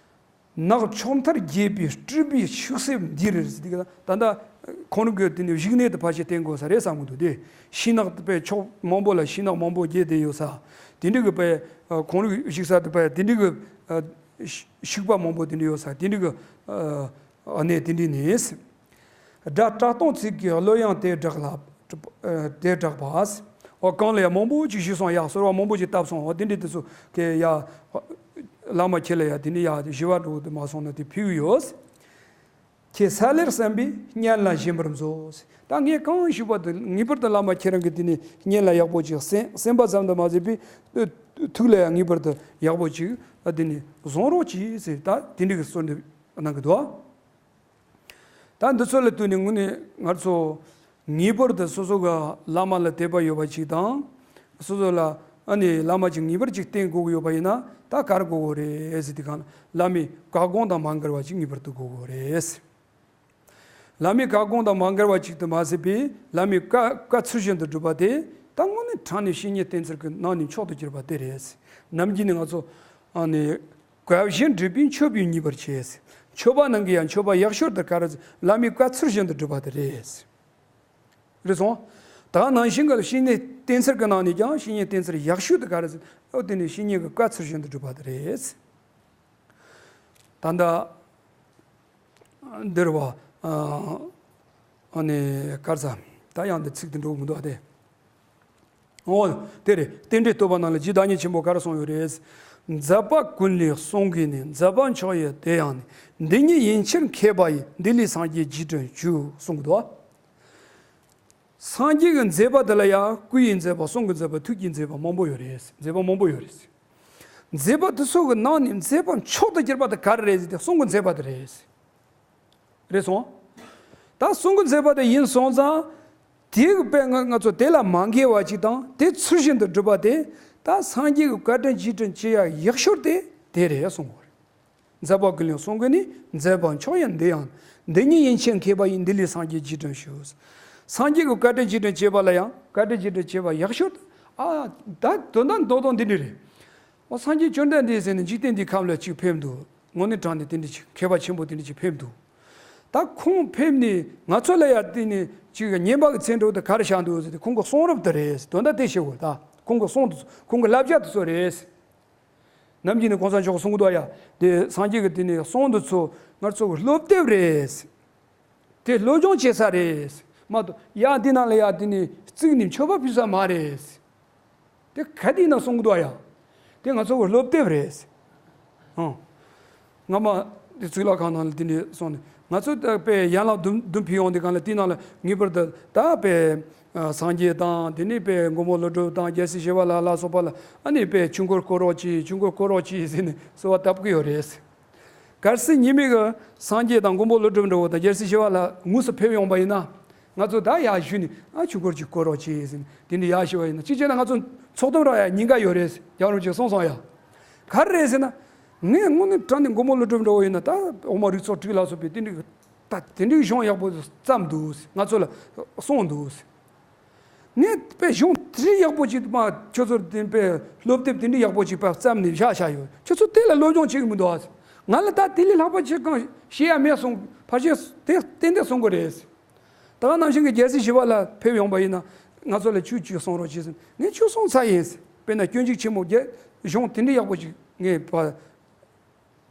ནག་ཕྱོགས་མཐར་རྒྱས་པའི་སྤྲུལ་པའི་ཤུགས་གསེབ་འདིར་ཟེར་དུས་སྒང་ལ། ད་ལྟ་ཁོང་རང་གི་དེ་ནི་བཞུགས་གནས་དེ་ཕལ་ཆེར་བསྟན་དགོས་ས་རེད་བསམ་གི་འདུག་སྟེ། ཤིང་ནགས་དེ་དཔེ་ཕྱོགས་མང་པོ་ལ་ཤིང་ནགས་མང་པོ་རྒྱས་བསྡད་ཡོད་ས། དེ་འདྲ་གི་དཔེ་ཁོང་རང་བཞུགས་ས་དེ་དཔེ་དེ་འདྲ་གི་ཤུག་པ་མང་པོ་དེ་འདྲ་ཡོད་ས། དེ་འདྲ་གི་གནས་དེ་འདྲ་ནས། སྒྲ་གྲགས་སྟོང་ཚིག་གི་གླུ་དབྱངས་དེ་བསྒྲགས་ལ། དེ་བསྒྲགས་པ། འོ་གང་ལ་ཡང་མང་པོ་ཅིག་ཞུས་སོང་ཡ། གསོལ་བ་མང་པོ་ཅིག་བཏབ་སོང་། འོ་དེ་འདྲ་དེ་ཚོ་གི་ཡ། བླ་མ་ཁྱེད་ལ་ཡ་དེ་འདྲ་ཡ་ཞུ་བ་འགྲོ་དུ་མ་སོང་ན་དེ་ཕུལ་གི་ཡོད། ཁྱེད་ས་ལེར་གསན་པས་སྙན་ལ་ཞིམ་པར་མཛོད། ད་ངས་གང་ཞུས་པ་དེ་ངེས་པར་དུ་བླ་མ་ཁྱེད་རང་གི་དེ་ནས་སྙན་ལ་ཡག་པོ་ཅིག་གསན་གསན་པ་ཙམ་དུ་མ་ཟད་པའི་ཐུགས་ལ་ཡང་ངེས་པར་དུ་ཡག་པོ་ཅིག་དེ་ནས་བཟུང་རོགས་གྱིས་ཟེར། ད་དེ་འདྲ་གི་གསོལ་འདེབས་གནང་གི་འདུག་ད་འདི་ཚོ་ལ་ལྟོས་ནས་དངོས་གནས་ང་ཚོ་ངེས་པར་དུ་སོ་སོ་གི་བླ་མ་ལ་དད་པ་ཡོད་པ་ཅིག་དང་། སོ་སོ་ལ་ཨ་ནི་བླ་མ་ཅིག་ངེས་པར་ཅིག་བསྟེན་དགོས་ཀྱི་ཡོད་པ་ཡིན་ན། ད་ག་རེ་དགོས་ཀྱི་རེད་ཟེར་དུས་སྒང་ལ། བླ་མའི་བཀའ་དགོངས་དང་མ་འགལ་བ་ཅིག་ངེས་པར་དུ་དགོས་ཀྱི་རེད། བླ་མའི་བཀའ་དགོངས་དང་མ་འགལ་བ་ཅིག་ཏུ་མ་ཟད་པའི་བླ་མའི་བཀའ་བཀའ་ཚུལ་བཞིན་དུ་སྒྲུབ་པ་དེ་ད་དངོས་གནས་དྲང་གནས་བཤེས་གཉེན་བསྟེན་ཚུལ་གྱི་ནང་ནས་མཆོག་ཏུ་གྱུར་པ་དེ་རེད། ནམ་རྒྱུན་ནས་ང་ཚོ་ཨ་ནི། བཀའ་བཞིན་སྒྲུབ་པས་མཆོད་པས་མཉེས་པར་བྱེད། མཆོད་པ་རྣམས་ཀྱི་ཡང་མཆོད་པ་ཡག་ཤོས་དེ་ག་རེ་ཟེར། བླ་མའི་བཀའ་ཚུལ་བཞིན་དུ་སྒྲུབ་པ་དེ་རེད། རེད་སོང་། ད་ནང་བཞིན་གྱི་བཤེས་གཉེན་བསྟེན་ཚུལ་གྱི་ནང་ནས་ཀྱང་བཤེས་གཉེན་བསྟེན་ཚུལ་ཡག་ཤོས་དེ་ག་རེ་ཟེར། འོ་དེ་ནི་བཤེས་གཉེན་གྱི་བཀའ་ཚུལ་བཞིན་དུ་སྒྲུབ་པ་དེ་རེད། ད་ལྟ་འདིར་བ། ཨ་ནི་ག་རེ་ཟེར། ད་ཡང་འདི་ཚིག་དེ་འགྲོ་གི་མི་འདུག་ཨ་དེ། འོ། དེ་རེད། རྟེན་འབྲེལ་བསྟོད་པ་ནང་ལ་རྗེ་བདག་ཉིད་ཆེན་པོས་ག་རེ་གསུངས་ཡོད་རེད། མཛད་པ་ཀུན་ལས་གསུང་གིས་ནི། མཛད་པ་མཆོག་ཡིན་དེ་ཡང་ནི། འདི་ཉིད་ཡིད་ཆེས་མཁས་པ་ཡིས། འདི་ལས་སངས་རྒྱས་རྗེས་དྲན་ཞུ། གསུངས་འདུག་སངས་རྒྱས་ཀྱི་མཛད་པ་དེ་ལ་ཡང་སྐུ་ཡི་མཛད་པ། གསུང་གི་མཛད་པ། ཐུགས་ཀྱི་མཛད་པ་མང་པོ་ཡོད་རེད། མཛད་པ་མང་པོ་ཡོད་རེད། མཛད་པ་དེ་ཚོ་གི་ནང་ནས་མཛད་པ་མཆོག་ཏུ་གྱུར་པ་དེ་ག་རེ་རེད་ཟེར་ཏེ། གསུང་གི་མཛད་པ་དེ་རེད། རེད་སོང་། ད་གསུང་གི་མཛད་པ་དེ་ཡིན་སོང་ཙང་། དེ་གི་དཔེ་ང་ང་ཚོ་དེ་ལ་མ་འགལ་བ་ཅིག་དང་། དེ་ཚུལ་བཞིན་དུ་སྒྲུབ་པ་དེ། ད་སངས་རྒྱས་ཀྱི་བཀའ་དྲིན་རྗེས་དྲན་བྱེད་ཡ་ཡག་ཤོས་དེ་དེ་རེད་གསུང་གི་ཡོད་རེད། མཛད་པ་ཀུན་ལས་གསུང་གིས་ནི། མཛད་པ་མཆོག་ཡིན་འདི་ཡང་། འདི་ཉིད་ཡིད་ཆེས་མཁས་པ་ཡིས། འདི་ལས་སངས་རྒྱས་རྗེས་དྲན་ཞུ། སངས་རྒྱས་ཀྱི་བཀའ་དྲིན་རྗེས་དྲན་བྱེད་པ་ལ་ཡང་། བཀའ་དྲིན་རྗེས་དྲན་བྱེད་པ་ཡག་ཤོས་དེ། ཨ། ད་དོན་དག་རྡོག་རྡོག་འདི་འདྲ་རེད། འོ་སངས་རྒྱས་བཅོམ་ལྡན་འདས་ཟེར་ནས་འཇིག་རྟེན་འདིའི་ཁམས་ལ་ཅིག་ཕེབས་འདུག་དངོས་གནས་དྲང་གནས་དེ་འདྲ་ཅིག་མཁས་པ་ཆེན་པོ་དེ་འདྲ་ཅིག་ཕེབས་འདུག་ད་ཁོང་ཕེབས་ནས་ང་ཚོ་ལ་ཡ་དེ་ནས་ཅིག་བསྙེན་པ་གི་ཚན་གྲོགས་དེ་ག་རེ་བཞག་འདུག་ཟེར་ཏེ། ཁོང་གི་གསུང་རབ་དེ་རེད། དོན་དག་དེ་བཤད་དགོས། ད་ཁོང་གི་གསུང་དེ་ཚོ། ཁོང་གི་བསླབ་བྱ་དེ་ཚོ་རེད། ནམ་རྒྱུན་ནས་གོང་ས་མཆོག་གསུང་གི་འདུག་ཡ། དེ་སངས་རྒྱས་ཀྱི་དེ་ནས་གསུང་དེ་ཚོ་ང་ཚོ་གི་སློབ་དེབ་རེད། དེ་སློབ་སྦྱོང་བྱེད་ས་རེད། མ་གཏོགས་ཡ་འདི་ནང་ལ་ཡ་དེ་ནས་བརྩིགས་ནས་མཆོད་པ་ཕུལ་ས་མ་རེད། དེ་ག་དེ་ན་གསུང་གི་འདུག་ཡ། དེ་ང་ཚོ་གི་སློབ་དེབ་རེད། ཨང་། སྔ་མ་དེ་གཙུག་ལག་ཁང་ནང་ལ་དེ་འདྲ་སོང་ནས། ང་ཚོ་ད་དཔེ་ཡན་ལག་བདུན་བདུན་ཕུལ་ཡོང་དུས་སྒང་ལ། དེ་ནང་ལ་ངེས་པར་དུ་ད་དཔེ་སངས་རྒྱས་དང་། དེ་ནས་དཔེ་མགོན་པོ་ཀླུ་སྒྲུབ་དང་། རྒྱལ་སྲས་ཞི་བ་ལྷ་ལ་སོགས་པ་ལ། ཨ་ནི་དཔེ་ཆོས་འཁོར་བསྐོར་རོགས་གྱིས། ཆོས་འཁོར་བསྐོར་རོགས་གྱིས་ཟེར་ནས་གསོལ་བ་བཏབ་ཀྱི་ཡོད་རེད། གལ་སྲིད་ཉི་མའི་གི་སངས་རྒྱས་དང་མགོན་པོ་ཀླུ་སྒྲུབ་འདྲ་བོ་དང་རྒྱལ་སྲས་ཞི་བ་ལྷ་དངོས་སུ་ཕེབས་ཡོང་པ་ཡིན་ན། ང་ཚོ་ད་ཡར་བཞུགས་ནས། ཨ། ཆོས་འཁོར་གྱིས་བསྐོར་རོགས་གྱིས་ཟེར་ནས་དེ་འདྲ་ཡར་ཞུ་བ་ཡིན་ན། གཅིག་བྱས་ན་ང་ཚོ་ཚོགས་གཏམ་རག་ཡ་ཉེན་ཁ་ཡོད་རེད། རྒྱལ་བ་རིན་པོ་ཆེས་གསུངས་སོང་ཡ། ག་རེ་རེད་ཟེར་ན། ངས་དངོས་གནས་དྲང་གནས་མགོན་པོ་ཀླུ་སྒྲུབ་འདྲ་བོ་ཡིན་ན། ད་འོག་མ་རིགས་ཚོགས་དྲུག་ལ་སོགས་པའི་དེ་འདྲའི། ད་དེ་འདྲའི་གཞུང་ཡག་པོ་བརྩམས་འདུག་ང་ཚོ་ལ་གསུངས་འདུག་ངས་དཔེ་གཞུང་དེ་འདྲའི་ཡག་པོ་ཅིག་མ། ཁྱོད་ཚོར་དེ་དཔེ་སློབ་དེབ་དེ་འདྲའི་ཡག་པོ་ཅིག་དཔེ་བརྩམས་ནས་བཞག་བཞག་ཡོད། ཁྱོད་ཚོ་དེ་ལ་སློབ་སྦྱོང་བྱེད་ཀྱི་མི་འདུག་ཨ། ང་ལ་ད་དེ་ལས་ལྷག་པ་ཅིག་གང་བཤད་ཡ་མེད་གསུངས། ཕལ་ཆེར་དེ་ཏན་ཏན་གསུང་གི་རེད། ད་ག་ནང་བཞིན་གྱི་རྒྱལ་སྲས་ཞི་བ་ལྷ་ཕེབས་ཡོང་པ་ཡིན་ན། ང་ཚོ་ལ་ཆོས་ཅིག་གསུང་རོགས་བྱེད་ཟེར། ངས་ཆོས་གསུངས་ཚར་ཡིན། དཔེར་ན་སྐྱོན་འཇུག་ཆེན་མོ་རྒྱལ། གཞུང་དེ་འདྲའི་ཡག་པོ་ཅིག་ངས་ཕར་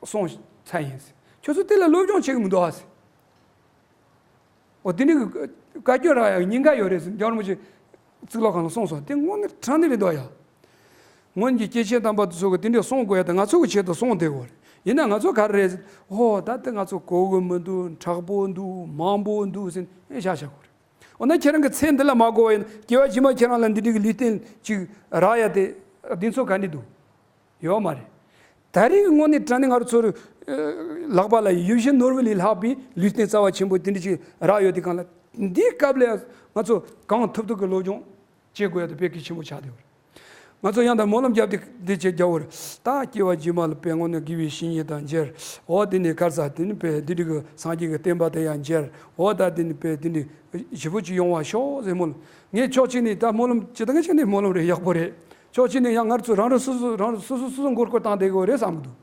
གསུངས་ཚར་ཡིན། ཁྱོད་ཚོ་དེ་ལ་སློབ་སྦྱོང་བྱེད་ཀྱི་མི་འདུག་ཨ། འོ་དེ་འདྲའི་བཀའ་བཀྱོན་རག་ཡ་ཉེན་ཁ་ཡོད་རེད་ཟེར། རྒྱལ་བ་རིན་པོ་ཆེ་གཙུག་ལག་ཁང་ལ་གསུངས་སོང་། དེ་དངོས་གནས་དྲང་གནས་རེད་འདུག་ཡ། སྔོན་གྱི་སྐྱེས་ཆེན་དམ་པ་དེ་ཚོ་གིས་དེ་འདྲའི་གསུང་དགོས་ཡ་དེ་ང་ཚོ་གི་ཆེད་དུ་གསུངས་བསྡད་ཡོད་རེད། ཡིན་ན་ང་ཚོ་ག་རེ་རེད་ཟེར། ཨོ་ད་དེ་ང་ཚོ་གོ་གི་མི་འདུག་མཁྲེགས་པོ་འདུག་མང་པོ་འདུག་ཟེར་ནས་བཞག་བཞག་དགོས་རེད། འོ་ན་ཁྱེད་རང་གི་མཚན་འདི་ལ་མ་གོ་བ་ཡིན་ན། སྐྱེ་བ་རྗེས་མ་ཁྱེད་རང་ལ་འདི་འདྲའི་གི་ལུས་རྟེན་ཅིག་རག་ཡ་དེ་གདེང་ཚོད་ག་འདྲ་འདུག་ཡོད་མ་རེད། ད་རེས་ཀྱི་དངོས་གནས་དྲང་གནས་ང་རང་ཚོར་ལག་པ་ལ་ཡིད་བཞིན་ནོར་བུ་ལས་ལྷག་པའི་ལུས་རྟེན་རྩ་བ་ཆེན་པོ་དེ་འདྲ་ཞིག་རག་ཡོད་དུས་སྒང་ལ། འདིའི་སྐབས་ལ་ང་ཚོ་གང་ཐུབ་ཐུབ་ཀྱི་སློབ་སྦྱོང་བྱེད་དགོས་ཡ་དེ་དཔེ་གལ་ཆེན་པོ་ཆགས་བསྡད་ཡོད་རེད། ང་ཚོ་ཡང་དང་སྨོན་ལམ་བརྒྱབ་སྟེ་འདི་བྱེད་རྒྱག་གི་རེད། ད་སྐྱེ་བ་རྗེས་མ་ལ་དཔེ་དངོས་གནས་དགེ་བའི་བཤེས་གཉེན་དང་མཇལ། འོ་དེ་ནས་ག་རེ་ཟེར། དེ་ནས་དཔེ་འདི་འདྲ་གི་སངས་རྒྱས་ཀྱི་བསྟན་པ་དེ་ཡང་མཇལ། འོ་ད་དེ་ནས་དཔེ་དེ་འདྲ་ཞེ་པོ་ཅིག་ཡོང་བ་ཤོག་ཟེར་སྨོན་ལམ། ངས་ཕྱོགས་གཅིག་ནས་ད་སྨོན་ལམ་ཇི་ལྟར་ངས་བྱས་ནས་སྨོན་ལམ་རེ་ཡག་པོ་རེད། ཕྱོགས་གཅིག་ནས་ཡང་ང་ཚོ་རང་རང་སོ་སོ་རང་རང་སོ་སོ་སོ་སོ་མགོ་སྐོར་བཏང་བསྡད་དགོས་རེད་བསམ་གི་འདུག་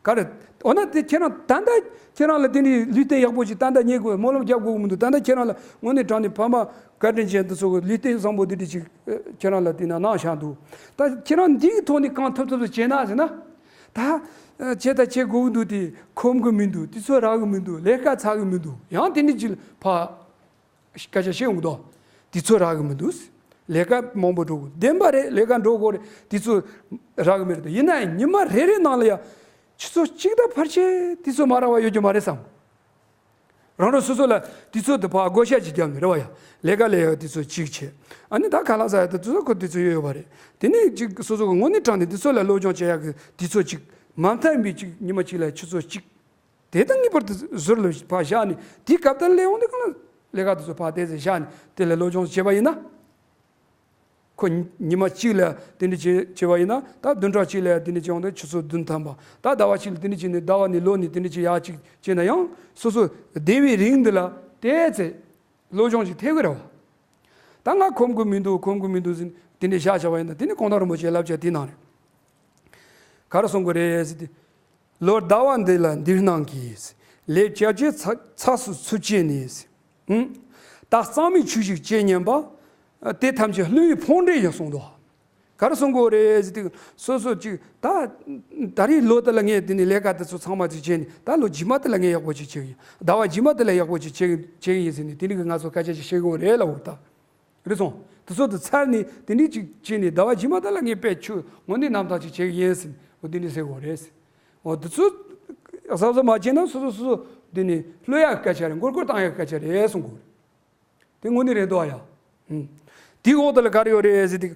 ག་རེ། འོ་ན་དེ་ཁྱེད་རང་ད་ལྟ་ཁྱེད་རང་ལ་དེ་འདྲའི་ལུས་རྟེན་ཡག་པོ་ཞིག་ད་ལྟ་རྙེད་དགོས། སྨོན་ལམ་རྒྱབ་དགོས་ཀྱི་མི་འདུག་ད་ལྟ་ཁྱེད་རང་ལ་དངོས་གནས་དྲང་གནས་ཕ་མ་བཀའ་དྲིན་ཅན་དེ་ཚོ་གི་ལུས་རྟེན་བཟང་པོ་དེ་འདྲ་ཅིག་ཨ་ཁྱེད་རང་ལ་དེ་ན་གནང་བཞག་འདུག་ད་ཁྱེད་རང་འདི་གི་ཐོག་ནས་གང་ཐུབ་ཐུབ་ཚོ་བྱས་ན་ཟེར་ན། ད་ཨ་བྱས་ད་བྱེད་དགོས་ཀྱི་འདུག་དེ་ཁོམ་གི་མི་འདུག་དུས་ཚོད་རག་གི་མི་འདུག་ལས་ཀ་ཚར་གི་མི་འདུག་ཡང་དེ་འདྲ་ཅིག་ཕ། སྐད་ཆ་བཤད་ཡོང་གི་འདུག་དུས་ཚོད་རག་གི་མི་འདུག་ལས་ཀ་མང་པོ་འགྲོ་དགོས། བདེན་པ་རེད། ལས་ཀ་འགྲོ་དགོས་རེད། དུས་ཚོད་རག་གི་མི་རེད་དོ། ཡིན་ན་ཡང་ཉི་མ་རེ་རེ་ནང་ལ་ཡ་ཆུ་ཚོད་གཅིག་དང་ཕལ་ཆེར་དུས་ཚོད་མ་རག་པ་ཡོད་རྒྱུ་མ་རེད་བསམ། རང་རང་སོ་སོ་ལ་དུས་ཚོད་དེ་ཕར་བགོ་བཤའ་ཅིག་བརྒྱབ་ནས་རེད་བ་ཡ། ལས་ཀ་ལས་ཡ་དུས་ཚོད་གཅིག་བྱས། ཨ་ནི་ད་ཁ་ལག་ཟ་ཡ་དེ་དུས་ཚོད་ཁོ་དུས་ཚོད་ཡོད་ཡོད་པ་རེད། དེ་ནས་ཅིག་སོ་སོ་གི་དངོས་གནས་དྲང་གནས་དུས་ཚོད་ལ་སློབ་སྦྱོང་བྱེད་ཡ་གི་དུས་ཚོད་ཅིག་མ་མཐའ་ཡིན་པའི་ཅིག་ཉི་མ་གཅིག་ལ་ཆུ་ཚོད་གཅིག་དེ་དང་ངེས་པར་དུ་ཟུར་ལ་ཕར་བཞག་ནས་དེའི་སྐབས་དེར་སླེབས་འོང་དུས་གང་ལ་ལས་ཀ་དེ་ཚོ་ཕར་བལྟས་ཚེ་བཞག་ནས་དེ་ལ་སློབ་སྦྱོང་བྱས་པ་ཡིན་ན། ཁོ་ཉི་མ་གཅིག་ལ་དེ་འདྲ་བྱས་བྱས་པ་ཡིན་ན། ད་བདུན་ཕྲག་གཅིག་ལ་དེ་འདྲ་བྱས་འོང་དུས་ཆུ་ཚོད་བདུན་ཐམ་པ། ད་ཟླ་བ་གཅིག་ལ་དེ་འདྲ་བྱས་ནས་ཟླ་བ་ནས་ལོ་ནས་དེ་འདྲ་བྱས་ཡག་ཅིག་བྱས་ན་ཡང་སོ་སོ་བདེ་བའི་རིང་འདི་ལ་བལྟས་ཚེ་སློབ་སྦྱོང་ཅིག་ཐེབས་ཀྱི་རེད་བ། ད་ང་ཁོམ་གི་མི་འདུག་ཁོམ་གི་མི་འདུག་ཟེར་དེ་འདྲ་བཞག་བྱས་པ་ཡིན་ན། དེ་ནི་གོང་ཐང་རིན་པོ་ཆེའི་བསླབ་བྱ་དེའི་ནང་རེད། ག་རེ་གསུང་གི་རེད་ཟེར་དུས། ལོ་ཟླ་བ་འདི་ལ་འདིར་སྣང་གིས། ལས་བྱ་བྱེད་ཚ་ཚགས་སུ་ཚུད་བྱས་ནས། ཧུམ། ད་གཙང་མའི་ཆོས་ཤིག་བྱེད་སྙམ་པ། དེ་ཐམས་ཅད་བསླུ་བའི་ཕུང་འདྲེ་ཡིན་གསུངས་འདུག་ག་རེ་གསུང་གི་རེད་ཟེར་དུས། སོ་སོ་ཅིག་ད་ད་རེས་ལོ་དེ་ལ་ངས་དེ་ནས་ལས་ཀ་དེ་ཚོ་ཚང་མ་ཅིག་བྱས་ནས། ད་ལོ་རྗེས་མ་དེ་ལ་ངས་ཡག་པོ་ཅིག་བྱེད་ཀྱི་ཡིན། ཟླ་བ་རྗེས་མ་དེ་ལ་ཡག་པོ་ཅིག་བྱེད་ཀྱི་བྱེད་ཀྱི་ཡིན་ཟེར་ནས་དེ་འདྲ་གི་ང་ཚོ་སྐད་ཆ་ཅིག་བཤད་གི་རེད་ལབ་འོ་ད། རེད་སོང་། དེ་ཚོ་དེ་ཚར་ནས་དེ་འདྲའི་ཅིག་བྱས་ནས་ཟླ་བ་རྗེས་མ་དེ་ལ་ངས་དཔེ་ཆུ་དངོས་གནས་རྣམ་དག་ཅིག་བྱེད་ཀྱི་ཡིན་ཟེར་ནས་འོ་དེ་འདྲ་ཟེར་གོ་རེད། འོ་དེ་ཚོ་གཟབ་གཟབ་མ་བྱས་ན་སོ་སོ་སོ་སོ་དེ་ནས་བསླུ་ཡག་གི་སྐད་ཆ་རེད། མགོ་སྐོར་བཏང་ཡག་གི་སྐད་ཆ་རེད་གསུང་གོ་རེད། དེ་དངོས་གནས་རེད་འདུག་ཨ་ཡ། ཧུམ། དེའི་འོག་དེ་ལ་ག་རེ་ཡོད་རེད་ཟེར་དུས།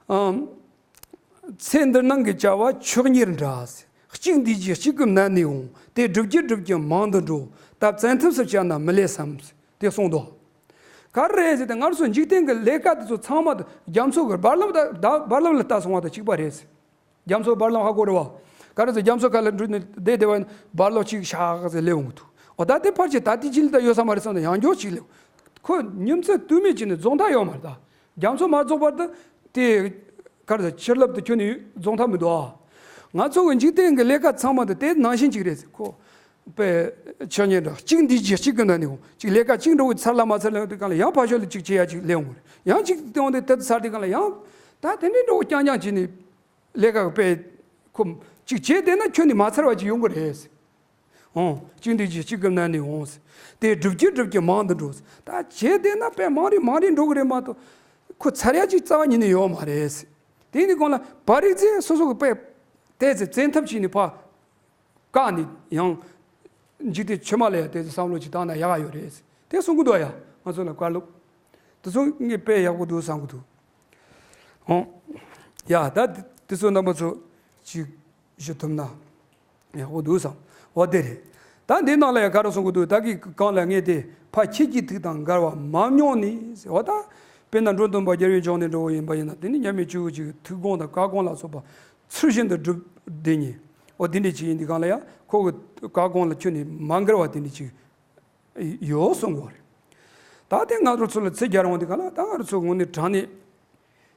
ཨམ། ཚེ་འདིར་སྣང་གི་བྱ་བ་ཆོས་ཉིད་འདྲ། གཅིག་འདས་རྗེས་གཅིག་གི་མནན་ནས་འོང་། དེ་སྒྲུབ་ཀྱི་སྒྲུབ་ཀྱི་མང་དུ་འགྲོ། ད་བཙན་ཐབས་སུ་བྱས་ན་མི་ལེགས་སམ། དེ་གསུངས་འདུག་ག་རེ་རེད་ཟེར་ཏེ་ང་ཚོ་འཇིག་རྟེན་གྱི་ལས་ཀ་དེ་ཚོ་ཚང་མ་རྒྱ་མཚོ་གི་རྦ་རླབས་དང་རྦ་རླབས་ལ་ལྟ་སོང་བ་དང་གཅིག་པ་རེད། རྒྱ་མཚོ་རྦ་རླབས་ཧ་གོ་རེད་བ། ག་རེ་ཟེར། རྒྱ་མཚོ་ཁ་ལ་འགྲོ་ནས་བསྡད་བསྡད་པ་ཡིན་ན་རྦ་རླབས་གཅིག་ཤག་ཟེར་སླེབས་འོང་གི་འདུག་འོ་ད་དེ་ཕར་ཆེར་ད་ལྟའི་ཅི་ལ་ད་ཡོད་ས་མ་རེད་བསམ་ནས་ཡང་བསྐྱར་གཅིག་སླེབས། ཁོ་ཉིན་མཚན་དུས་མེད་ཅིག་ནས་རྫོགས་མཐའ་ཡོད་མ་རེད་ད། རྒྱ་མཚོ་མ་རྫོགས་བར་དུ་དེ་ག་རེ་ཟེར། ཕྱི་རླབས་དེ་ཁྱོན་ནས་རྫོགས་མཐའ་མི་འདུག་ཨ། ང་ཚོ་གི་འཇིག་རྟེན་གྱི་ལས་ཀ་ཚང་མ་དེ་དེ་ནང་བཞིན་གཅིག་རེད་ཟེར། ཁོ་དཔེ་ཆོས་ཉིད་འདྲ། གཅིག་འདས་རྗེས་གཅིག་གི་མནན་ནས་འོང་། གཅིག་ལས་ཀ་གཅིག་འགྲོ་གི་ཚར་ལ་མ་ཚར་ལ་དེ་གང་ལ་ཡང་ཕར་ཕྱོགས་ལ་གཅིག་བྱེད་ཡ་གཅིག་སླེབས་འོང་གི་རེད། ཡང་གཅིག་དེ་འོང་དེ་དེ་ཚར་དེ་གང་ལ་ཡང་ད་དེ་འདྲའི་འགྲོ་རྐྱང་རྐྱང་བྱས་ནས་ལས་ཀ་དཔེ་ཁོ་གཅིག་བྱས་བསྡད་ན་ཁྱོན་ནས་མ་ཚར་བ་ཅིག་ཡོང་གི་རེད་ཟེར། འོང་། གཅིག་འདས་རྗེས་གཅིག་གི་མནན་ནས་འོང་ཟེར། དེ་སྒྲུབ་ཀྱི་སྒྲུབ་ཀྱི་མང་དུ་འགྲོ་ཟེར། ད་བྱས་བསྡད་ན་དཔེ་མང་རེ་མང་རེ་འགྲོ་གི་རེད་མ་གཏོགས་ཁོ་ཚར་ཡ་ཅིག་རྩ་བ་ཉིད་ནས་ཡོད་མ་རེད་ཟེར། དེ་ནི་གང་ལ་བར་རིག་ཚེ་སོ་སོ་གི་དཔེ་བལྟས་ཚེ་བཙན་ཐབས་བྱས་ནས་ཕར་བཀག་ནས་ཡང་འཇིག་རྟེན་ཕྱི་མ་ལ་ཡང་དེ་ཚོ་བསམ་བློ་ཅིག་བཏང་ན་ཡག་ཡོད་རེད་ཟེར། དེ་གསུང་གི་འདུག་ཡ། ང་ཚོ་ལ་བཀའ་སློབ་དེ་ཚོ་ངས་དཔེ་ཡག་པོ་འདུག་བསམ་གི་འདུག་འོང་། ཡ་ད་དེ་ཚོ་རྣམ་པ་ཚོ་ཅིག་ཞུ་ཐུབ་ན་ཡག་པོ་འདུག་བསམ། འོ་དེ་རེད། ད་འདི་ནང་ལ་ཡང་ག་རེ་གསུང་གི་འདུག་ད་གི་གང་ལ་ངས་དེ་ཕ་ཁྱེད་ཀྱི་ཐུགས་དང་འགལ་བ་མ་མྱོང་ནས་ཟེར་བ་ད། དཔེར་ན་འགྲོ་དོན་པ་རྒྱལ་བའི་ལྗོངས་ནས་འགྲོ་བ་ཡིན་པ་ཡིན་ན། དེ་ནི་མཉམ་མེད་སྤྱི་བོ་གཅིག་གི་ཐུགས་དགོངས་དང་བཀའ་དགོངས་ལ་སོགས་པ་ཚུལ་བཞིན་དུ་སྒྲུབ་བསྡད་ཉེ། འོ་དེ་འདྲ་ཅིག་ཡིན་དུས་གང་ལ་ཡང་ཁོ་གི་བཀའ་དགོངས་ལ་ཁྱོན་ནས་མ་འགལ་བ་དེ་འདྲ་ཅིག་ཡོད་གསུང་གི་རེད། ད་དེ་ང་རང་ཚོ་ལ་ཚེ་རྒྱལ་རང་དེ་ག་ལ་ད་ང་རང་ཚོ་དངོས་གནས་དྲང་གནས་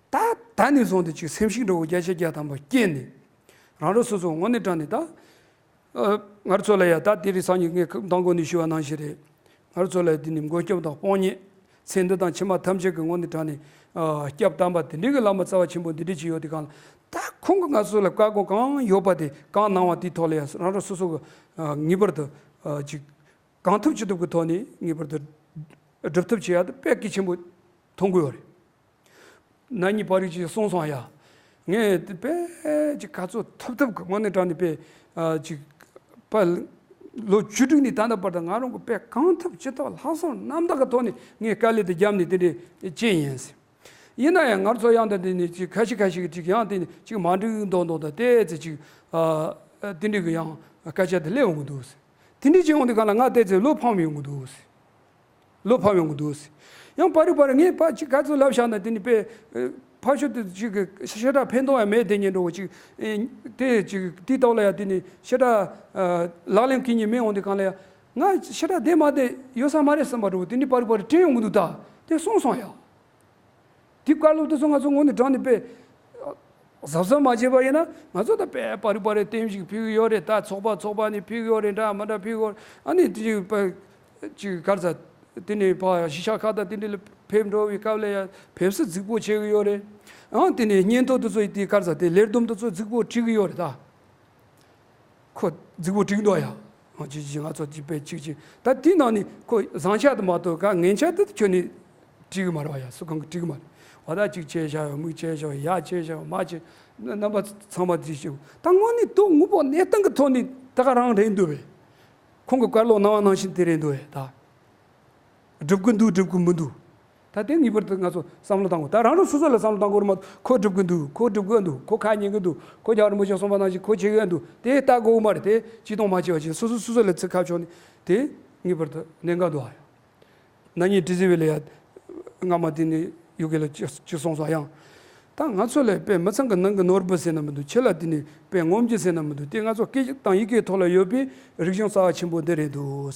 ད་ད་ནས་བཟུང་སྟེ་ཅིག་སེམས་ཤུགས་འདྲ་བོ་བརྒྱ་ཆ་བརྒྱ་ཐམ་པ་སྐྱེས་ནས་རང་རང་སོ་སོ་དངོས་གནས་དྲང་གནས་ད་ཨ་ང་རང་ཚོ་ལ་ཡ་ད་དེ་རིང་སང་ཉིན་ངས་མདང་དགོང་ནས་ཞུ་བ་ནང་བཞིན་རེད། ང་རང་ཚོ་ལ་དེ་ནི་མགོན་སྐྱབས་དང་དཔང་ཉིད་ཚེ་འདི་དང་ཕྱི་མ་ཐམས་ཅད་ཀྱི་དངོས་གནས་དྲང་གནས་ཨ་སྐྱབས་དམ་པ་དེ་འདྲའི་གི་བླ་མ་རྩ་བ་ཆེན་པོ་འདི་འདྲ་ཅིག་ཡོད་དེ་གང་ལ་ད་ཁོང་གི་ང་ཚོ་ལ་བཀའ་དགོངས་གང་ཡོད་པ་དེ་གང་གནང་བ་དེའི་ཐོག་ལ་ཡ་རང་རང་སོ་སོ་གི་ཨ་ངེས་པར་དུ་ཨ་ཅིག་གང་ཐུབ་ཅི་ཐུབ་ཀྱི་ཐོག་ནས་ངེས་པར་དུ་སྒྲུབ་ཐབས་བྱེད་ཡ་དེ་དཔེ་གལ་ཆེན་པོ་མཐོང་གི་ཡོད་རེད། ན་ནིང་བར་རིག་ཅིག་གསུངས་སོང་ཡ། ངས་དེ་དཔེ་ཅིག་ག་ཚོད་ཐུབ་ཐུབ་ཀྱི་དངོས་གནས་དྲང་གནས་དཔེ་ཨ་ཅིག་དཔེ་ལོ་བཅུ་དྲུག་ནས་ད་ལྟ་བར་དུ་ང་རང་གི་དཔེ་གང་ཐུབ་ཅི་ཐུབ་ལྷག་བསམ་རྣམ་དག་གི་ཐོག་ནས་ངས་དཀའ་ལས་དེ་བརྒྱབ་ནས་དེ་འདྲས་བྱས་ཡིན། ཡིན་ན་ཡང་ང་ཚོ་ཡང་ད་དེ་ནས་ཅིག་ཁ་ཤས་ཁ་ཤས་ཀྱིས་ཅིག་ཡང་དེ་ནས་ཅིག་མ་འགྲིག་མདོག་མདོག་དང་དེ་ཚེ་ཅིག་ཨ་ཨ་དེ་འདྲ་གི་ཡང་སྐད་ཆ་དེ་སླེབས་འོང་གི་འདུག་ཟེར། དེ་འདྲ་ཅིག་འོང་དུས་གང་ལ་ང་དེ་ཚེ་བློ་ཕམ་ཡོང་གི་འདུག་ཟེར། བློ་ཕམ་ཡོང་གི་འདུག་ཟེར། ཡང་བར་རིག་བར་རིག་ངས་ཕར་ཅིག་ག་ཚོད་ལབ་བཞག་ན་དེ་ནི་དཔེ་ཨ་ ཕར་ཕྱོགས་དེ་ཅིག་གི་ཤ་ཁྲག་ཕན་ཐོགས་ཡང་མེད་དེ་ཉིན་འགྲོ་ཅིག་ཨེ། དེ་ཅིག་དེའི་ཐོག་ལ་ཡང་དེ་ནི་ཤ་ཁྲག་ཨ་ལག་ལེན་གྱི་ཉིན་མེད་འོང་དེ་གང་ལ་ཡང་ང་ཤ་ཁྲག་དེ་མ་དེ་ཡོད་ས་མ་རེད་བསམ་པ་འགྲོ་དེ་ནི་པར་པར་དྲན་ཡོང་གི་འདུག་ད་དེ་སོང་སོང་ཡང་། དེ་བཀའ་སློབ་དེ་ཚོ་ང་ཚོ་ངོ་ནས་དྲང་ནས་དཔེ་གཟབ་གཟབ་མ་བྱས་པ་ཡིན་ན་ང་ཚོ་ད་དཔེ་པར་པར་ལྟེམ་ཞིག་ཕུལ་གི་ཡོད་རེད། ད་ཚོགས་པ་ཚོགས་པ་ནས་ཕུལ་གི་ཡོད་རེད། འདྲ་མི་འདྲ་ཕུལ་གི་ཡོད་རེད། ཨ་ནི་དེ་ཅིག་དཔེ་ཅིག་ག་རེ་ཟ། དེ་ནས་ཕ་གཞིས་ཆགས་ཁག་དང་དེ་འདྲ་ལ་ཕེབས་འགྲོ་བའི་སྐབས་ལ་ཡང་ཕེབས་བསུ་རྫིག་པོ་བྱེད་གི་ཡོད་རེད། ཨང་དེ་ནས་སྙན་ཐོ་དེ་ཚོ་ཡི་དེ་ག་རེ་ཟ་དེ་ལས་བསྡོམས་དེ་ཚོ་རྫིག་པོ་བྲིས་གི་ཡོད་རེད་ད། ཁོ་རྫིག་པོ་བྲིས་འདུག་ཡ། ཨང་ཅི་ཅི་ང་ཚོ་ཅི་དཔེ་ཅིག་ཅིག་ད་དེ་ནང་ནས་ཁོ་བཟང་ཆ་དེ་མ་གཏོགས་ག་ངན་ཆ་དེ་ཁྱོན་ནས་བྲིས་གི་མ་རེད་བ་ཡ། སུ་གང་གི་བྲིས་གི་མ་རེད། བ་ད་ཅིག་བྱས་བཞག་ཡོད། མིག་བྱས་བཞག་ཡོད། ཡ་བྱས་བཞག་ཡོད། མ་བྱས་རྣམ་པ་ཚང་མ་བྲིས་ཤིག་ད་དངོས་གནས་དོ་དངོས་པོ་གནས་སྟངས་ཀྱི་ཐོག་ནས་ད་ག་རང་རེད་འདུག་བས། ཁོང་གི་བཀའ་སློབ་གནང་བ་ནང་བཞིན་དེ་རེད་འདུག་བས་ད། སྒྲུབ་ཀྱི་འདུག་སྒྲུབ་ཀྱི་མི་འདུག་ད་དེ་ངེས་པར་དུ་ང་ཚོ་བསམ་བློ་བཏང་དགོས། ད་རང་རང་སོ་སོ་ལ་བསམ་བློ་བཏང་དགོས་རེད་མ་གཏོགས་ཁོ་སྒྲུབ་ཀྱི་འདུག་ཁོ་སྒྲུབ་ཀྱི་འདུག་ཁོ་ཁ་ཉན་གྱི་འདུག་ཁོ་རྒྱལ་བ་རིན་པོ་ཆེ་གསུངས་པ་ནང་བཞིན་ཁོ་བྱེད་ཀྱི་འདུག་དེ་ལྟ་དགོས་མ་རེད། དེ་ཅི་གཏོང་མ་བྱེད་པ་བྱེད། སོ་སོ་སོ་སོ་ལ་ཚིག་ཁ་ཕྱོགས་ནས་དེ་ངེས་པར་དུ་གནད་འགག་འདུག་ཨ། ན་ནིང་ཏི་ཟི་ཝི་ལ་ཡ་སྔ་མ་དེ་ནས་ཡུ་གེ་ལ་ཅི་ཅི་གསུངས་སོང་ཡང་། ད་ང་ཚོ་ལ་དཔེ་མི་ཚང་གི་ནང་གི་ནོར་བུ་ཟེར་ན་མི་འདུག་ཕྱི་ལ་དེ་ནས་དཔེ་ངོམ་རྒྱུ་ཟེར་ན་མི་འདུག་དེ་ང་ཚོ་སྐད་དང་ཡི་གེའི་ཐོག་ལ་ཡོད་པའི་རིག་གཞུང་རྩ་བ་ཆེན་པོ་འདི་རེད་འདུག་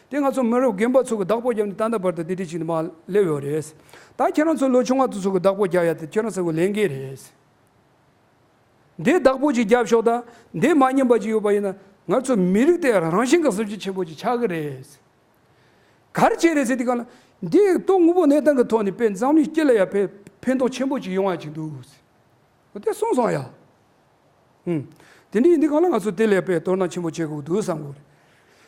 དེ་ང་ཚོ་མི་རབས་རྒན་པ་ཚོ་གི་བདག་པོ་བརྒྱབ་ནས་ད་ལྟ་བར་དུ་དེ་འདྲ་ཅིག་ནས་མར་སླེབས་ཡོད་རེད། ད་ཁྱེད་རང་ཚོ་ལོ་ཆུང་བ་དེ་ཚོ་གི་བདག་པོ་རྒྱག་ཡ་དེ་ཁྱེད་རང་ཚོ་གི་ལས་འགན་རེད། འདི་བདག་པོ་ཅིག་རྒྱབ་ཤོག་ད་འདི་མ་ཉན་པ་ཅིག་ཡོད་པ་ཡིན་ན་ང་ཚོ་མི་རིགས་དེ་རང་བཞིན་གྱི་གཟི་བརྗིད་ཆེན་པོ་ཅིག་ཆགས་ཀྱི་རེད། ག་རེ་བྱས་རེད་ཟེར་དུས་གང་ལ་འདི་ལྟོ་དངོས་པོ་གནས་སྟངས་ཀྱི་ཐོག་ནས་དཔེ་འཛམ་གླིང་སྤྱི་ལ་ཡང་དཔེ་ཕན་ཐོགས་ཆེན་པོ་ཅིག་ཡོང་ཡ་ཅིག་འདུག་ཟེར། དེ་གསུངས་སོང་ཡ། ཧུམ། དེ་འདྲ་ཡིན་དུས་གང་ལ་ང་ཚོ་དེ་ལ་དཔེ་དོ་སྣང་ཆེན་པོ་བྱེད་དགོས་འདུག་བསམ་གྱི་རེད།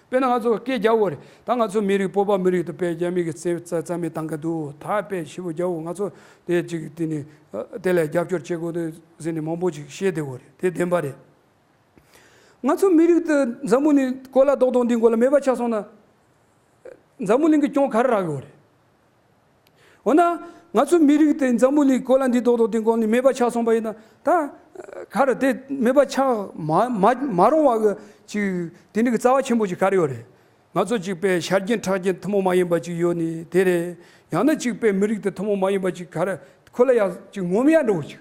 དཔེར་ན་ང་ཚོ་སྐད་རྒྱག་དགོས་རེད། ད་ང་ཚོ་མི་རིགས་བོད་པ་མི་རིགས་དེ་དཔེ་རྒྱ་མི་གི་རྩེད་རྩེད་རྩེད་མོ་བཏང་གི་འདུག་ད་དཔེ་ཞེ་པོ་རྒྱག་དགོས། ང་ཚོ་དེ་ཅིག་དེ་ནི་དེ་ལ་རྒྱབ་སྐྱོར་བྱེད་དགོས་འདུག་ཟེར་ནས་མང་པོ་ཅིག་བཤད་བསྡད་ཡོད་རེད། དེ་བདེན་པ་རེད། ང་ཚོ་མི་རིགས་དེ་འཛམ་བུ་གླིང་གོ་ལ་རྡོག་རྡོག་འདི་མགོ་ལ་མེད་པ་ཆགས་སོང་ན། འཛམ་བུ་གླིང་གི་གྱོང་ག་རེ་རག་ཡོད་རེད། འོ་ན། ང་ཚོ་མི་རིགས་དེ་འཛམ་བུ་གླིང་གོ་ལ་འདི་རྡོག་རྡོག་འདི་མགོ་ནས་མེད་པ་ཆགས་སོང་པ་ཡིན་ན་ད། ག་རེ་དེ་མེད་པ་ཆགས་མ་མ་མ་རུང་བ་གི་ཅིག་དེ་འདྲ་གི་རྩ་བ་ཆེན་པོ་ཅིག་ག་རེ་ཡོད་རེད། ང་ཚོ་ཅིག་དཔེ་ཤ་རྒྱུས་ཁྲག་རྒྱུས་ཐུན་མོང་མ་ཡིན་པ་ཅིག་ཡོད་ནི་དེ་རེད། ཡང་ན་ཅིག་དཔེ་མི་རིགས་དེ་ཐུན་མོང་མ་ཡིན་པ་ཅིག་ག་རེ་ཁོ་ལ་ཡང་ཅིག་ངོམ་ཡ་འགྲོ་ཅིག་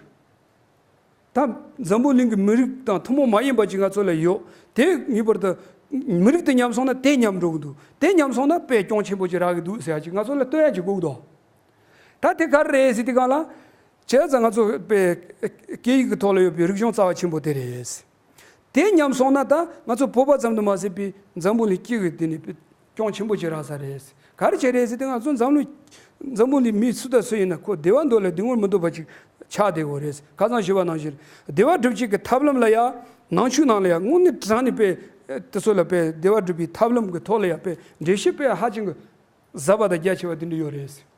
ད་འཛམ་བུ་གླིང་གི་མི་རིགས་དང་ཐུན་མོང་མ་ཡིན་པ་ཅིག་ང་ཚོ་ལ་ཡོད། དེ་ངེས་པར་དུ་མི་རིགས་དེ་ཉམས་སོང་ན་དེ་ཉམས་འགྲོ་གི་འདུག་དེ་ཉམས་སོང་ན་དཔེ་གྱོང་ཆེན་པོ་ཅིག་རག་གི་འདུག་ཟེར་ཡ་ཅིག་ང་ཚོ་ལ་སྟོན་ཡ་ཅིག་དགོས་ཀྱི་འདུག་ད་དེ་ག་རེ་རེད་ཟེར་དུས་གང་ལ། བྱས་ཙང་ང་ཚོ་དཔེ་སྐད་ཡིག་གི་ཐོག་ལ་ཡོད་པའི་རིག་གཞུང་རྩ་བ་ཆེན་པོ་དེ་རེད། དེ་ཉམས་སོང་ན་ད་ང་ཚོ་བོད་པ་ཙམ་དུ་མ་ཟད་པའི་འཛམ་བུ་གླིང་སྤྱི་གི་དེ་ནི་དཔེ་གྱོང་ཆེན་པོ་ཅིག་རག་ས་རེད། ག་རེ་བྱས་རེད་ཟེར་དུས་ང་ཚོ་འཛམ་གླིང་འཛམ་བུ་གླིང་མི་སུ་དང་སུ་ཡིན་ན་ཁོ་བདེ་བ་འདོད་ལ་བདེ་བར་མི་འདོད་པ་ཅིག་ཆགས་བསྡད་ཡོད་རེད། ཁ་སང་ཞུས་པ་ནང་བཞིན་བདེ་བ་སྒྲུབ་བྱེད་ཀྱི་ཐབས་ལམ་ལ་ཡང་ནང་ཆོས་ནང་ལ་ཡང་དངོས་གནས་དྲང་ནས་དཔེ་དེ་ཚོ་ལ་དཔེ་བདེ་བ་སྒྲུབ་པའི་ཐབས་ལམ་གྱི་ཐོག་ལ་ཡང་དཔེ་འགྲེལ་བཤད་དཔེ་ཧ་ཅང་གི་ཟབ་པ་དང་རྒྱ་ཆེ་བ་དེ་འདྲ་ཡོད་རེད།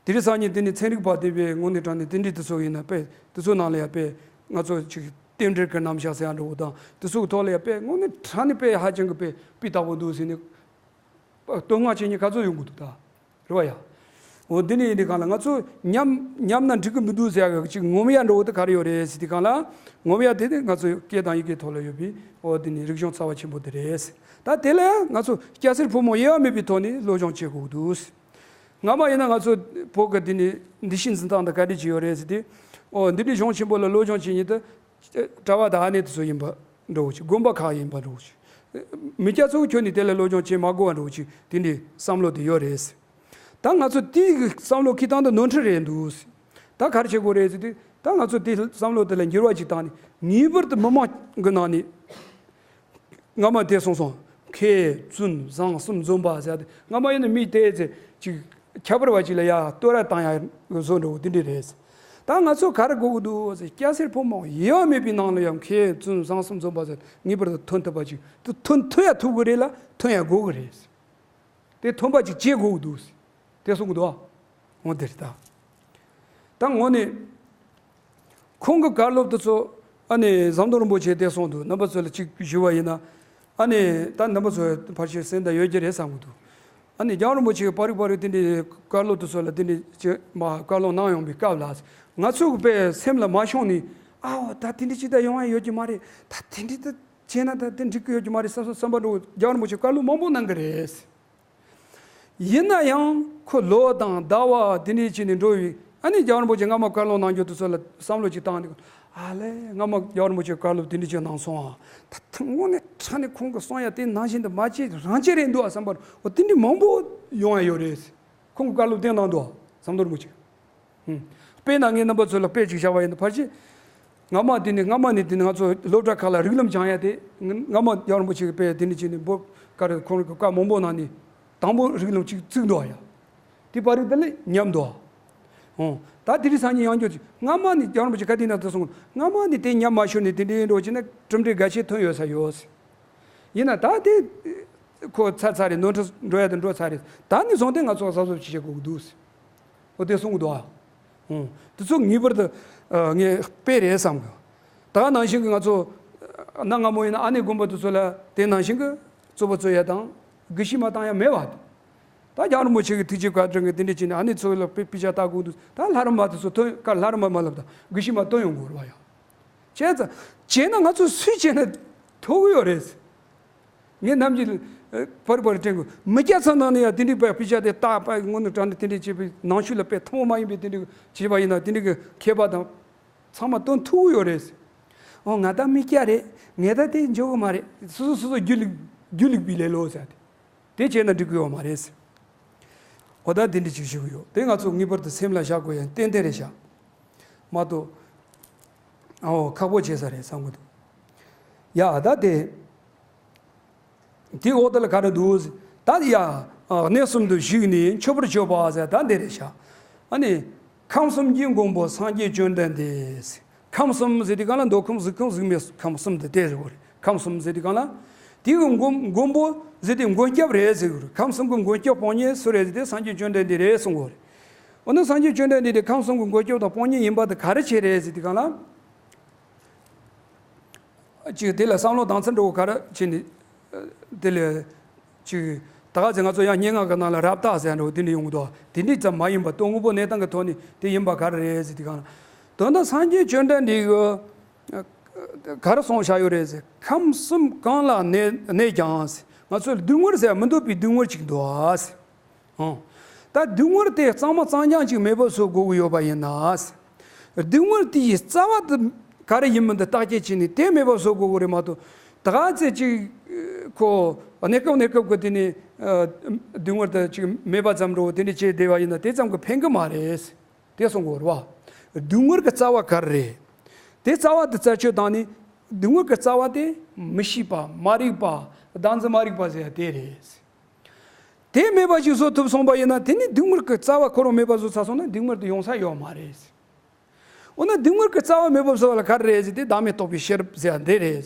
དེ་རིང་སང་ཉིན་དེ་ནི་ཚན་རིག་པ་དེ་བས་དངོས་གནས་དྲང་གནས་དེ་འདྲའི་དེ་ཚོ་ཡིན་ན་དཔེ་དེ་ཚོ་ནང་ལ་ཡང་དཔེ་ང་ཚོ་ཅིག་རྟེན་འབྲེལ་གྱི་རྣམ་གཞག་ཟེར་ཡང་འགྲོ་དང་དེ་ཚོ་གི་ཐོག་ལ་ཡང་དཔེ་དངོས་གནས་དྲང་གནས་དཔེ་ཧ་ཅང་གི་དཔེ་སྤུས་དག་པོ་འདུག་ཟེར་ནས་བསྟོད་བསྔགས་བྱེད་མཁན་ག་ཚོད་ཡོང་གི་འདུག་ད། རེད་བ་ཡ། འོ་འདི་ནི་ཡིན་དུས་གང་ལ་ང་ཚོ་ཉམས་ཉམས་ན་འགྲིག་གི་མི་འདུག་ཟེར་ཡ་གི་ཅིག་ངོམ་ཡ་འགྲོ་བོ་དེ་ག་རེ་ཡོད་རེད་ཟེར་དུས་གང་ལ། ངོམ་ཡ་དེ་ནི་ང་ཚོ་སྐད་དང་ཡི་གེའི་ཐོག་ལ་ཡོད་པའི་འོ་འདི་ནི་རིག་གཞུང་རྩ་བ་ཆེན་པོ་དེ་རེད། ད་དེ་ལ་ང་ཚོ་སྐྱ་སེར་ཕོ་མོ་དབྱེ་བ་མེད་པའི་ཐོག་ནས་སློབ་སྦྱོང་བྱེད་དགོས་འདུག་སྔ་མ་ཡིན་ན་ང་ཚོ་བོད་ཀྱི་འདི་ནི་འདུ་ཤེས་འཛིན་སྟངས་དང་ག་འདྲ་ཅིག་ཡོད་རེད་ཟེར་དུས། འོ་འདི་འདྲའི་གཞུང་ཆེན་པོ་ལ་སློབ་སྦྱོང་བྱེད་མཁན་དེ། གྲྭ་པ་དང་ཨ་ནེ་དེ་ཚོ་ཡིན་པ་འདྲ་བོ་ཅིག་དགོན་པ་ཁག་ཡིན་པ་འདྲ་བོ་ཅིག་མི་སྐྱ་ཚོ་ཁྱོན་ནས་དེ་ལ་སློབ་སྦྱོང་བྱེད་མ་དགོས་པ་འདྲ་བོ་ཅིག་དེ་འདྲའི་བསམ་བློ་དེ་ཡོད་རེད། ད་ང་ཚོ་དེའི་བསམ་བློ་ཁེ་སྟངས་དེ་ནོར་འཁྲུལ་རེད་འདུག་ད་ག་རེ་བྱེད་དགོས་རེད་ཟེར་དུས་ད་ང་ཚོ་དེ་བསམ་བློ་དེ་ལ་འགྱུར་བ་ཅིག་བཏང་ནས་ངེས་པར་དུ་མི་མང་གི་ནང་ནས། སྔ་མ་དེ་གསུངས་སོང་། མཁས་བཙུན་བཟང་གསུམ་འཛོམས་པ་ཟེར་ཏེ་སྔ་མ་ཡིན་ན་མི་དེ་ཚེ་ཅིག་ཁྱད་པར་བ་ཅིག་ལ་ཡ་བསྟོད་ར་བཏང་ཡ་བཟོ་འདྲ་བོ་དེ་འདྲ་རེད། ད་ང་ཚོ་ག་རེ་དགོས་ཀྱི་འདུག་ཟེར་སྐྱ་སེར་ཕོ་མོ་དབྱེ་བ་མེད་པའི་ནང་ལ་ཡང་མཁས་བཙུན་བཟང་གསུམ་འཛོམས་པ་ཟེར་ངེས་པར་དུ་ཐོན་ཐུབ་པ་ཅིག་དེ་ཐོན་ཐུབ་ཡ་ཐུབ་ཀྱི་རེད་ལ་ཐོན་ཡ་དགོས་ཀྱི་རེད། དེ་ཐོན་པ་ཅིག་བྱེད་དགོས་ཀྱི་འདུག་ཟེར་དེ་གསུང་གི་འདུག་ཨ། འོ་དེ་རེད་ད། ད་ངོ་ནས། ཁོང་གི་བཀའ་སློབ་དེ་ཚོ་ཨ་ནི་ཟམ་གདོང་རིན་པོ་ཆེ་དེ་གསུངས་འདུག་རྣམ་པ་ཚོ་ལ་གཅིག་ཞུ་བ་ཡིན་ན། ཨ་ནི་ད་རྣམ་པ་ཚོ་ཕལ་ཆེར་གསན་ད་ཡོད་ཀྱི་རེད་བསམ་གི་འདུག་ཨ་ནི་རྒྱལ་བ་རིན་པོ་ཆེ་གི་པར་རིག་པར་རིག་དེ་འདྲའི་བཀའ་སློབ་དེ་ཚོ་ལ་དེ་འདྲའི་ཅི་མ་བཀའ་སློབ་གནང་ཡོང་པའི་སྐབས་ལ་ང་ཚོ་གི་དཔེ་སེམས་ལ་མ་ཤོང་ནས་ཨའོ་ད་དེ་འདྲའི་ཅི་ད་ཡོང་ཡ་ཡོད་ཀྱི་མ་རེད། ད་དེ་འདྲའི་ད་བྱས་ན་ད་དེ་འགྲིག་གི་ཡོད་ཀྱི་མ་རེད་བསམ་བསམ་བསམ་པ་འགྲོ་རྒྱལ་བ་རིན་པོ་ཆེ་བཀའ་སློབ་མང་པོ་གནང་གི་རེད། ཡིན་ན་ཡང་ཁོ་ལོ་དང་ཟླ་བ་དེ་འདྲའི་བྱས་ནས་འགྲོ་བའི་ ཨ་ནི་རྒྱལ་བ་རིན་པོ་ཆེ་སྔ་མ་བཀའ་སློབ་གནང་རྒྱུ་དེ་ཚོ་ལ་བསམ་བློ་ཅིག་བཏང་ནས། ཨ་ལས། སྔ་མ་རྒྱལ་བ་རིན་པོ་ཆེ་བཀའ་སློབ་དེ་འདྲ་ཅིག་གནང་སོང་ཨ། ད་ཐེངས་དངོས་གནས་དྲང་གནས་ཁོང་གི་གསུང་ཡ་དེ་ནང་བཞིན་དུ་མ་བྱེད་རང་བྱེད་རེད་འདུག་ཨ་བསམ་པར། འོ་དེ་འདྲ་མང་པོ་ཡོང་ཡ་ཡོད་རེད། ཁོང་གི་བཀའ་སློབ་དེ་གནང་འདུག་ཨ། ཟམ་གདོང་རིན་པོ་ཆེ། ཧུམ། དཔེར་ན་ངས་རྣམ་པ་ཚོ་ལ་དཔེ་ཅིག་བཞག་པ་ཡིན་ན། ཕལ་ཆེར་སྔ་མ་དེ་ནི་སྔ་མ་ནས་དེ་ནི་ང་ཚོ་སློབ་གྲྭ་ཁག་ལ་རིགས་ལམ་སྦྱང་ཡ་དེ། སྔ་མ་རྒྱལ་བ་རིན་པོ་ཆེ་གི་དཔེ་དེ་ནི་ཅི་ནི་འབོ་ཀ་རེ་ཁོང་གི་བཀའ་མང་པོ་ནང་ནས་དང་པོ་རིགས་ལམ་གཅིག་བཙུགས་འདུག་ཨ་ཡ། དེ་པར་རིགས་དེ་ལས་ཉམས་འདུག་ཨ། ཨོ། ད་དེ་རིང་སང་ཉིན་ཡང་བསྐྱར་ཅིག་སྔ་མ་ནས་རྒྱལ་བ་རིན་པོ་ཆེ་བཀའ་དེ་ན་དེ་གསུངས། སྔ་མ་ནས་དེ་ཉམས་མ་ཤོར་ནས་དེ་འདྲའི་འགྲོ་བྱས་ན་གྲུབ་འབྲས་འགའ་ཤས་ཐོན་ཡོད་ས་ཡོད། ཡིན་ན་ད་དེ་ཁོ་ཚར་ཚར་རེད། ནོར་འཁྲུལ་འགྲོ་ཡ་དེ་འགྲོ་ཚར་རེད། ད་ནས་བཟུང་སྟེ་ང་ཚོ་གཟབ་གཟབ་ཅིག་བྱེད་དགོས་ཀྱི་འདུག། འོ་དེ་གསུང་གི་འདུག་ཨ། ཨོ། དེ་ཚོ་ངེས་པར་དུ་ཨ་ངས་དཔེ་རེད་བསམ་གི། ད་ག་ནང་བཞིན་གྱི་ང་ཚོ་གནའ་སྔ་མོ་ཡིན་ན་ཨ་ནེ་དགོན་པ་དེ་ཚོ་ལ་དེ་ནང་བཞིན་གྱི་རྩོད་པ་རྩོད་ཡ་དང་དགེ་བཤེས་མ་བཏང་ཡ་མེད་པ། ད་རྒྱལ་བ་རིན་པོ་ཆེ་གི་ཐུགས་རྗེ་བཀའ་དྲིན་གྱིས་དེ་འདྲ་བྱས་ནས་ཨ་ནེ་ཚོ་ལ་དཔེ་དཔེ་ཆ་ལྟ་དགོས་འདུག། ད་ལྷ་རམས་པ་དེ་ཚོ་ཐོན། ཀ་ལྷ་རམས་པ་མ་ལབ་ད་དགེ་བཤེས་མ་བཏོན་ཡོང་དགོས་རེད་བ་ཡ། བྱས་ཙང་བྱས་ན་ང་ཚོ་སུས་བྱས་ན་ཐོབ་གི་ཡོད་རེད། ངས་ནམ་རྒྱུན་ཨ་བར་བར་དྲན་དགོས། མི་སྐྱ་ཚོ་ནང་ནས་ཡང་དེ་འདྲའི་དཔེ་དཔེ་ཆ་དེ་ལྟ་དཔེ་དངོས་གནས་དྲང་གནས་དེ་འདྲའི་བྱས་པའི་ནང་ཆོས་ལ་དཔེ་ཐུན་མོང་མ་ཡིན་པའི་དེ་འདྲའི་བྱས་པ་ཡིན་ན་དེ་འདྲའི་གི་མཁས་པ་དང་ཚང་མ་བཏོན་ཐུབ་ཀྱི་ཡོད་རེད། འོ་ང་ད་མི་སྐྱ་རེད། ངས་ད་དེ་འཇོག་གི་མ་རེད། སོ་སོ་སོ་སོ་སྒྱུ་ལུག་སྒྱུ་ལུག་པའི་ལེ་ལོ་ཟེར་ཏེ། དེ་བྱས་ན་འགྲིག་གི་ཡོད་མ་རེད། འོ་ད་དེ་འདྲ་ཅིག་ཞུ་གི་ཡོད། དེ་ང་ཚོ་ངེས་པར་དུ་སེམས་ལ་བཞག་དགོས་ཡ་ཏན་ཏན་རེད་ཤག་མ་གཏོགས། ཨོ་ཁག་པོ་བྱས་ས་རེད་བསམ་གི་འདུག། ཡ་ད་དེ། དེའི་འོག་དེ་ལ་ག་རེ་འདུག། ད་ཡ། ཨ་གནས་གསུམ་དུ་བཞུགས་ནས་མཆོད་པར་བརྗོད་པ་ཟེར་ད་འདི་རེད་ཤག། ཨ་ནི། ཁམས་གསུམ་གྱི་མགོན་པོ་སངས་རྒྱས་བཅོམ་ལྡན་འདས། ཁམས་གསུམ་ཟེར་དུས་གང་ལ་མདོ་ཁམས་གཟུགས་ཁམས་གཟུགས་མེད་ཁམས་གསུམ་དུ་དེ་ཟེར་བ་རེད། ཁམས་གསུམ་ཟེར་དུས་གང་ལ། དེའི་མགོན་མགོན་པོ་ཟེར་དུས་མགོན་སྐྱབས་རེད་ཟེར་བ་རེད། ཁམས་གསུམ་གྱི་མགོན་སྐྱབས་དཔུང་གཉེན་སུ་རེད་ཟེར་དུས་སངས་རྒྱས་བཅོམ་ལྡན་འདས་རེད་གསུང་བ་རེད། འོ་ན་སངས་རྒྱས་བཅོམ་ལྡན་འདས་དེ་ཁམས་གསུམ་གྱི་མགོན་སྐྱབས་དང་དཔུང་གཉེན་ཡིན་པ་དེ་ག་རེ་བྱས་རེད་ཟེར་དུས་གང་ལ། ཅིག་དེ་ལ་བསམ་བློ་བཏང་ཚུལ་འདྲ་བོ་ག་རེ་བྱས་ནས། དེ་ལ་ཅིག་ད་ག་ཚོད་ང་ཚོ་ཡང་སྙན་ངག་གི་ནང་ལ་རབ་བཏགས་ཟེར་འདྲ་བོ་དེ་འདྲ་ཡོང་གི་འདུག། དེ་འདྲ་ཙམ་མ་ཡིན་པ་དོན་དངོས་པོ་གནས་སྟངས་ཀྱི་ཐོག་ནས་དེ་ཡིན་པ་ག་རེ་རེད་ཟེར་དུས་གང་ལ། དོན་དག་སངས་རྒྱས་བཅོམ་ལྡན་འདས་ཀྱིས་ག་རེ་གསུངས་བཞག་ཡོད་རེད་ཟེར། ཁམས་གསུམ་གང་ལ་གནས་གནས་ཀྱང་ཟེར། ང་ཚོས་སྡུག་བསྔལ་ཟེར་མི་འདོད་པའི་སྡུག་བསྔལ་ཅིག་འདུག་ཨ་ཟེར། ཨང་། ད་སྡུག་བསྔལ་དེ་གཙང་མ་གཙང་རྐྱང་ཅིག་མེད་པ་བཟོ་དགོས་ཀྱི་ཡོད་པ་ཡིན་ན། སྡུག་བསྔལ་དེ་ཡི་རྩ་བ་དེ་ག་རེ་ཡིན་མིན་དེ་བརྟག་དཔྱད་བྱས་ནས་དེ་མེད་པ་བཟོ་དགོས་ཀྱི་རེད་མ་གཏོགས། ད་ག་ཚོད་ཅིག་ཁོ་གནས་སྐབས་གནས་སྐབས་ཀྱི་དེ་ནས་སྡུག་བསྔལ་དེ་ཅིག་མེད་པ་ཙམ་འགྲོ་དེ་འདྲ་བྱས་བསྡད་པ་ཡིན་ན་དེ་ཙམ་གྱིས་ཕན་གྱི་མ་རེད། དེ་གསུང་དགོས་རེད་བ། སྡུག་བསྔལ་གྱི་རྩ་བ་ག་རེ་རེད། དེ་རྩ་བ་དེ་རྩད་གཅོད་བཏང་ནས་སྡུག་བསྔལ་གྱི་རྩ་བ་དེ་མི་ཤེས་པ་མ་རིག་པ་བདག་འཛིན་མ་རིག་པ་ཟེར་ཡ་དེ་རེད། དེ་མེད་པ་ཞིག་བཟོ་ཐུབ་སོང་པ་ཡིན་ན་དེ་ནི་སྡུག་བསྔལ་གྱི་རྩ་བ་ཁོ་རང་མེད་པ་བཟོ་ཚར་སོང་ན་སྡུག་བསྔལ་དེ་ཡོང་ས་ཡོད་མ་རེད། འོ་ན་སྡུག་བསྔལ་གྱི་རྩ་བ་མེད་པ་བཟོ་བ་ལ་ག་རེ་རེད་ཟེར་དུས་བདག་མེད་རྟོགས་པའི་ཤེས་རབ་ཟེར་ཡ་འདི་རེད།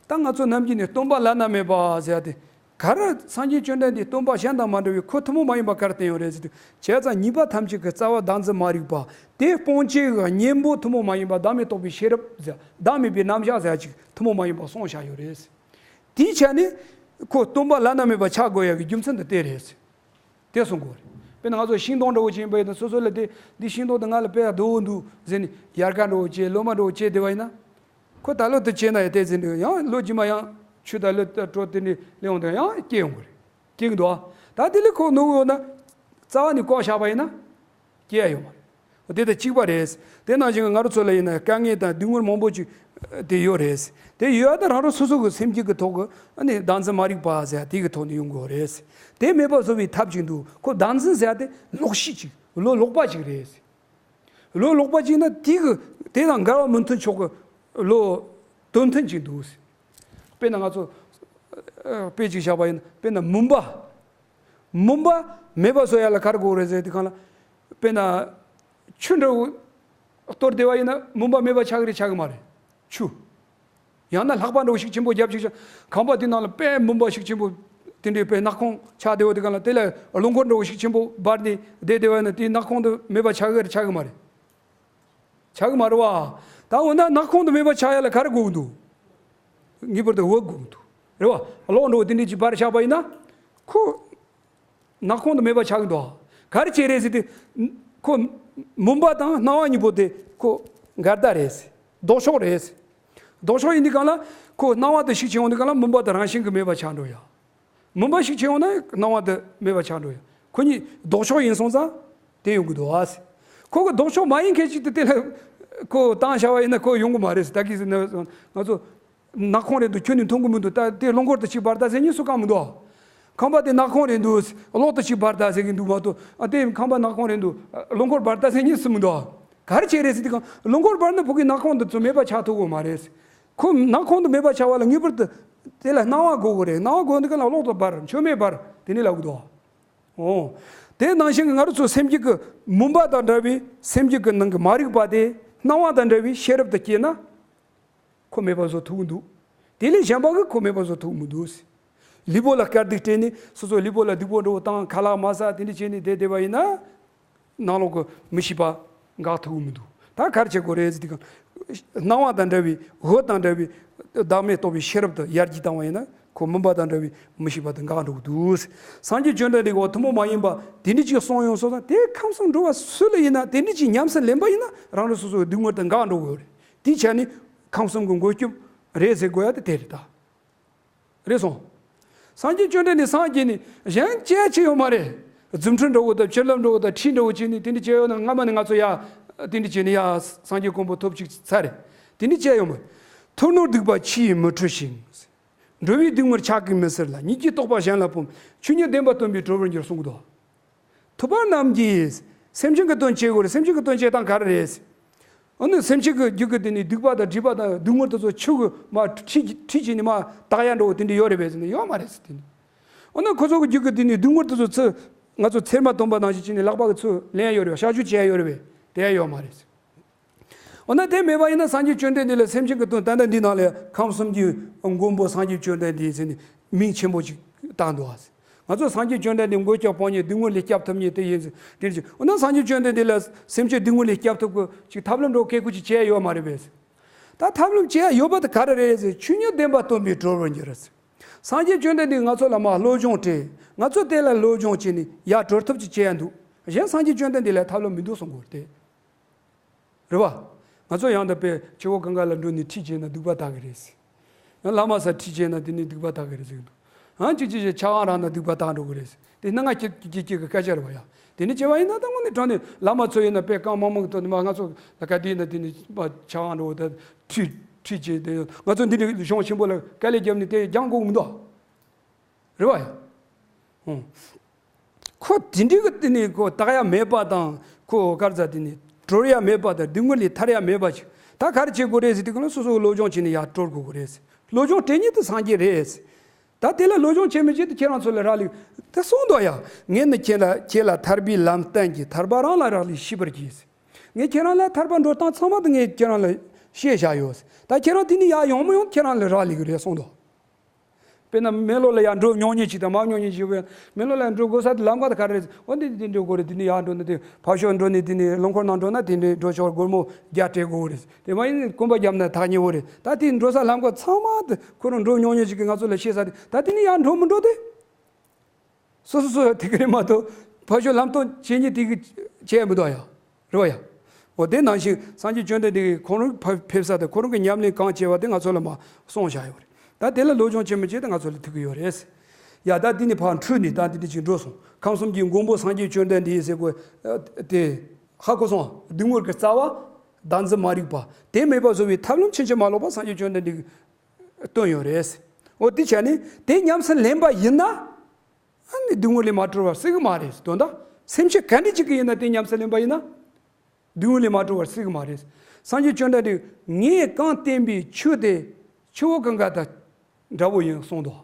ད་ང་ཚོ་ནམ་རྒྱུན་ནས་སྟོན་པ་བླ་ན་མེད་པ་ཟེར་ཡ་དེ་ག་རེ། སངས་རྒྱས་བཅོམ་ལྡན་འདས་སྟོན་པ་གཞན་དང་མ་འདྲ་བའི་ཁོ་ཐུན་མོང་མ་ཡིན་པ་ག་རེ་བསྟན་ཡོད་རེད་ཟེར་དུས། བྱས་ཙང་ཉེས་པ་ཐམས་ཅད་ཀྱི་རྩ་བ་བདག་འཛིན་མ་རིག་པ། དེ་སྤོང་བྱེད་ཀྱི་གཉེན་པོ་ཐུན་མོང་མ་ཡིན་པ་བདག་མེད་རྟོགས་པའི་ཤེས་རབ་ཟེར། བདག་མེད་པའི་རྣམ་གཞག་ཟེར་ཡ་ཅིག་ཐུན་མོང་མ་ཡིན་པ་གསུངས་བཞག་ཡོད་རེད། དེའི་ཆ་ནས་ཁོ་སྟོན་པ་བླ་ན་མེད་པ་ཆགས་དགོས་ཡ་གི་རྒྱུ་མཚན་དེ་དེ་རེད། དེ་གསུང་དགོས་རེད། དཔེར་ན་ང་ཚོ་ཤིང་སྡོང་འདྲ་བོ་ཅིག་ཡིན་པ་ཡིན་ན་སོ་སོ་ལ་དེ་འདི་ཤིང་སྡོང་དེ་ང་ལ་དཔེ་རྡོ་བོ་འདུག་ཟེར་ནས་ཡལ་ག་འདྲ་བོ་བྱས་ལོ་མ་འདྲ་བོ་བྱས་བསྡད་པ་ཡིན་ན། ཁོ་ད་ལོ་དེ་བྱས་ན་ཡང་དེ་ཟིན་འདུག། ཡང་ལོ་རྗེས་མ་ཡང་ཆུ་ད་ལོ་ད་དྲོ་དེ་ནས་སླེབས་འོང་དུས་ཡང་སྐྱེ་ཡོང་གི་རེད། སྐྱེ་གི་འདུག་ཨ། ད་དེ་ལས་ཁོ་ནུབ་ཡོང་ན་རྩ་བ་ནས་བཀོག་བཞག་པ་ཡིན་ན་སྐྱེ་ཡ་ཡོད་མ་རེད། དེ་དང་གཅིག་པ་རེད། དེ་ནང་བཞིན་ང་རང་ཚོ་ལ་ཡིན་ན་དཀའ་ངལ་དང་སྡུག་བསྔལ་མང་པོ་ཅིག་དེ་ཡོད་རེད། དེ་ཡོད་ད་རང་རང་སོ་སོ་གི་སེམས་རྒྱུད་ཀྱི་ཐོག་གི་ཨ་ནི་བདག་འཛིན་མ་རིག་པ་ཟེར་དེ་གི་ཐོག་ནས་ཡོང་དགོས་རེད། དེ་མེད་པ་བཟོ་བའི་ཐབས་ཅིག་འདུག། ཁོ་བདག་འཛིན་ཟེར་དེ་ལོག་ཤེས་ཅིག་བློ་ལོག་པ་ཅིག་རེད། བློ་ལོག་པ་ཅིག་ན་དེ་གི་དེ་དང་འགལ་བ་མི་མཐུན་ཕྱོགས་ཀྱི་བློ་དོན་མཐུན་ཅིག་འདུག། དཔེར་ན་ང་ཚོ་ཨ་དཔེ་ཅིག་བཞག་པ་ཡིན་ན་དཔེར་ན་མུན་པ། མུན་པ་མེད་པ་བཟོ་ཡ་ལ་ག་རེ་དགོས་རེད་ཟེར་དུས་གང་ལ། དཔེར་ན་ཆུ་འདྲ་བོ་གཏོར་བསྡད་པ་ཡིན་ན་མུན་པ་མེད་པ་ཆགས་ཀྱི་རེད་ཆགས་ཀྱི་མ་རེད། ཆུ། ཡང་ན་ལྷགས་པ་འདྲ་བོ་ཤུགས་ཆེན་པོ་རྒྱབ་ཅིག་བཞག། ཁང་པ་དེའི་ནང་ལ་དཔེ་མུན་པ་ཤུགས་ཆེན་པོ་དེ་འདྲའི་དཔེ་ནག་ཁུང་ཆགས་བསྡད་པ་དེ་གང་ལ་དེ་ལ་རླུང་འཁོར་འདྲ་བོ་ཤུགས་ཆེན་པོ་འབར་ནས་བསྡད་བསྡད་པ་ཡིན་ན་དེའི་ནག་ཁུང་དེ་མེད་པ་ཆགས་ཀྱི་རེད་ཆགས་ཀྱི་མ་རེད། ཆགས་ཀྱི་མ་རེད་བ། ད་འོ་ན་ནག་ཁུང་དུ་མེད་པ་ཆགས་ཡ་ལ་ག་རེ་དགོས་ཀྱི་འདུག། ངེས་པར་དུ་འོད་དགོས་ཀྱི་འདུག་རེད་བ། གློག་འདྲ་བོ་དེ་འདྲས་ཅིག་འབར་ཆགས་པ་ཡིན་ན་ཁོ་ནག་ཁུང་དུ་མེད་པ་ཆགས་ཀྱི་འདུག། ག་རེ་བྱས་རེད་ཟེར་དུས། ཁོ་མུན་པ་དང་སྣང་བ་གཉིས་པོ་དེ་ཁོ་འགལ་ཟླ་རེད། ལྡོག་ཕྱོགས་རེད། ལྡོག་ཕྱོགས་ཡིན་དུས་གང་ལ་ཁོ་སྣང་བ་དེ་ཤུགས་ཆེ་ཡོང་དུས་གང་ལ་མུན་པ་དེ་རང་བཞིན་གྱིས་མེད་པ་ཆགས་འགྲོ་ཡ། མུན་པ་ཤུགས་ཆེ་ཡོང་ན་སྣང་བ་དེ་མེད་པ་ཆགས་འགྲོ་ཡ། ཁོ་གཉིས་ལྡོག་ཕྱོགས་ཡིན་སོང་ཙང་དེ་ཡོང་གི་འདུག་ཨ། ཁོ་གི་ལྡོག་ཕྱོགས་མ་ཡིན་མཁན་ཞིག་ཏུ་དེ་ལ་ཁོ་བཏང་བྱ་བ་ཡིན་ན་ཁོ་ཡོང་གི་མ་རེད། ད་གིས་ཟེར་ན་ང་ཚོ་ནག་ཁུང་རེད་འདུག་ཁྱོན་ནས་མཐོང་གི་མི་འདུག་ད་དེ་རླངས་འཁོར་དུ་ཅིག་འབར་ད་ཟེར་མཁན་སུ་གང་མི་འདུག་ཁང་པ་དེ་ནག་ཁུང་རེད་འདུག་གློག་དུ་ཅིག་འབར་ད་ཟེར་གི་འདུག་མ་གཏོགས། ཨ་དེ་ཁང་པ་ནག་ཁུང་རེད་འདུག་རླངས་འཁོར་འབར་ད་ཟེར་མཁན་སུ་མི་འདུག་ག་རེ་བྱས་རེད་ཟེར་དུས་གང་རླངས་འཁོར་འབར་ན་ཕ་གི་ནག་ཁུང་འདི་ཚོ་མེད་པ་ཆགས་ཐུབ་ཀྱི་མ་རེད། ཁོ་ནག་ཁུང་དུ་མེད་པ་ཆགས་པ་ལ་ངེས་པར་དུ་དེ་ལ་སྣང་བ་དགོས་ཀྱི་རེད། སྣང་བ་དགོས་འདི་ག་ལ་གློག་དང་འབར་མཆོད་མེ་འབར་དེ་ནས་ལབ་གི་འདུག་འོ། དེ་ནང་བཞིན་གྱི་ང་རང་ཚོ་སེམས་བསྐྱེད་ཀྱི་མུན་པ་དང་འདྲ་བའི་སེམས་བསྐྱེད་ཀྱི་ནང་གི་མ་རིག་པ་དེ་སྣང་བ་དང་འདྲ་བའི་ཤེས་རབ་ཏུ་སྐྱེས་ན། ཁོ་མེད་པ་བཟོ་ཐུབ་ཀྱི་འདུག་དེ་ལས་གཞན་པ་གིས་ཁོ་མེད་པ་བཟོ་ཐུབ་ཀྱི་མི་འདུག་ལུས་པོ་ལ་དཀའ་སྡུག་སྤྲད་ནས་སོ་སོའི་ལུས་པོ་ལ་སྡུག་པོ་འགྲོ་བ་དང་ཁ་ལག་མ་ཟ་དེ་འདྲ་བྱས་ནས་བསྡད་བསྡད་པ་ཡིན་ན། ནང་ལོགས་ཀྱི་མི་ཤེས་པ་འགག་ཐུབ་ཀྱི་མི་འདུག་ད་ག་རེ་བྱེད་དགོས་རེད་ཟེར་དུས་སྣང་བ་དང་འདྲ་བའི་འོད་དང་འདྲ་བའི་བདག་མེད་རྟོགས་པའི་ཤེས་རབ་ཏུ་ཡར་རྒྱས་བཏང་བ་ཡིན་ན་ཁོ་མུན་པ་དང་འདྲ་བའི་མི་ཤེས་པ་དེ་འགག་འགྲོ་གི་འདུག་སངས་རྒྱས་བཅོམ་ལྡན་འདས་ཀྱིས་ཐུན་མོང་མ་ཡིན་པ་དེ་འདྲ་ཅིག་གསུངས་ཡོང་སོང་ཙང་དེ་ཁམས་གསུམ་འགྲོ་བ་སུ་ལ་ཡིན་ན་དེ་འདྲ་ཅིག་ཉམས་སུ་ལེན་པ་ཡིན་ན་རང་རང་སོ་སོའི་སྡུག་བསྔལ་དེ་འགག་འགྲོ་གི་ཡོད་རེད། དེའི་ཆ་ནས་ཁམས་གསུམ་གྱི་མགོན་སྐྱོབ་རེད་ཟེར་དགོས་ཡ་དེ་དེ་རེད་ད། རེད་སོང་། སངས་རྒྱས་བཅོམ་ལྡན་འདས་སངས་རྒྱས་ནས་གཞན་བྱས་ཅི་ཡོད་མ་རེད། རྫུ་འཕྲུལ་འདྲ་བོ་དང་བྱིན་རླབས་འདྲ་བོ་དང་ཁྲིད་འདྲ་བོ་བྱས་ནས་དེ་འདྲ་བྱས་ཡོད་ན་སྔ་མ་ནས་ང་ཚོ་ཡ་དེ་འདྲ་བྱས་ནས་ཡ་སངས་རྒྱས་གོ་འཕང་ཐོབ་ཅིག་ཚར་རེད། དེ་འདྲ་བྱས་ཡོད་མ་རེད། ཐུབ་རྣམས་སྡིག་པ་ཆུ་ཡིས་མི་འཁྲུ་ཞིང་། འགྲོ་བའི་སྡུག་བསྔལ་ཕྱག་གིས་མི་སེལ་ལ། ཉིད་ཀྱིས་རྟོགས་པ་གཞན་ལ་ཕམ། ཆོས་ཉིད་བདེན་པ་སྟོན་པས་གྲོལ་བར་འགྱུར་གསུངས་ཀྱི་འདུག་ཐུབ་པ་རྣམས་ཀྱིས་སེམས་ཅན་གྱི་དོན་བྱེད་དགོས་རེད། སེམས་ཅན་གྱི་དོན་བྱེད་སྟངས་ག་རེ་རེད། འོ་ན་སེམས་ཅན་གྱི་རྒྱུད་ཀྱི་དེ་ནི་སྡིག་པ་དང་སྒྲིབ་པ་དང་སྡུག་བསྔལ་དེ་ཚོ་ཆུ་གི་མ་ཁྲིད་ཁྲིད་བྱས་ནས་མ་དག་ཡ་འགྲོ་བ་དེ་འདྲ་ཡོད་རེད་པས་ཟེར་ན་ཡོད་མ་རེད་ཟེར་དེ་ནི། འོ་ན་ཁོ་ཚོ་གི་རྒྱུད་ཀྱི་དེ་ནི་སྡུག་བསྔལ་དེ་ཚོ་ཚུར་ང་ཚོ་ཚེར་མ་བཏོན་པ་ནང་བཞིན་བྱས་ནས་ལག་པ་གི་ཚུར་ལེན་ཡ་ཡོད་རེད་པས། གཤག་བཅོས་བྱེད་ཡ་ཡོད་རེད་པས། དེ་ཡ་ཡོད་མ་རེད་ཟེར། འོ་ན་དེ་མེད་པ་ཡིན་ན་སངས་རྒྱས་བཅོམ་ལྡན་འདས་ལ་སེམས་ཅན་གྱི་དོན་ད་ལྟ་འདི་ནང་ལ་ཁམས་གསུམ་གྱི་མགོན་པོ་སངས་རྒྱས་བཅོམ་ལྡན་འདས་ཟེར་ནས་མིང་ཆེན་པོ་ཅིག་བཏགས་འདུག་ཨ། ང་ཚོ་སངས་རྒྱས་བཅོམ་ལྡན་འདས་མགོན་སྐྱོབ་དཔུང་གཉེན་སྡུག་བསྔལ་ལས་སྐྱབས་ཐུབ་མཁན་དེ་ཡིན་ཟེར་དེ་ཅི། འོ་ན་སངས་རྒྱས་བཅོམ་ལྡན་འདས་ལ་སེམས་ཅན་སྡུག་བསྔལ་ལས་སྐྱབས་ཐུབ་ཀྱི་ཅིག་ཐབས་ལམ་འགྲོ་སྐད་ཁུ་ཅིག་བྱས་ཡོད་མ་རེད་པས། ད་ཐབས་ལམ་བྱས་ཡོད་པ་དེ་ག་རེ་རེད་ཟེར། ཆོས་ཉིད་བདེན་པ་སྟོན་པས་གྲོལ་བར་འགྱུར་ཟེར། སངས་རྒྱས་བཅོམ་ལྡན་འདས་ང་ཚོ་ལ་མ་བློ་སྦྱོང་སྤྲད། ང་ཚོ་དེ་ལ་བློ་སྦྱོང་བྱས་ནས་ཡར་གྲོལ་ཐབས་ཅིག་བྱས་ཡ་འདུག་གཞན་སངས་རྒྱས་བཅོམ་ལྡན་འདས་ལ་ཐབས་ལམ་མི་འདུག་གསུང་གི་ཡོད་རེད་དེ། རེད་བ། ང་ཚོ་ཡང་དག་པའི་ཆུ་བོ་གངྒཱ་ལ་འགྲོ་ནས་ཁྲིད་བྱས་ན་སྡིག་པ་དག་གི་རེད་ཟེར། ཡང་བླ་མ་སར་ཁྲིད་བྱས་ན་དེ་ནས་སྡིག་པ་དག་གི་རེད་ཟེར་གི་འདུག་ཨང་ཅིག་ཅིག་ཅིག་ཕྱག་དབང་རག་ན་སྡིག་པ་དག་འགྲོ་གི་རེད་ཟེར། དེ་སྣ་ལྔ་སྐྱེ་སྐྱེ་སྐྱེ་གི་སྐད་ཆ་རེད་བ་ཡ། དེ་ནས་བྱས་པ་ཡིན་ན་ད་དངོས་གནས་དྲང་གནས་བླ་མ་ཚོ་ཡིན་ན་དཔེ་གང་མང་མང་གི་ཐོག་ནས་མ་ང་ཚོ་ལ་ག་དུས་ཡིན་ན་དེ་ནས་མ་ཕྱག་དབང་འགྲོ་ད་ཁྲིད་ཁྲིད་བྱས་དེ་ང་ཚོ་འདི་འདྲའི་གཞུང་ཆེན་པོ་ལ་དཀའ་ལས་བརྒྱབ་ནས་དེ་སྦྱང་དགོས་གི་མི་འདུག་རེད་བ་ཡ། ཨང་། ཁོ་དེ་འདྲའི་གི་དེ་ནི་ཁོ་བཏགས་ཡ་མེད་པ་དང་ཁོ་ག་རེ་ཟ་དེ་ནི་གྲོལ་ཡ་མེད་པ་དང་སྡུག་བསྔལ་ལས་ཐར་ཡ་མེད་པ་ཅིག་ད་ག་རེ་བྱེད་དགོས་རེད་ཟེར་དུས་ཁོ་ན་སོ་སོའི་བློ་སྦྱོང་བྱས་ནས་ཡར་གྲོལ་དགོས་ཀྱི་རེད། བློ་སྦྱོང་སྤྲད་མཁན་དེ་སངས་རྒྱས་རེད། ད་དེ་ལ་བློ་སྦྱོང་བྱེད་མི་བྱེད་དེ་ཁྱེད་རང་ཚོ་ལ་རག་ལས་ད་གསུངས་འདུག་ཡ། ངས་ནི་ཁྱེད་ལ་ཁྱེད་ལ་ཐར་པའི་ལམ་བསྟན་གྱིས་ཐར་པ་རང་ལ་རག་ལས་ཤེས་པར་གྱིས། ངས་ཁྱེད་རང་ལ་ཐར་པ་འགྲོ་སྟངས་ཚང་མ་དེ་ངས་ཁྱེད་རང་ལ་བཤད་བཞག་ཡོད། ད་ཁྱེད་རང་དེ་ནས་ཡར་ཡོང་མི་ཡོང་ཁྱེད་རང་ལ་རག་ལས་ཀྱི་རེད་གསུངས་འདུག་དཔེར་ན་མེ་ལོང་ལ་ཡར་འགྲོ་མྱོང་མཁན་ཅིག་དང་མ་མྱོང་མཁན་ཅིག་ཡོད་པས། མེ་ལོང་ལ་འགྲོ་དགོས་ས་དེ་ལམ་ཁ་དེ་ག་རེ་རེད། འོ་འདི་འདི་འགྲོ་དགོས་རེད། འདི་ནས་ཡར་འགྲོ་ན་དེ་ཕར་ཕྱོགས་འགྲོ་ནས་དེ་ནས་རླངས་འཁོར་ནང་འགྲོ་ན་དེ་འདྲའི་འགྲོ་ཆོག་སྒོར་མོ་བརྒྱ་སྤྲད་དགོས་རེད། དེ་མ་ཡིན་ན་གོམ་པ་བརྒྱབ་ན་ཐག་ཉེ་བོ་རེད། ད་དེ་འགྲོ་ས་ལམ་ཁ་ཚང་མ་དེ་ཁོ་རང་འགྲོ་མྱོང་མྱོང་ཅིག་གིས་ང་ཚོ་ལ་བཤད་ས་དེ་ད་དེ་ནས་ཡར་འགྲོ་མི་འགྲོ་དེ། སོ་སོ་སོ་དེ་ག་རེད་མ་གཏོགས་ཕར་ཕྱོགས་ལམ་སྟོན་བྱེད་མཁན་དེ་གིས་བྱས་མི་འདུག་ཡ། རེད་བ་ཡ། འོ་དེ་ནང་བཞིན་སངས་རྒྱས་བཅོམ་ལྡན་འདས་ཀྱིས་ཁོ་རང་ཕ་ཕེབས་ས་དང་ཁོ་རང་གི་ཉམས་ལེན་གང་བྱས་པ་དེ་ང་ཚོ་ལ་མ་གསུངས་བཞག་ཡོད་རེད། ད་དེ་ལ་བློ་སྦྱོང་བྱེད་མི་བྱེད་དེ་ང་ཚོ་ལ་ཐུག་གི་ཡོད་རེད། ཡ་ད་དེ་ནས་ཕར་འཁྲུལ་ནས་ད་དེ་འདྲ་ཅིག་འགྲོ་སོང་། ཁམས་གསུམ་གྱི་མགོན་པོ་སངས་རྒྱས་བཅོམ་ལྡན་འདས་ཟེར་དགོས་དེ་ཧ་གོ་སོང་། སྡུག་བསྔལ་གྱི་རྩ་བ་བདག་འཛིན་མ་རིག་པ་དེ་མེད་པ་བཟོ་བའི་ཐབས་ལམ་ཕྱིན་ཅི་མ་ལོག་པ་སངས་རྒྱས་བཅོམ་ལྡན་འདས་ཀྱིས་སྟོན་ཡོད་རེད། འོ་དེ་བྱས་ནས་དེ་ཉམས་སུ་ལེན་པ་ཡིན་ན། ཨ་ནི་སྡུག་བསྔལ་ལས་མ་གྲོལ་བར་སྲིད་གི་མ་རེད། དོན་དག་སེམས་ཅན་ག་འདྲ་ཅིག་གི་ཡིན་ན་དེ་ཉམས་སུ་ལེན་པ་ཡིན་ན། སྡུག་བསྔལ་ལས་མ་གྲོལ་བར་སྲིད་གི་མ་རེད། སངས་རྒྱས་བཅོམ་ལྡན་འདས་ངས་གང་བསྟན་པའི་ཆོས་དེ་ཆུ་བོ་གངྒཱ་དང་འདྲ་བོ་ཡིན་གསུངས་འདུག་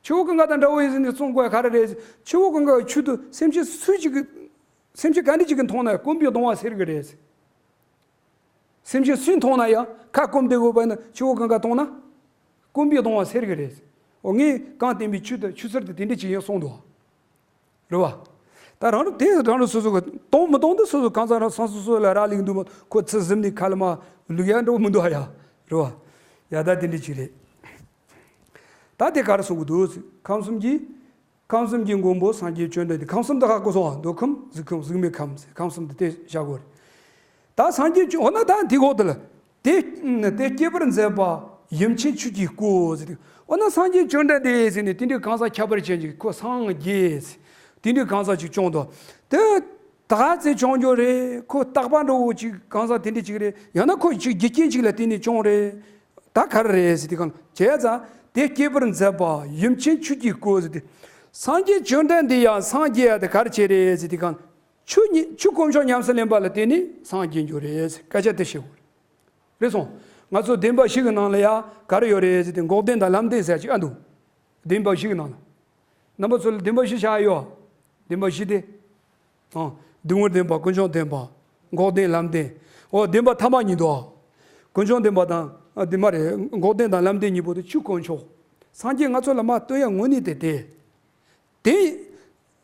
ཆུ་བོ་གངྒཱ་དང་འདྲ་བོ་ཡིན་ཟེར་ནས་གསུང་དགོས་ག་རེ་རེད། ཆུ་བོ་གངྒཱ་གི་ཆུ་དེ་སེམས་ཅན་སུ་ཅིག་གི་སེམས་ཅན་ག་འདྲ་ཅིག་གིས་འཐུང་ན་སྐོམ་པའི་གདུང་བ་སེལ་གི་རེད། སེམས་ཅན་སུས་མཐོང་ན་ཡང་ཁ་སྐོམ་བསྡད་དགོས་པ་ཡིན་ན་ཆུ་བོ་གངྒཱ་བཏུང་ན། སྐོམ་པའི་གདུང་བ་སེལ་གི་རེད། འོ་ངས་གང་བསྟན་པའི་ཆོས་དེ་ཆུ་ཚུལ་དེ་དེ་འདྲ་ཅིག་ཡིན་གསུངས་འདུག་རེད་བ། ད་རང་རུ་དེ་རང་རུ་སོ་སོ་གི་གཏོང་མི་གཏོང་དེ་སོ་སོ་གང་ཟག་རང་སོ་སོ་སོ་ལ་རག་ལས་འདུག་མ་ཁོ་ཚུར་གཟིམ་ནས་ཁ་ལ་མ་ལུག་ཡ་འགྲོ་མི་འདུག་ཨ་ཡ། རེད་བ། ཡ་ད་དེ་འདྲ་ཅིག་རེད། ད་དེ་ག་རེ་གསུང་གི་འདུག་ཁམས་གསུམ་གྱི། ཁམས་གསུམ་གྱི་མགོན་པོ་སངས་རྒྱས་བཅོམ་ལྡན་འདས། ཁམས་གསུམ་དུ་ཧ་གོ་སོང་། མདོ་ཁམས་གཟིགས་ཁམས་གཟིགས་མེད་ཁམས་ཟེར་ཁམས་གསུམ་དུ་དེ་བཞག་གོ་རེད། ད་སངས་རྒྱས་བཅོམ་འོ་ན་ད་འདི་གོ་དེ་ལ། དེ་དེ་སྐྱེད་པར་མཛད་པ་ཡུམ་ཆེན་ཆོས་ཀྱི་སྐུ་ཟེར་དུས། འོ་ན་སངས་རྒྱས་བཅོམ་ལྡན་འདས་ཟེར་ནས་དེ་འདྲའི་གང་ཟག་ཁྱད་པར་ཅན་གྱི་ཁོ་སངས་རྒྱས་ཟེར། དེ་འདྲའི་གང་ཟག་ཅིག་བྱུང་དོ། དེ་ ད་ག་ཚོད་བྱུང་རྒྱུ་རེད། ཁོ་རྟག་པ་འདྲ་བོ་ཅིག་གང་ཟག་དེ་འདྲ་ཅིག་རེད། ཡང་ན་ཁོ་ཅིག་རྒྱུ་རྐྱེན་ཅིག་ལ་བརྟེན་ནས་བྱུང་རེད། ད་ག་རེ་རེད་ཟེར་དུས་གང་ལ། བྱས་ཙང་དེ་སྐྱེད་པར་མཛད་པ་ཡུམ་ཆེན་ཆོས་ཀྱི་སྐུ་ཟེར་དུས། སངས་རྒྱས་བཅོམ་ལྡན་འདས་ཡང་སངས་རྒྱས་ཡ་དེ་ག་རེ་བྱས་རེད་ཟེར་དུས་གང་ལ། ཆོས་ཉིད་ཆོས་དཀོན་མཆོག་ཉམས་སུ་ལེན་པ་ལ་བརྟེན་ནས་སངས་རྒྱས་འགྱུར་རེད་ཟེར་སྐད་ཆ་དེ་བཤད་དགོས་རེད། རེད་སོང་། ང་ཚོ་བདེན་པ་བཞི་གི་ནང་ལ་ཡ་ག་རེ་ཡོད་རེད་ཟེར་དུས། འགོག་བདེན་དང་ལམ་བདེན་ཟེར་ཅིག་ཨ་འདུག་བདེན་པ་བཞི་གི་ནང་ལ། རྣམ་པ་ཚོ་ལ་བདེན་པ་བཞི་ཆ་ཡོད། བདེན་པ་བཞི་སྟེ། ཨང་། སྡུག་བསྔལ་བདེན་པ། ཀུན་འབྱུང་བདེན་པ། འགོག་བདེན་ལམ་བདེན། འོ་བདེན་པ་ཐ་མ་གཉིས་འདུག་ཀུན་འབྱུང་བདེན་པ་དང་། ཨ། དེ་མ་རེད། འགོག་བདེན་དང་ལམ་བདེན་གཉིས་པོ་དེ་ཆོས་དཀོན་མཆོག་སངས་རྒྱས་ང་ཚོ་ལ་མར་སྟོན་ཡ་དངོས་གནས་དེ་དེ། དེ།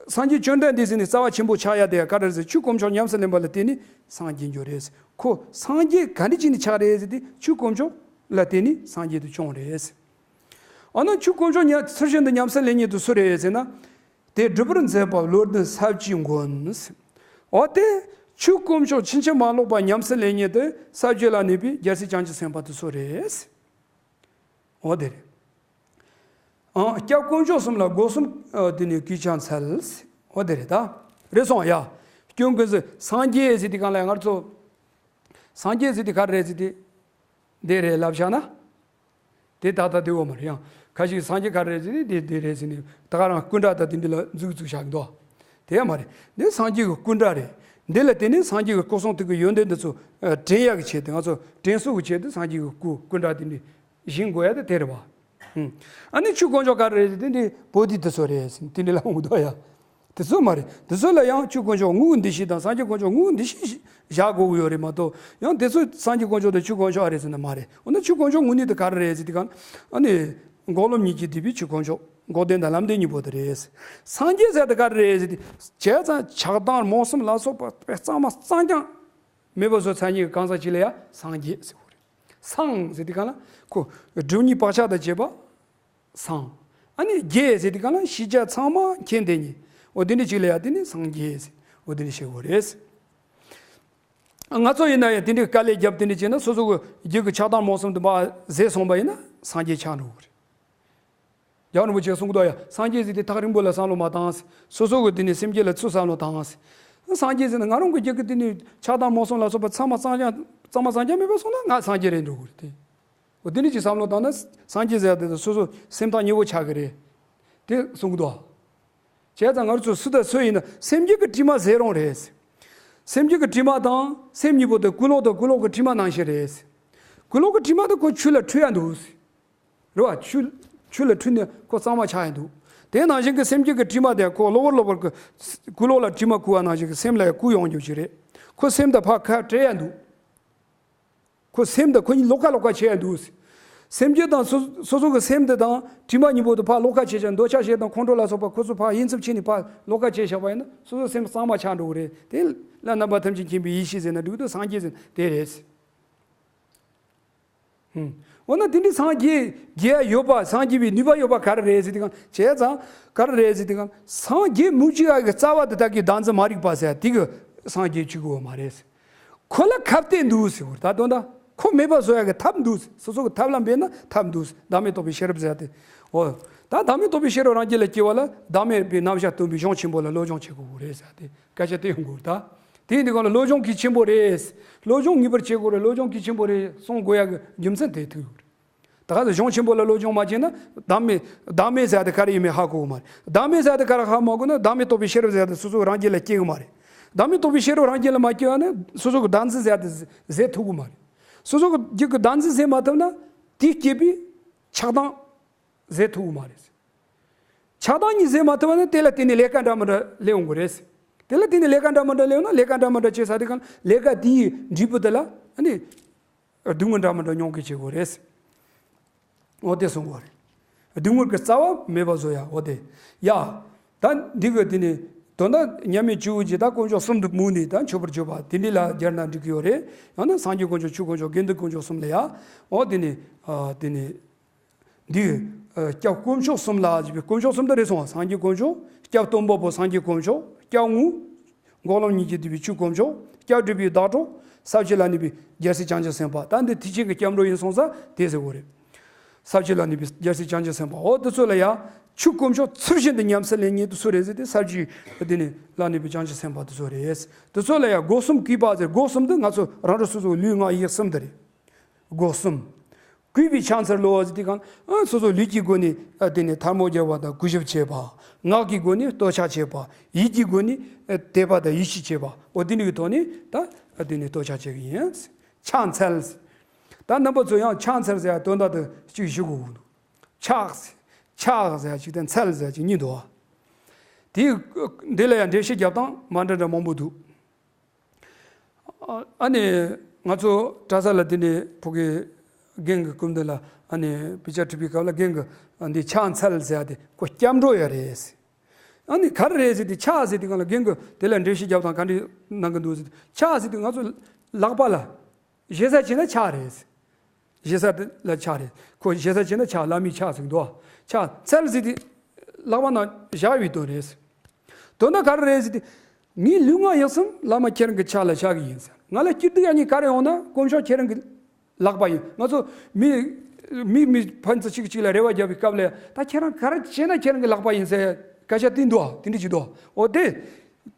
སངས་རྒྱས་བཅོམ་ལྡན་འདས་ཟེར་ནས་རྩ་བ་ཆེན་པོ་ཆགས་ཡ་དེ་ག་རེ་ཟེར། ཆོས་དཀོན་མཆོག་ཉམས་སུ་ལེན་པ་ལ་བརྟེན་ནས་སངས་རྒྱས་འགྱུར་རེད་ཟེར། ཁོ་སངས་རྒྱས་ག་འདྲ་བྱས་ནས་ཆགས་རེད་ཟེར་དུས། ཆོས་དཀོན་མཆོག་ལ་བརྟེན་ནས་སངས་རྒྱས་དེ་བྱུང་རེད་ཟེར། འོ་ན་ཆོས་དཀོན་མཆོག་ཉ་ཚུལ་བཞིན་དུ་ཉམས་སུ་ལེན་མཁན་དེ་སུ་རེད་ཟེར་ན། དེ་སྒྲུབ་པར་མཛད་པ་བློ་ལྡན་ས་བཅུའི་མགོན། འོ་དེ་ཆོས་དཀོན་མཆོག་ཕྱིན་ཅི་མ་ལོག་པ་ཉམས་སུ་ལེན་མཁན་དེ་ས་བཅུ་ལ་གནས་པའི་རྒྱལ་སྲས་བྱང་ཆུབ་སེམས་དཔའ་དེ་ཚོ་རེད། འོ་དེ་རེད། ཨང་། སྐྱབས་དཀོན་མཆོག་གསུམ་ལ་སྒོ་གསུམ་དེ་ནས་གུས་ཕྱག་འཚལ། འོ་དེ་རེད་ད། རེད་སོང་ཡ། སྐྱོན་ཀུན་ཟད། སངས་རྒྱས་ཟེར་དུས་གང་ལ་ང་ཚོ། སངས་རྒྱས་ཟེར་དུས་ག་རེ་རེད་ཟེར་དུས། འདི་རེད་ལབ་བཞག་ན། དེ་ཏག་ཏག་དེ་འོ་མ་རེད། ཡང་ཁ་ཅིག་སངས་རྒྱས་ག་རེ་རེད་ཟེར་ནས་དེ་དེ་རེད་ཟེར་ནས་ད་ག་རང་སྐུ་འདྲ་དང་དེ་འདྲ་ལ་འཛུགས་འཛུགས་བཞག་གི་འདུག་དེ་ཡང་མ་རེད། འདི་སངས་རྒྱས་ཀྱི་སྐུ་འདྲ་རེད། འདི་ལ་བརྟེན་ནས་སངས་རྒྱས་ཀྱི་སྐུ་གསུང་ཐུགས་ཀྱི་ཡོན་ཏན་འདི་ཚོ་ཨ་དྲན་ཡག་གི་ཆེད་དུ། ང་ཚོ་དྲན་གསོ་གི་ཆེད་དུ་སངས་རྒྱས་ཀྱི་སྐུ་སྐུ་འདྲ་དེ་འདྲ་བཞེངས་དགོས་ཡ་དེ་དེ་རེད་བ། ཨ་ནི་ཆོས་དཀོན་མཆོག་ག་རེ་རེད་ཟེར་དུས། འདི་བོ་དྷི་དེ་ཚོ་རེད་ཟེར་ནས་དེ་འདྲ་ལ་འོང་གི་འདུག་ཡ། དེ་ཚོ་མ་རེད། དེ་ཚོ་ལ་ཡང་ཆོས་དཀོན་མཆོག་དངོས་འདི་ཤེས་དང་སངས་རྒྱས་དཀོན་མཆོག་དངོས་འདི་ཤེས་བཞག་དགོས་ཀྱི་ཡོད་རེད་མ་གཏོགས། ཡང་དེ་ཚོ་སངས་རྒྱས་དཀོན་མཆོག་དང་ཆོས་དཀོན་མཆོག་ཨ་རེད་ཟེར་ན་མ་རེད། འོ་ན་ཆོས་དཀོན་མཆོག་དངོས་གནས་དེ་ག་རེ་རེད་ཟེར་དུས་གང་། ཨ་ནི། འགོག་ལམ་གཉིས་ཀྱིས་བསྡུས་པའི་ཆོས་དཀོན་མཆོག་འགོག་བདེན་དང་ལམ་བདེན་གཉིས་པོ་དེ་རེད། སངས་རྒྱས་ཟེར་དེ་ག་རེ་རེད་ཟེར་དུས། བྱས་ཙང་ཆགས་སྡང་རྨོངས་གསུམ་ལ་སོགས་པ་གཙང་མ་གཙང་རྐྱང་མེད་པ་བཟོ་ཚར་མཁན་གྱི་གང་ཟག་ཅིག་ལ་ཡ་སངས་རྒྱས་ཟེར་བ་རེད། སངས་ཟེར་དུས་གང་ལ་ཁོ་སྒྲུབ་གཉིས་བག་ཆགས་དང་བཅས་པ། སངས། ཨ་ནི་རྒྱས་ཟེར་དུས་གང་ལ་ཤེས་བྱ་ཚང་མ་མཁྱེན་དེ་ཉིད། འོ་དེ་འདྲ་ཅིག་ལ་ཡ་དེ་ནི་སངས་རྒྱས་ཟེར། འོ་དེ་འདྲ་བཤད་དགོས་རེད། ང་ཚོ་ཡིན་ན་ཡང་དེ་འདྲའི་དཀའ་ལས་བརྒྱབ་དེ་འདྲ་བྱས་ན་སོ་སོ་གི་རྒྱུད་ཀྱི་ཆགས་སྡང་རྨོངས་གསུམ་དེ་མར་ཟད་སོང་བ་ཡིན་ན་སངས་རྒྱས་ཆགས་འགྲོ་གི་རེད། རྒྱལ་བ་རིན་པོ་ཆེས་གསུང་གི་འདུག་ཡ། སངས་རྒྱས་ཟེར་དེ་ཐག་རིང་པོ་ལ་བསམ་བློ་མ་བཏང་། སོ་སོ་གི་དེ་ནས་སེམས་རྒྱུད་ལ་ཚུར་བསམ་བློ་བཏང་། སངས་རྒྱས་ཟེར་ན་ང་རང་གི་རྒྱུད་ཀྱི་དེ་ནས་ཆགས་སྡང་རྨོངས་གསུམ་ལ་སོགས་པ་ཚང་མ་གཙང་རྐྱང་གཙང་མ་གཙང་རྐྱང་མེད་པ་སོང་ན་ང་སངས་རྒྱས་རེད་འགྲོ་གི་རེད་དེ། འོ་དེ་འདྲ་ཅིག་བསམ་བློ་བཏང་ན་སངས་རྒྱས་ཟེར་དེ་དང་སོ་སོ་སེམས་ཐག་ཉེ་བོ་ཆགས་ཀྱི་རེད། དེ་གསུང་གི་འདུག་བྱས་ཙང་ང་ཚོ་སུ་དང་སུ་ཡིན་ན་སེམས་རྒྱུད་ཀྱི་དྲི་མ་ཟད་རུང་རེད། སེམས་རྒྱུད་ཀྱི་དྲི་མ་དང་སེམས་གཉིས་པོ་དེ་ཀུན་སློང་དང་ཀུན་སློང་གི་དྲི་མ་ནང་བཞིན་རེད། ཀུན་སློང་གི་དྲི་མ་དེ་ཁོ་ཆུ་ལ་འཁྲུད་ཡ་འདུག་རེད་བ། ཆུ་ཆུ་ལ་འཁྲུད་ནས་ཁོ་གཙང་མ་ཆགས་ཡ་འདུག་དེ་ནང་བཞིན་གྱི་སེམས་རྒྱུད་ཀྱི་དྲི་མ་དེ་ཁོ་གློ་བུར་གློ་བུར་གྱི་ཀུན་སློང་ལ་དྲི་མ་བསྐུས་པ་ནང་བཞིན་གྱི་སེམས་ལ་ཡ་བསྐུས་ཡོང་རྒྱུ་ཞིག་རེད། ཁོ་སེམས་དང་ཕར་ཁ་བྲལ་ཡ་འདུག་ཁོ་སེམས་དང་ཁོ་གཉིས་ལོགས་ཀ་ལོགས་ཀ་བྱེད་ཡ་འདུག་སེམས་རྒྱུད་དང་སོ་སོ་སོ་སོ་གི་སེམས་དེ་དང་དྲི་མ་གཉིས་པོ་དེ་ཕར་ལོགས་ཀ་བྱེད་བྱ། འདོད་ཆགས་ཞེ་སྡང་ཁོང་ཁྲོ་ལ་སོགས་པ་ཁོ་ཚོ་ཕར་ཡིན་ཚུལ་བྱས་ནས་ཕར་ལོགས་ཀ་བྱས་བཞག་པ་ཡིན་ན་སོ་སོ་སེམས་གཙང་མ་ཆགས་འགྲོ་གི་རེད། དེ་ལ་རྣམ་པ་ཐམས་ཅད་མཁྱེན་པའི་ཡེ་ཤེས་ཟེར་ན་འགྲིག་འདུག་སངས་རྒྱས་ཟེར་ན་དེ་རེད། ཧུམ། འོ་ན་དེ་འདྲའི་སངས་རྒྱས་རྒྱས་ཡོད་པ། སངས་རྒྱས་པའི་ནུས་པ་ཡོད་པ་ག་རེ་རེད་ཟེར་དུས་གང་། བྱས་ཙང་ག་རེ་རེད་ཟེར་དུས་གང་། སངས་རྒྱས་མུ་བཅུ་ཡ་གི་རྩ་བ་དེ་དག་གི་བདག་འཛིན་མ་རིག་པ་ཟེར་དེ་གི་སངས་རྒྱས་བཅུ་གི་འོ་མ་རེད། ཁོ་ལ་ཁ་གཏད་འདུག་ཟེར་བ་ད་དོན་དག་ཁོ་མེད་པ་བཟོ་ཡ་གི་ཐབས་འདུག་སོ་སོ་གི་ཐབས་ལ་འབད་ན་ཐབས་འདུག་བདག་མེད་རྟོགས་པའི་ཤེས་རབ་ཟེར་ཏེ། འོ། ད་བདག་མེད་རྟོགས་པའི་ཤེས་རབ་རང་རྒྱུད་ལ་སྐྱེ་བ་ལ་བདག་མེད་པའི་རྣམ་གཞག་སྟོན་པའི་གཞུང་ཆེན་པོ་ལ་བློ་སྦྱོང་བྱེད་དགོས་རེད་ཟེར་ཏེ་སྐད་ཆ་དེ་ཡོང་དགོས་ད། དེ་ཡིན་དུས་གང་ལ་བློ་སྦྱོང་གི་ཆེན་པོ་རེད། བློ་སྦྱོང་ངེས་པར་བྱེད་དགོས་རེད། བློ་སྦྱོང་གི་ཆེན་པོ་རེད་གསུང་དགོས་ཡ་གི་རྒྱུ་མཚན་དེ་ཐུག་ཡོད་རེད། ད་ག་ཚོད་གཞུང་ཆེན་པོ་ལ་བློ་སྦྱོང་མ་བྱས་ན་བདག་མེད་བདག་མེད་ཟེར་ཡ་དེ་ག་རེ་ཡིན་མིན་ཧ་གོ་གི་མ་རེད། བདག་མེད་ཟེར་ཡ་དེ་ག་རེ་ཧ་མ་གོ་ན་བདག་མེད་རྟོགས་པའི་ཤེས་རབ་ཟེར་ཡ་དེ་སོ་སོ་རང་རྒྱུད་ལ་སྐྱེ་གི་མ་རེད། བདག་མེད་རྟོགས་པའི་ཤེས་རབ་རང་རྒྱུད་ལ་མ་སྐྱེ་བ་ན་སོ་སོ་གི་བདག་འཛིན་ཟེར་ཡ་དེ་ཟད་ཐུབ་གི་མ་རེད། སོ་སོ་གི་རྒྱུད་ཀྱི་བདག་འཛིན་ཟད་མ་ཐུབ་ན་དེས་སྐྱེས་པའི་ཆགས་སྡང་ཟད་ཐུབ་གི་མ་རེད། ཆགས་སྡང་གཉིས་ཟད་མ་ཐུབ་པ་ན་དེ་ལ་བརྟེན་ནས་ལས་ཀ་འདྲ་མི་འདྲ་སླེབས་འོང་གི་རེད། དེ་ལ་བརྟེན་ནས་ལས་ཀ་འདྲ་མི་འདྲ་སླེབས་ན་ལས་ཀ་འདྲ་མི་འདྲ་བྱེད་ས་དེ་གང་ལས་ཀ་དེའི་འབྲས་བུ་དེ་ལ་ཨ་ནི་སྡུག་བསྔལ་འདྲ་མི་འདྲ་མྱོང་གི་བྱེད་དགོས་རེད། འོ་དེ་གསུང་དགོས་རེད། སྡུག་བསྔལ་གྱི་རྩ་བ་མེད་པ་བཟོ་ཡ་འོ་དེ། ཡ། ད་འདི་གི་དེ་ནི་དོན་དག་མཉམ་མེད་སྤྱི་བོ་ཇི་ལྟར་དཀོན་མཆོག་གསུམ་དུ་མུ་ནས་ད་མཆོད་པར་བརྗོད་པ་དེ་འདྲ་ལ་སྦྱར་ན་འགྲིག་གི་ཡོད་རེད། ཡང་ན་སངས་རྒྱས་དཀོན་མཆོག་ཆོས་དཀོན་མཆོག་དགེ་འདུན་དཀོན་མཆོག་གསུམ་ལ་ཡ། འོ་དེ་ནི་ཨ་དེ་ནི། འདི། ཨ། སྐྱབས་དཀོན་མཆོག་གསུམ་ལ་ཟེར་བའི་དཀོན་མཆོག་གསུམ་དེ་རེད་སོང་བ། སངས་རྒྱས་དཀོན་མཆོག་སྐྱབས་སྟོན་པ་པོ་སངས་རྒྱས་དཀོན་མཆོག་སྐྱབས་དངོས། འགོག་ལམ་གཉིས་ཀྱིས་བསྡུས་པའི་ཆོས་དཀོན་མཆོག་སྐྱབས་སྒྲུབ་པའི་བདག་སྒྲུབ་ས་བཅུ་ལ་གནས་པའི་རྒྱལ་སྲས་བྱང་ཆུབ་སེམས་དཔའ། ད་འདི་ཐེག་ཆེན་གྱི་སྐྱབས་འགྲོ་ཡིན་སོང་ཙང་དེ་ཟེར་བ་རེད། ས་བཅུ་ལ་གནས་པའི་རྒྱལ་སྲས་བྱང་ཆུབ་སེམས་དཔའ་འོ་དེ་ཚོ་ལ་ཡ། ཆོས་དཀོན་མཆོག་ཚུལ་བཞིན་དུ་ཉམས་སུ་ལེན་མཁན་དེ་ཚོ་རེད་ཟེར་ཏེ། ས་བཅུའི་དེ་ནི་བླ་ན་མེད་པའི་བྱང་ཆུབ་སེམས་དཔའ་དེ་ཚོ་རེད། དེ་ཚོ་ལ་ཡང་སྒོ་གསུམ་གུས་པ་ཟེར། སྒོ་གསུམ་དུ་ང་ཚོ་རང་རང་སོ་སོའི་ལུས་ངག་ཡིད་གསུམ་དུ་རེད། སྒོ་གསུམ། གུས་པས་ཕྱག་འཚལ་ལོ་ཟེར་དུས་གང་ལ། ཨ། སོ་སོའི་ལུས་ཀྱི་སྒོ་ནས། ཨ། དེ་ནས་ཐལ་མོ་སྦྱར་བ་དང་གུས་ཞབས་བྱེད་པ། ངག་གི་སྒོ་ནས་བསྟོད་ཕྱག་བྱེད་པ། ཡིད་ཀྱི་སྒོ་ནས། ཨ། དད་པ་དང་ཡིད་ཆེས་བྱེད་པ། འོ་དེ་འདྲ་གི་ཐོག་ནས་ད། ཨ། དེ་ནས་བསྟོད་ཕྱག་བྱེད་ཀྱི་ཡིན། ཕྱག་འཚལ། ད་རྣམ་པ་ཚོ་ཡང་ཕྱག་འཚལ་ཟེར་ཡ་དོན་དག་དེ་གཅིག་ཞུ་དགོས་ཀྱི་འདུག་ཕྱག་ཕྱག་ཟེར་ཡ་གཅིག་དང་འཚལ་ཟེར་ཡ་གཅིག་གཉིས་འདུག་དེ། འདི་ལ་ཡང་འགྲེལ་བཤད་རྒྱབ་སྟངས་མ་འདྲ་འདྲ་མང་པོ་འདུག་ཨ་ནི་ང་ཚོ་གྲྭ་ས་ལ་དེ་ནས་ཕ་གི་རྒན་གྱི་སྐུ་མདུན་ལ། ཨ་ནི་དཔེ་ཆ་ཁྲིད་པའི་སྐབས་ལ་རྒན་གྱིས་འདི་ཕྱག་འཚལ་ཟེར་ཡ་དེ་ཁོ་སྐྱབས་འགྲོ་ཡ་རེད། ཨ་ནི་ག་རེ་རེད་ཟེར་དུས། ཕྱག་ཟེར་དུས་གང་ལ་རྒན་གྱིས་དེ་ལ་འགྲེལ་བཤད་རྒྱབ་སྟངས་ག་འདྲ་གནང་གི་འདུག་ཟེར་དུས། ཕྱག་ཟེར་དུས་ང་ཚོ་ལག་པ་ལ། ཞེ་ས་བྱས་ན་ཕྱག་རེད། ཞེ་ས་དེ་ལ་ཕྱག་རེད། ཁོ་ཞེ་ས་བྱས་ན་ཕྱག་བླ་མའི་ཕྱག་ཟེར་གྱི་འདུག་ཕྱག་འཚལ་ཟེར་དུས་ལག་པ་ནང་བཞག་པའི་དོན་རེད། དོན་དག་ག་རེ་རེད་ཟེར་དུས། ངའི་ལུས་ངག་ཡིད་གསུམ་བླ་མ་ཁྱེད་རང་གི་ཕྱག་ལ་བཞག་གི་ཡིན་ཟེར། ང་ལ་སྐྱིད་སྡུག་ཡག་ཉེས་ག་རེ་ཡོང་ན་དཀོན་མཆོག་ཁྱེད་རང་གི་ལག་པ་ཡིན། ང་ཚོ་མི་མི་མི་ཕན་ཚུན་གཅིག་གིས་གཅིག་ལ་རེ་བ་རྒྱབ་པའི་སྐབས་ལ། ད་ཁྱེད་རང་ག་རེ་བྱས་ན་ཁྱེད་རང་གི་ལག་པ་ཡིན་ཟེར་སྐད་ཆ་དེ་འདུག་དེ་འདྲ་ཅིག་འདུག་འོ་དེ།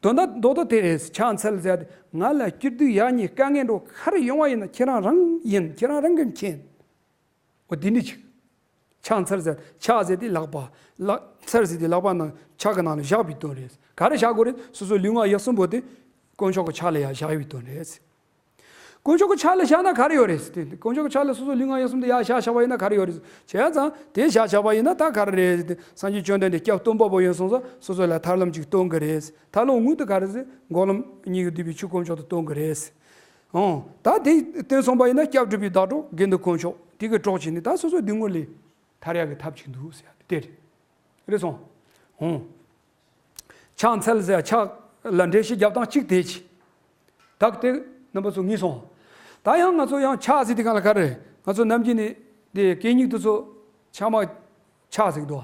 དོན་དག་རྡོག་རྡོག་དེ་རེད། ཕྱག་འཚལ་ཟེར་ཏེ། ང་ལ་སྐྱིད་སྡུག་ཡག་ཉེས་དཀའ་ངལ་འདྲ་ག་རེ་ཡོང་བ་ཡིན་ན་ཁྱེད་རང་རང་ཡིན། ཁྱེད་རང་རང་གིས་མཁྱེན། འོ་དེ་འདྲ་ཅིག་ཕྱག་འཚལ་ཟེར། ཕྱག་ཟེར་དེ་ལག་པ། ལག་འཚལ་ཟེར་དེ་ལག་པ་ནང་ཕྱག་གི་ནང་ལ་བཞག་པའི་དོན་རེད། ག་རེ་བཞག་དགོས་རེད། སོ་སོའི་ལུས་ངག་ཡིད་གསུམ་པོ་དེ་དཀོན་མཆོག་གི་ཕྱག་ལ་ཡར་བཞག་པའི་དོན་རེད། དཀོན་མཆོག་གི་ཕྱག་ལ་བཞག་ན་ག་རེ་ཡོད་རེད་ཟེར་དུས། དཀོན་མཆོག་གི་ཕྱག་ལ་སོ་སོའི་ལུས་ངག་ཡིད་གསུམ་དེ་ཡར་བཞག་བཞག་པ་ཡིན་ན་ག་རེ་ཡོད་རེད་ཟེར། བྱས་ཙང་དེ་བཞག་བཞག་པ་ཡིན་ན་ད་ག་རེ་རེད་ཟེར་དུས། སངས་རྒྱས་བཅོམ་ལྡན་འདས་སྐྱབས་སྟོན་པ་པོ་ཡིན་སོང་ཙང་སོ་སོ་ལ་ཐར་ལམ་ཅིག་སྟོན་གི་རེད། ཐར་ལམ་དངོས་དེ་ག་རེ་ཟེར། འགོག་ལམ་གཉིས་ཀྱིས་བསྡུས་པའི་ཆོས་དཀོན་མཆོག་དེ་སྟོན་གི་རེད། ཨོ། ད་དེ་བསྟན་སོང་པ་ཡིན་ན་སྐྱབས་སྒྲུབ་པའི་བདག་སྒྲུབ་དགེ་འདུན་དཀོན་མཆོག་དེ་གི་གྲོགས་བྱས་ནས་ད་སོ་སོའི་སྡུག་བསྔལ་ལས་ཐར་ཡག་གི་ཐབས་ཅིག་འདུག་ཟེར་ཡ་དེ་རེད། རེད་སོང་། ཨོ། ཕྱག་འཚལ་ཟེར་ཡ་ཕྱག་ལ་འགྲེལ་བཤད་རྒྱབ་སྟངས་གཅིག་དེ་ཅིག་ད་དེ་རྣམ་པ་ཚོ་ངེས་སོང་། ད་ཡང་ང་ཚོ་ཡང་ཕྱག་ཟེར་དུས་གང་ལ་ག་རེ་རེད། ང་ཚོ་ནམ་རྒྱུན་ནས་དེ་གད་སྙིགས་དེ་ཚོ་ཕྱགས་མ་ཕྱག་ཟེར་གི་འདུག་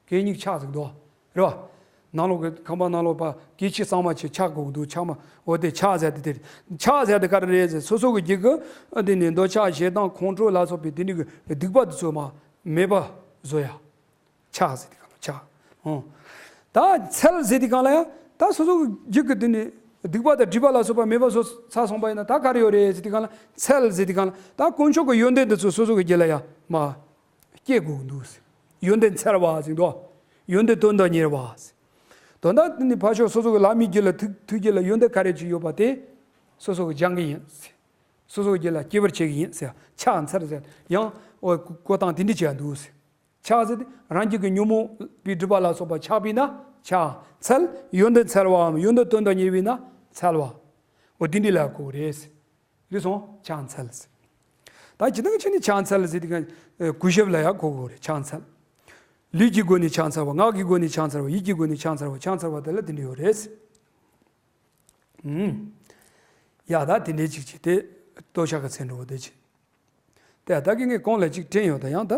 གད་སྙིགས་ཕྱགས་ཟེར་གི་འདུག་རེད་བ། ནང་ལོགས་ཀྱི་ཁང་པ་ནང་ལོགས་པ་སྐྱེ་ཕྱི་གཙང་མ་བྱས་ཕྱག་དགོས་ཀྱི་འདུག་ཕྱགས་མ། འོ་དེ་ཕྱག་ཟེར་དེ་དེ་རེད། ཕྱག་ཟེར་དེ་ག་རེ་རེད་ཟེར། སོ་སོ་གི་རྒྱུད་ཀྱི་དེ་ནས་འདོད་ཆགས་ཞེ་སྡང་ཁོང་ཁྲོ་ལ་སོགས་པའི་དེ་འདྲ་གི་སྡིག་པ་དེ་ཚོ་མ་མེད་པ་བཟོ་ཡ། ཕྱག་ཟེར་དེ་གང་ལ་ཕྱག་ཨོ། ད་འཚལ་ཟེར་དེ་གང་ལ་ཡང་ད་སོ་སོ་གི་རྒྱུད་ཀྱི་དེ་ནས་སྡིག་པ་དང་སྒྲིབ་པ་ལ་སོགས་པ་མེད་པ་བཟོ་ཚར་སོང་པ་ཡིན་ན་ད་ག་རེ་ཡོད་རེད་ཟེར་དེ་གང་ལ། འཚལ་ཟེར་དེ་གང་ལ་ད་དཀོན་མཆོག་གི་ཡོན་ཏན་དེ་ཚོ་སོ་སོ་གི་རྒྱུད་ལ་ཡང་མ་སྐྱེ་དགོས་ཀྱི་འདུག་ཟེར། ཡོན་ཏན་འཚལ་བ་ཟེར་འདུག་ཡོན་ཏན་དོན་དང་ཉེ་བ་ཟེར། དོན་དག་དེ་ནི་ཕར་ཕྱོགས་སོ་སོ་གི་ལྷ་མིའི་རྒྱུད་ལ་ཐུག་ཐུག་རྒྱུད་ལ་ཡོན་ཏན་ག་རེ་ཅིག་ཡོད་པ་དེ་སོ་སོ་གི་སྦྱང་གི་ཡིན་ཟེར། སོ་སོ་གི་རྒྱུད་ལ་སྐྱེ་བར་བྱེད་ཀྱི་ཡིན་ཟེར། ཕྱག་འཚལ་ཟེར་ཡང་འོ་བཀོད་སྟངས་དེ་འདྲ་བྱས་འདུག་ཟེར། ཕྱག་ཟེར་དེ་རང་རྒྱུད་ཀྱི་ཉོན་མོངས་པའི་སྒྲིབ་པ་ལ་སོགས་པ་ཆགས་པས་ན་ཕྱག་འཚལ། ཡོན་ཏན་འཚལ་བའམ་ཡོན་ཏན་དོན་དང་ཉེ་བས་ན་འཚལ་བ། འོ་དེ་འདྲ་ལ་གོ་གི་རེད། རེད་སོང་། ཕྱག་འཚལ་ཟེར། ད་ཇི་ལྟར་ཕྱིན་ནས་ཕྱག་འཚལ་ཟེར་དེ་ག་གུས་ཞབས་ལ་ཡང་གོ་གི་རེད། ཕྱག་འཚལ། ལུས་ཀྱི་སྒོ་ནས་ཕྱག་འཚལ་བ། ངག་གི་སྒོ་ནས་ཕྱག་འཚལ་བ། ཡིད་ཀྱི་སྒོ་ནས་ཕྱག་འཚལ་བ། ཕྱག་འཚལ་བ་དེ་ལ་དེ་འདྲ་ཡོད་རེད། ཨུམ། ཡ་ད་དེ་འདྲའི་ཅིག་ཅིག་དེ་ལྟོ་ཆག་གི་ཚེ་འགྲོ་བ་དེ་ཅིག་དེ་ད་གིན་ངས་གོང་ལ་ཅིག་དྲན་ཡོད་ད་ཡང་ད།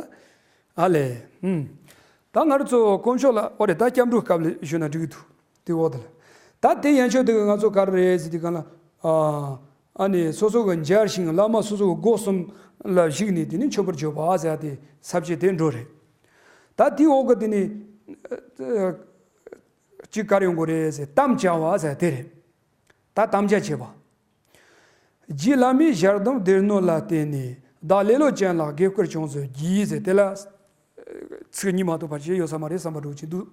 ཨ་ལས། ཨུམ། ད་ང་རང་ཚོ་དཀོན་མཆོག་ལ་འོ་རེད། ད་སྐྱབས་འགྲོའི་སྐབས་ལ་ཞུས་ན་འགྲིག་གི་འདུག་དེ་འོག་དེ་ལ། ད་དེ་ཡན་ཆོད་དེ་གི་ང་ཚོ་ག་རེ་རེད་ཟེར་དུས་གང་ལ། ཨ་ནི་སོ་སོ་གི་མཇལ་ཞིང་བླ་མ་སོ་སོ་གི་སྒོ་གསུམ་ལ་བཞུགས་ནས་དེ་ནི་མཆོད་པར་བརྗོད་པ་ཟེར་ཡ་དེ་ས་བཅད་དེ་འགྲོ་རེད། ད་དེའི་འོག་གི་དེ་ནི་ཅིག་ག་རེ་ཡོང་དགོས་རེད་ཟེར། དམ་བཅའ་བ་ཟེར་ཡ་དེ་རེད། ད་དམ་བཅའ་བྱེད་པ། རྗེ་བླ་མའི་ཞལ་གདམས་སྡེ་སྣོད་ལ་བརྟེན་ནས། བདག་ལེ་ལོ་ཅན་ལ་དགེ་བསྐུལ་ཅུང་ཟད་བགྱིས་ཟེར། དེ་ལ་ཚིག་གཉིས་མ་གཏོགས་ཕལ་ཆེར་ཡོད་ས་མ་རེད་བསམ་པ་འདྲ་བོ་ཅིག་འདུག་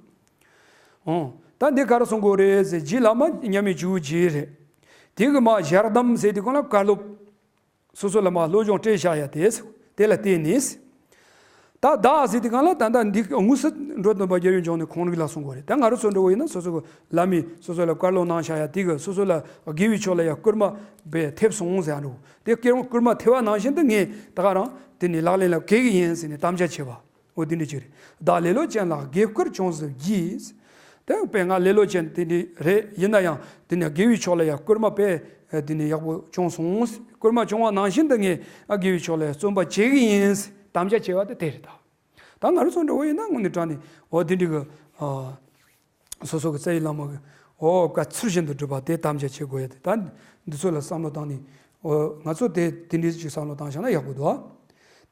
ཨོ། ད་འདི་ག་རེ་གསུང་དགོས་རེད་ཟེར། རྗེ་བླ་མ་མཉམ་མེད་ཇོ་བོ་རྗེ་རེད། དེ་གི་མ་ཞལ་གདམས་ཟེར་དུས་གང་ལ་བཀའ་སློབ། སོ་སོ་ལ་མ་སློབ་སྦྱོང་སྤྲད་བཞག་ཡ་དེ། དེ་ལ་བརྟེན་ནས། ད་བདག་ཟེར་དུས་གང་ལ་ད་ལྟ་འདི་དངོས་སུ་འགྲོ་དོན་པ་རྒྱལ་བའི་འབྱུང་གནས་ཁོང་རང་ལ་གསུང་དགོས་རེད། ད་ང་རང་ཚོ་འདྲ་བོ་ཡིན་ན་སོ་སོ་གི་བླ་མས་སོ་སོ་ལ་བཀའ་སློབ་གནང་བཞག་ཡ་དེ་གི་སོ་སོ་ལ་དགེ་བའི་ཕྱོགས་ལ་ཡ་བསྐུལ་མ་བས་ཐེབས་སོང་ཟེར་ཡ་འདྲ་བོ། དེ་བསྐུལ་མ་ཐེབས་པ་ནང་བཞིན་དུ་ངས་ད་ག་རང་དེ་ནས་ལག་ལེན་ལ་འཁེལ་གི་ཡིན་ཟེར་ནས་དམ་བཅའ་བྱས་པ། འོ་དེ་འདྲ་ཅིག་རེད། བདག་ལེ་ལོ་ཅན་ལ་དགེ་བསྐུལ་ཅུང་ཟད་བགྱིས། དེ་དཔེ་ང་ལེ་ལོ་ཅན་དེ་འདྲ་རེད། ཡིན་ན་ཡང་དེ་ནས་དགེ་བའི་ཕྱོགས་ལ་ཡང་བསྐུལ་མ་དཔེ་དེ་ནས་ཡག་པོ་བྱུང་སོང་། བསྐུལ་མ་བྱུང་བ་ནང་བཞིན་དུ་ངས་ཨ་དགེ་བའི་ཕྱོགས་ལ་ཡང་བརྩོན་པ་བྱེད་ཀྱི་ཡིན། དམ་བཅའ་བྱས་པ་དེ་དེ་རེད་ད། ད་ང་རང་ཚོ་འདྲ་བོ་ཡིན་ན་དངོས་གནས་དྲང་གནས་འོ་དེ་འདྲ་གི་ཨ། སོ་སོ་གི་རྩ་བའི་བླ་མ་གི་འོ་བཀའ་ཚུལ་བཞིན་དུ་སྒྲུབ་པ་དེ་དམ་བཅའ་བྱེད་དགོས་ཡ་དེ། ད་འདི་ཚོ་ལ་བསམ་བློ་བཏང་ནས་འོ་ང་ཚོ་དེ་དེ་འདྲའི་ཅིག་བསམ་བློ་བཏང་བཞག་ན་ཡག་པོ་འདུག་ཨ།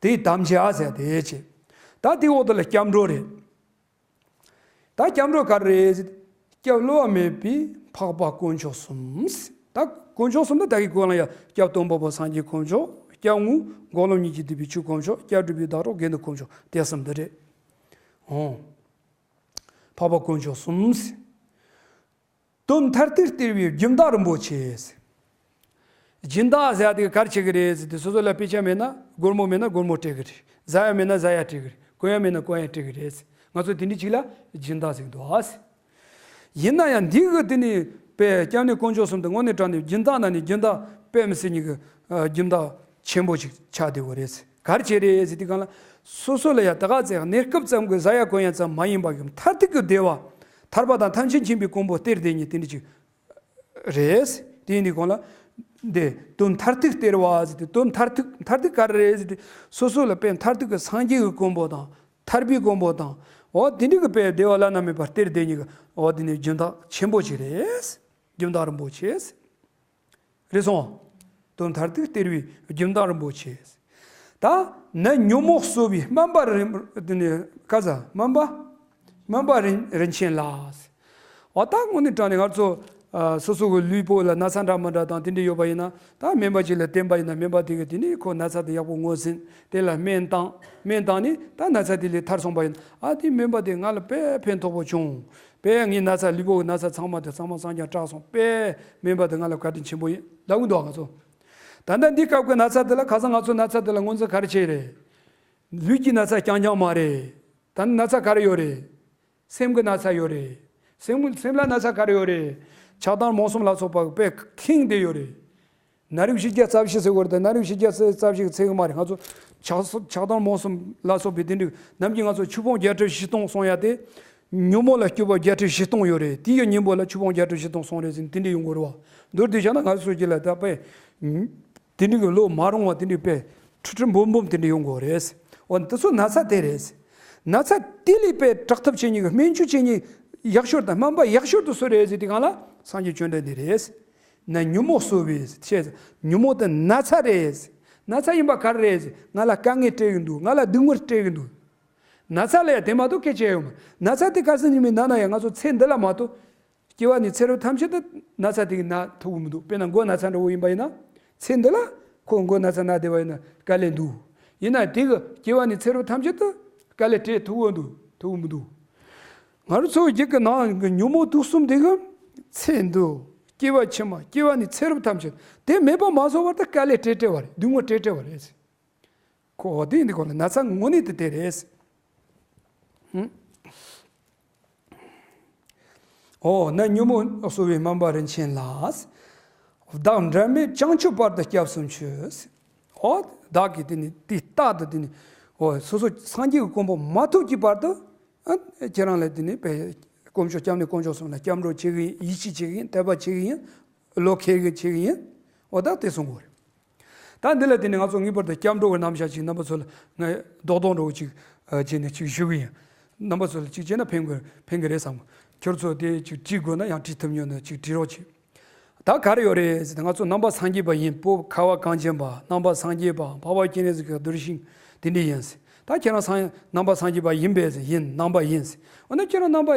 དེ་དམ་བཅའ་ཟེར་དེ་བྱེད། ད་དེ་འོག་དེ་ལ་སྐྱབས་འགྲོ་རེད། ད་སྐྱབས་འགྲོ་ག་རེ་རེད་ཟེར། སྐྱབས་བསླུ་བ་མེད་པའི་འཕགས་པ་དཀོན་མཆོག་གསུམ། ད་དཀོན་མཆོག་གསུམ་ད་ད་གི་གོ་ལ་ཡ། སྐྱབས་སྟོན་པ་པོ་སངས་རྒྱས་དཀོན་མཆོག་སྐྱབས་དངོས་འགོག་སློང་གཉིས་ཀྱིས་བསྡུས་པའི་ཆོས་དཀོན་མཆོག་སྐྱབས་སྒྲུབ་པའི་བདག་རོགས་དགེ་འདུན་དཀོན་མཆོག་དེ་གསུམ་འདི་རེད། འོང་། འཕགས་པ་དཀོན་མཆོག་གསུམ། དོན་མཐར་ཐུག་སྟེར་བའི་སྒྱུ་མ་རིན་པོ་ཆེ། སྦྱིན་བདག་ཟེར་ཡ་དེ་ག་གར་བྱེད་ཀྱི་རེད་ཟེར་དུས། སོ་སོ་ལ་དཔེ་ཆ་མེད་ན་སྒོར་མོ་མེད་ན་སྒོར་མོ་སྤྲད་ཀྱི་རེད། ཟ་ཡ་མེད་ན་ཟ་ཡ་སྤྲད་ཀྱི་རེད། གོན་ཡ་མེད་ན་གོན་ཡ་སྤྲད་ཀྱི་རེད། ང་ཚོ་དེ་འདྲའི་ཅིག་ལ་སྦྱིན་བདག་ཟེར་གྱི་འདུག་ཨ། ཡིན་ན་ཡང་འདི་གི་དེ་ནི་དཔེ་སྐྱབས་གནས་དཀོན་མཆོག་གསུམ་དེ་དངོས་གནས་དྲང་གནས་སྦྱིན་བདག་ན་ནི་སྦྱིན་བདག་དཔེ་མི་སྲིད་ཉིད་ཀྱི་སྦྱིན་བདག་ཆེན་པོ་ཞིག་ཆགས་བསྡད་ཡོད་རེད། ག་རེ་བྱས་རེད་ཟེར་དུས་གང་ལ། སོ་སོ་ལ་ཡ་ད་ག་ཚད་གནས་སྐབས་ཙམ་གྱི་ཟ་ཡ་གོན་ཡ་ཙམ་མ་ཡིན་པ་གི་མཐར་ཐུག་གི་བདེ་བ། ཐར་པ་དང་ཐམས་ཅད་མཁྱེན་པའི་གོ་འཕང་སྟེར་བསྡད་མཁན་དེ་འདྲ་ཅིག་རེད། དེ་ཡིན་དུས་གང་ལ། འདི་དོན་མཐར་ཐུག་སྟེར་བ་ཟེར་ཏེ། དོན་མཐར་ཐུག་མཐར་ཐུག་ག་རེ་རེད་ཟེར་ཏེ། སོ་སོ་ལ་དཔེ་མཐར་ཐུག་གི་སངས་རྒྱས་ཀྱི་གོ་འཕང་དང་། ཐར་པའི་གོ་འཕང་དང་། འོ་དེ་འདྲ་གི་དཔེ་བདེ་བ་བླ་ན་མེད་པ་སྟེར་བསྡད་མཁན་གྱི་འོ་དེ་ནི་སྦྱིན་བདག་ཆེན་པོ་ཅིག་རེད། སྦྱིན་བདག་རིན་པོ་ཆེ། རེད་སོང་། དོན་མཐར་ཐུག་སྟེར་བའི་སྦྱིན་བདག་རིན་པོ་ཆེ། ད་ནི་ཉོན་མོངས་གསོ་བའི་སྨན་པ་རིན། དེ་ནི་ག་ཟེར། སྨན་པ། སྨན་པ་རིན་རིན་ཆེན་ལགས། འོ་ད་དངོས་གནས་དྲང་གནས་ང་ཚོ་ཨ་སོ་སོ་གི་ལུས་པོ་ལ་ན་ཚ་འདྲ་མི་འདྲ་དང་དེ་འདྲ་ཡོད་པ་ཡིན་ན། ད་སྨན་པ་ཅིག་ལ་བསྟེན་པ་ཡིན་ན། སྨན་པ་དེ་གིས་དེ་ནི་ཁོ་ན་ཚ་དེ་ཡག་པོ་ངོས་ཟིན། དེ་ལ་སྨན་བཏང་། སྨན་བཏང་ནས་ད་ན་ཚ་དེ་ལས་ཐར་སོང་པ་ཡིན་ན། ཨ་དེ་སྨན་པ་དེ་ང་ལ་དཔེ་ཕན་ཐོགས་པོ་བྱུང་། དཔེ་ངའི་ན་ཚ། ལུས་པོ་གི་ན་ཚ་ཚང་མ་དེ་ཚང་མ་སངས་རྒྱས་དྲག་སོང་། དཔེ་སྨན་པ་དེ་ང་ལ་བཀའ་དྲིན་ཆེན་པོ་ཡིན་ལབ་གི་འདུག་ང་ཚོ། ད་ལྟ་འདི་སྐབས་ཀྱི་ན་ཚ་དེ་ལ་ཁ་སང་ང་ཚོ་ན་ཚ་དེ་ལ་ངོས་འཛིན་ག་རེ་བྱས་རེད། ལུས་ཀྱི་ན་ཚ་རྐྱང་རྐྱང་མ་རེད། ད་ན་ཚ་ག་རེ་ཡོད་རེད། སེམས་ཀྱི་ན་ཚ་ཡོད་རེད། སེམས་སེམས་ལ་ན་ཚ་ག་རེ་ཡོད་རེད། ཆགས་སྡང་རྨོངས་གསུམ་ལ་སོགས་པ་དཔེ་ཁེངས་བསྡད་ཡོད་རེད། ནད་རིགས་བཞི་བརྒྱ་རྩ་བཞི་ཟེར་བ་རེད། ད་ནད་རིགས་བཞི་བརྒྱ་རྩ་བཞི་གི་ཚད་གི་མ་རེད། ང་ཚོ་ཆགས་སོ་ཆགས་སྡང་རྨོངས་གསུམ་ལ་སོགས་པའི་དེ་འདྲའི་ནམ་རྒྱུན་ང་ཚོ་ཆོས་སྤོང་བརྒྱད་ཁྲི་བཞི་སྟོང་གསུང་ཡ་དེ། ཉོན་མོངས་ལ་སྐྱོབ་པ་བརྒྱད་ཁྲི་བཞི་སྟོང་ཡོད་རེད། དེ་ཡི་སྙིང་པོ་ལ་ཆོས་སྤོང་བརྒྱད་ཁྲི་བཞི་སྟོང་གསུང་རེད་ཟེར་ནས་དེ་འདྲའི་ཡོང་གི་རེད་བ། མདོར་བསྡུས་བྱས་ན་ང་ཚོ་རྒྱུད་ལ་ད་དཔེ་དེ་འདྲའི་གི་བློ་མ་རུང་བ་དེ་འདྲའི་དཔེ་ཁྲི་ཁྲི་འབུམ་འབུམ་དེ་འདྲ་ཡོང་གི་རེད། འོ་འདི་ཚོ་ན་ཚ་དེ་རེད། ན་ཚ་དེ་ལས་དཔེ་དྲག་ཐབས་བྱེད་མཁན་གི་སྨན་བཅོས་བྱེད་མཁན་ཡག་ཤོས་དང་སྨན་པ་ཡག་ཤོས་དེ་སུ་རེད་ཟེར་དུས་གང་ལ། སངས་རྒྱས་བཅོམ་ལྡན་འདས་རེད། ནི་ཉོན་མོངས་གསོ་བའི་ཞེས། ཉོན་མོངས་དེ་ན་ཚ་རེད། ན་ཚ་ཡིན་པ་ག་རེ་རེད། ང་ལ་དཀའ་ངལ་སྤྲད་ཀྱི་འདུག་ང་ལ་སྡུག་བསྔལ་སྤྲད་ཀྱི་འདུག་ན་ཚ་ལ་ཡང་དེ་མ་གཏོགས་སྐད་ཆ་ཡོད་མ། ན་ཚ་དེ་ག་ཟེར་ཉིན་མིན་ན་ན་ཡང་ང་ཚོ་ཚེ་འདི་ལ་མ་གཏོགས། སྐྱེ་བ་ནས་ཚེ་རབས་ཐམས་ཅད་དུ་ན་ཚ་དེ་གིས་ན་ཐུབ་ཀྱི་མི་འདུག་དཔེར་ན་མགོ་ན་ཚ་འདྲ་བོ་ཡིན་པ་ཡིན་ན། ཚེ་འདི་ལ་ཁོ་མགོ་ན་ཚ་ན་བསྡད་པ་ཡིན་ན་དཀའ་ལས་འདུག་ཡིན་ན་དེ་གིས་སྐྱེ་བ་ནས་ཚེ་རབས་ཐམས་ཅད་དུ་དཀའ་ལས་སྤྲད་ཐུབ་ཀྱི་འདུག་ཐུབ་ཀྱི་མི་འདུག་ང་རང་ཚོའི་རྒྱུད་ཀྱི་ནང་གི་ཉོན་མོངས་དུག་གསུམ་དེ་གིས་ཚེ་འདི། སྐྱེ་བ་ཕྱི་མ། སྐྱེ་བ་ནས་ཚེ་རབས་ཐམས་ཅད་དེ་མེད་པ་མ་བཟོ་བར་དུ་དཀའ་ལས་སྤྲད་སྤྲད་པ་རེད། སྡུག་བསྔལ་སྤྲད་སྤྲད་པ་རེད། ཁོ་དེ་འདི་ཁོ་ལ་ན་ཚ་དངོས་གནས་དེ་དེ་རེད། ཧུམ། འོ་ན་ཉོན་མོངས་གསོ་བའི་སྨན་པ་རིན་ཆེན་ལགས། བདག་འབྲལ་མེད་བྱང་ཆུབ་བར་དུ་སྐྱབས་སུ་མཆི། འོ་བདག་གིས་དེ་ནི་དེ་རྟག་ཏུ་དེ་ནི། འོ་སོ་སོ་སངས་རྒྱས་ཀྱི་གོ་འཕང་མ་ཐོབ་ཀྱི་བར་དུ། ཨ་ཁྱེད་རང་ལ་དེ་ནི་དཔེ་དཀོན་མཆོག་སྐྱབས་གནས་དཀོན་མཆོག་གསུམ་ལ་སྐྱབས་འགྲོ་བྱེད་ཀྱི་ཡིན། ཡིད་ཆེས་བྱེད་ཀྱི་ཡིན། དད་པ་བྱེད་ཀྱི་ཡིན། བློ་ཁེལ་གྱི་བྱེད་ཀྱི་ཡིན། འོ་ད་དེ་གསུང་གི་ཡོད་རེད། ད་འདི་ལ་བརྟེན་ནས་ང་ཚོ་ངེས་པར་དུ་སྐྱབས་འགྲོ་གི་རྣམ་གཞག་ཅིག་རྣམ་པ་ཚོ་ལ་ངས་རྡོག་རྡོག་འདྲ་བོ་ཅིག་ཨ་བྱས་ནས་ཅིག་ཞུ་གི་ཡིན། རྣམ་པ་ཚོ་ལ་ཅིག་བྱས་ན་ཕན་གི་ཕན་གི་རེད་བསམ་གི། ཁྱོད་ཚོ་དེ་ཅིག་བྲིས་དགོས་ན་ཡང་བྲིས་ཐུབ་མྱོང་ན་ཅིག་བྲིས་རོགས་བྱེད། ད་ག་རེ་ཡོད་རེད་ཟེར་ན། ང་ཚོ་ནང་པ་སངས་རྒྱས་པ་ཡིན། བོད་ཁ་བ་གངས་ཅན་པ། ནང་པ་སངས་རྒྱས་པ། འཕགས་པ་སྤྱན་རས་གཟིགས་ཀྱི་གདུལ་ཞིང་དེ་འདྲ་ཡིན་ཟེར། ད་ཁྱེད་རང་སངས་ནང་པ་སངས་རྒྱས་པ་ཡིན་པས་ཟེར། ཡིན། ནང་པ་ཡིན་ཟེར། འོ་ན་ཁྱེད་རང་ནང་པ་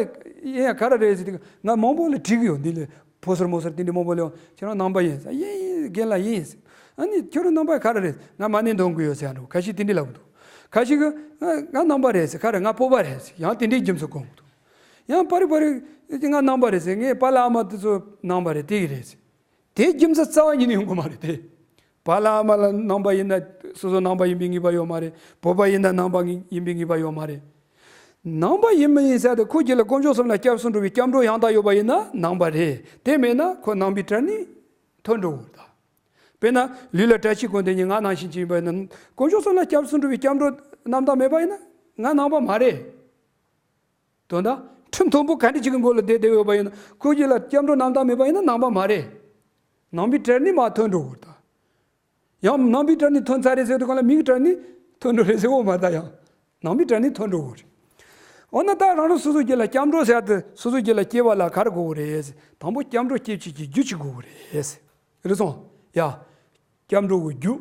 ཡིན་ཡ་ག་རེ་རེད་ཟེར་དུས། ང་མང་པོ་ལ་དྲིས་གི་ཡོད། འདི་ལ་ཕོ་གསར་མོ་གསར་དེ་འདྲ་མང་པོ་ལ་ཡང་ཁྱེད་རང་ནང་པ་ཡིན་ཟེར། ཡིན་ཡིན། རྒན་ལགས་ཡིན་ཟེར། ཨ་ནི་ཁྱོད་རང་ནང་པ་ག་རེ་རེད། ང་མ་ཎི་འདོན་གི་ཡོད་ཟེར་ཡ་འགྲོ། ཁ་ཤས་དེ་འདྲ་ལབ་གི་འདུག་ཁ་ཤས་གི་ང་ང་ནང་པ་རེད་ཟེར། ག་རེ་ང་སྤོབས་པ་རེད་ཟེར། ཡང་དེ་འདྲའི་རྒྱུ་མཚན་གོ་གི་འདུག་ཡང་པར་རིས་པར་རིས་ང་ནང་པ་རེད་ཟེར། ངའི་པཱ་ལགས་ཨ་མ་དེ་ཚོ་ནང་པ་རེད། དེ་གི་རེད་ཟེར། དེའི་རྒྱུ་མཚན་རྩ་བ་ཉིད་ནས་ཡོང་གི་མ་རེད་དེ། པཱ་ལགས་ཨ་མ་ལ་ནང་པ་ཡིན་ན་སོ་སོ་ནང་པ་ཡིན་པའི་ངེས་པ་ཡོད་མ་རེད། བོད་པ་ཡིན་ན་ནང་པ་ཡིན་པའི་ངེས་པ་ཡོད་མ་རེད། ནང་པ་ཡིན་མི་ཡིན་ཟེར་ཏེ་ཁོ་རྒྱུད་ལ་དཀོན་མཆོག་གསུམ་ལ་སྐྱབས་སུ་འགྲོ་བའི་སྐྱབས་འགྲོ་ཡང་དག་ཡོད་པ་ཡིན་ན་ནང་པ་རེད། དེ་མེད་ན་ཁོ་ནང་པའི་གྲལ་ནས་ཐོན་འགྲོ་གི་རེད་ད། དཔེར་ན་ལུས་ལ་གྲྭ་ཆས་གོན་བསྡད་མཁན་ང་ནང་བཞིན་ཅིག་ཡིན་པ་ཡིན་ན། དཀོན་མཆོག་གསུམ་ལ་སྐྱབས་སུ་འགྲོ་བའི་སྐྱབས་འགྲོ་རྣམ་དག་མེད་པ་ཡིན་ན་ང་ནང་པ་མ་རེད། དོན་དག་ཁྲིམས་མཐོན་པོ་ག་འདྲ་ཅིག་གི་མགོ་ལ་བསྡད་བསྡད་ཡོད་པ་ཡིན་ན། ཁོ་རྒྱུད་ལ་སྐྱབས་འགྲོ་རྣམ་དག་མེད་པ་ཡིན་ན་ནང་པ་མ་རེད། ནང་པའི་གྲལ་ནས་མར་ཐོན་འགྲོ་དགོས་རེད་ད། ཡང་ནང་པའི་གྲལ་ནས་ཐོན་ཚར་རེད་ཟེར་དུས་གང་ལ་མིའི་གྲལ་ནས་ཐོན་འགྲོ་རེད་ཟེར་འོ་མ་ད། ཡང་ནང་པའི་གྲལ་ནས་ཐོན་འགྲོ་དགོས་རེད། འོ་ན་ད་རང་རང་སོ་སོའི་རྒྱུད་ལ་སྐྱབས་འགྲོ་ཟེར་ཡ་དེ་སོ་སོའི་རྒྱུད་ལ་སྐྱེ་བ་ལ་ག་རེ་དགོས་རེད། དང་པོ་སྐྱབས་འགྲོ་སྐྱེ་བྱེད་ཀྱི་རྒྱུ་ཅིག་དགོས་རེད། རེད་སོང་ཡ། སྐྱབས་འགྲོ་གི་རྒྱུ།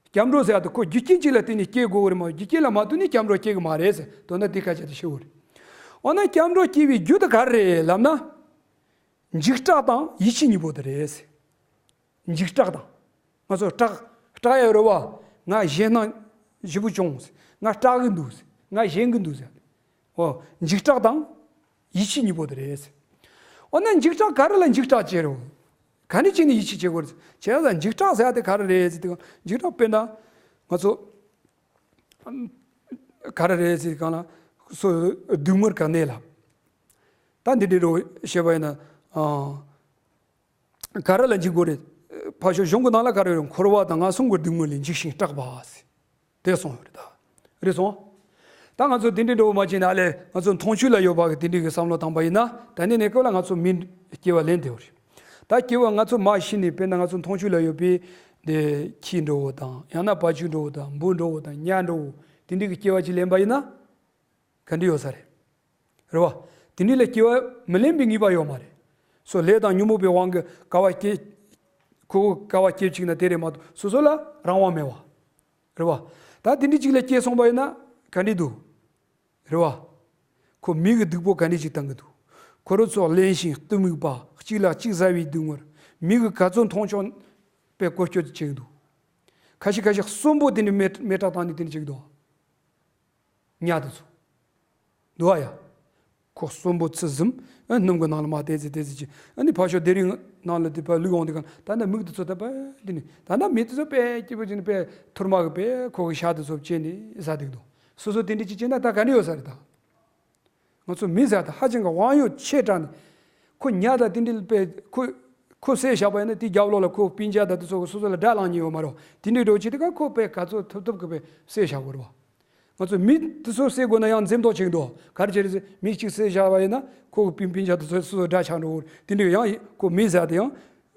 སྐྱབས་འགྲོ་ཟེར་ཡ་དེ་ཁོ་རྒྱུ་རྐྱེན་ཅིག་ལ་བརྟེན་ནས་སྐྱེ་དགོས་རེད་མ། རྒྱུ་རྐྱེན་ལ་མ་བརྟེན་ནས་སྐྱབས་འགྲོ་སྐྱེ་གི་མ་རེད་ཟེར། དོན་དག་འདི་སྐད་ཆ་དེ་ཤེས་དགོས་རེད། འོ་ན་སྐྱབས་འགྲོ་སྐྱེ་བའི་རྒྱུ་དེ་ག་རེ་རེད་ལབ་ན། འཇིགས་སྐྲག་དང་ཡིད་ཆེས་གཉིས་པོ་དེ་རེད། འཇིགས་སྐྲག་དང་། ང་ཚོ་སྐྲག་སྐྲག་ཡ་རེད་བ། ང་ཞེད་སྣང་ཞེ་པོ་བྱུང་། ང་སྐྲག་གི་འདུག་ང་ཞེན་གི་འདུག་འོ། འཇིགས་སྐྲག་དང་ཡིད་ཆེས་གཉིས་པོ་དེ་རེད། འོ་ན་འཇིགས་སྐྲག་ག་རེ་ལ་འཇིགས་སྐྲག་བྱེད་རེད། ག་འདྲ་བྱས་ནས་ཡིད་ཆེས་བྱེད་དགོས་རེད། བྱས་ཙང་འཇིགས་སྐྲག་ཟེར་ཡ་དེ་ག་རེ་རེད་ཟེར་དུས། འཇིགས་སྐྲག་དཔེར་ན་ང་ཚོ་ག་རེ་རེད་ཟེར་གང་ལ། སོ་སྡུག་བསྔལ་ག་ནས་ལ། ད་འདི་འདྲའི་རོ་བཤད་པ་ཡིན་ན། ཨ། ག་རེ་ལ་འཇིགས་དགོས་རེད། ཕར་ཕྱོགས་གཞུང་གི་ནང་ལ་ག་རེ་རེད། འཁོར་བ་དང་ངན་སོང་གི་སྡུག་བསྔལ་ལས་འཇིགས་ཤིང་སྐྲག་པ་ཟེར། དེ་གསུངས་ཡོད་རེད་ད། རེད་སོང་། ད་ང་ཚོ་དེ་འདྲའི་འགྲོ་བ་མ་བྱས་ན་ཨ་ལས་ང་ཚོ་མཐོང་ཆོས་ལ་ཡོད་པ་གི་དེ་འདྲའི་གི་བསམ་བློ་བཏང་པ་ཡིན་ན། ད་ནི་གནས་སྐབས་ལ་ང་ཚོ་མི་སྐྱེ་བ་ལེན་བདེ་བ་རེད། ད་སྐྱེ་བ་ང་ཚོ་མ་ཤི་ནས་དཔེར་ན་ང་ཚོ་མཐོང་ཆོས་ལ་ཡོད་པའི་དེ་ཁྱི་འདྲ་བོ་དང་ཡང་ན་བ་ཕྱུགས་འདྲ་བོ་དང་འབུ་འདྲ་བོ་དང་ཉ་འདྲ་བོ་དེ་འདྲའི་གི་སྐྱེ་བ་ཅིག་ལེན་པ་ཡིན་ན། ག་འདྲ་ཡོད་ས་རེད། རེད་བ། དེ་འདྲ་ལ་སྐྱེ་བ་མི་ལེན་པའི་ངེས་པ་ཡོད་མ་རེད། སོ་ལས་དང་ཉོན་མོངས་པའི་དབང་གིས་དཀའ་བ་སྐྱེ། ཁོ་དཀའ་བ་སྐྱེ་བཅུག་ན་དེ་རེད་མ་གཏོགས་སོ་སོ་ལ་རང་དབང་མེད་བ། རེད་བ། ད་དེ་འདྲ་ཅིག་ལ་སྐྱེས་སོང་པ་ཡིན་ན་ག་འདྲ་འདུག་རེད་བ། ཁོ་མི་གི་སྡུག་པོ་ག་འདྲ་ཅིག་བཏང་གི་འདུག་ཁོ་རང་ཚོ་གླེན་ཞིང་གཏི་མུག་པ། གཅིག་ལ་གཅིག་ཟ་བའི་སྡུག་བསྔལ། མི་གི་ག་ཚོད་མཐོང་ཆོག་པའི་གོ་སྐྱོ་དེ་བྱེད་ཀྱི་འདུག་ཁ་ཤས་ཁ་ཤས་གསོན་པོ་དེ་འདྲ་མེ་མེ་སྲེག་བཏང་ནས་དེ་འདྲ་བྱེད་ཀྱི་འདུག་ཉ་དེ་ཚོ། འདུག་ཨ་ཡ། ཁོ་གསོན་པོ་ཚུལ་ཟིན། ཨ། སྣུམ་གྱི་ནང་ལ་མར་བལྟས་ཚེ་བལྟས་ཚེ་ཅི། ཨ་ནི་ཕར་ཕྱོགས་དེ་རིང་ནང་ལ་དེ་ཕར་བླུགས་འོང་དུས་གང་ད་ནི་མིག་དེ་ཚོ་ད་པ་དེ་ནི་ད་ནི་མི་དེ་ཚོ་དཔེ་སྐྱིད་པོ་བྱས་ནས་དཔེ་ཐུར་མ་གི་དཔེ་ཁོ་གི་ཤ་དེ་ཚོ་བཅད་ནས་ཟ་འདུག་འདུག་སོ་སོ་དེ་འདྲ་ཅིག་བྱས་ན་ད་ག་འདྲ་ཡོད་ས་རེད་ད། ང་ཚོ་མི་ཟེར་ད་ཧ་ཅང་གི་དབང་ཡོད་ཆེ་དྲགས་ནས། ཁོ་ཉ་ད་དེ་འདྲ་དཔེ་ཁོ་ཁོ་བསད་བཞག་པ་ཡིན་ན་དེ་རྒྱབ་ལོགས་ལ་ཁོ་སྤུན་ཀྱག་ད་དེ་ཚོ་སོ་སོ་ལ་དགྲ་ལངས་ཉེན་ཡོད་མ་རེད། དེ་འདྲའི་འགྲོ་བྱེད་དུས་གང་ཁོ་དཔེ་ག་ཚོད་ཐུབ་ཐུབ་གི་དཔེ་བསད་བཞག་དགོས་རེད་བ། ང་ཚོ་མི་དེ་ཚོ་བསད་དགོས་ན་ཡང་འཛེམ་དོགས་བྱེད་ཀྱི་འདུག་ག་རེ་བྱས་རེད་ཟེར་མི་གཅིག་བསད་བཞག་པ་ཡིན་ན་ཁོ་གི་སྤུན་སྤུན་ཀྱག་དེ་ཚོ་སོ་སོ་དགྲ་ཆགས་འགྲོ་གི་རེད། དེ་འདྲའི་ཡང་ཁོ་མི་ཟེར་དེ་ཡང་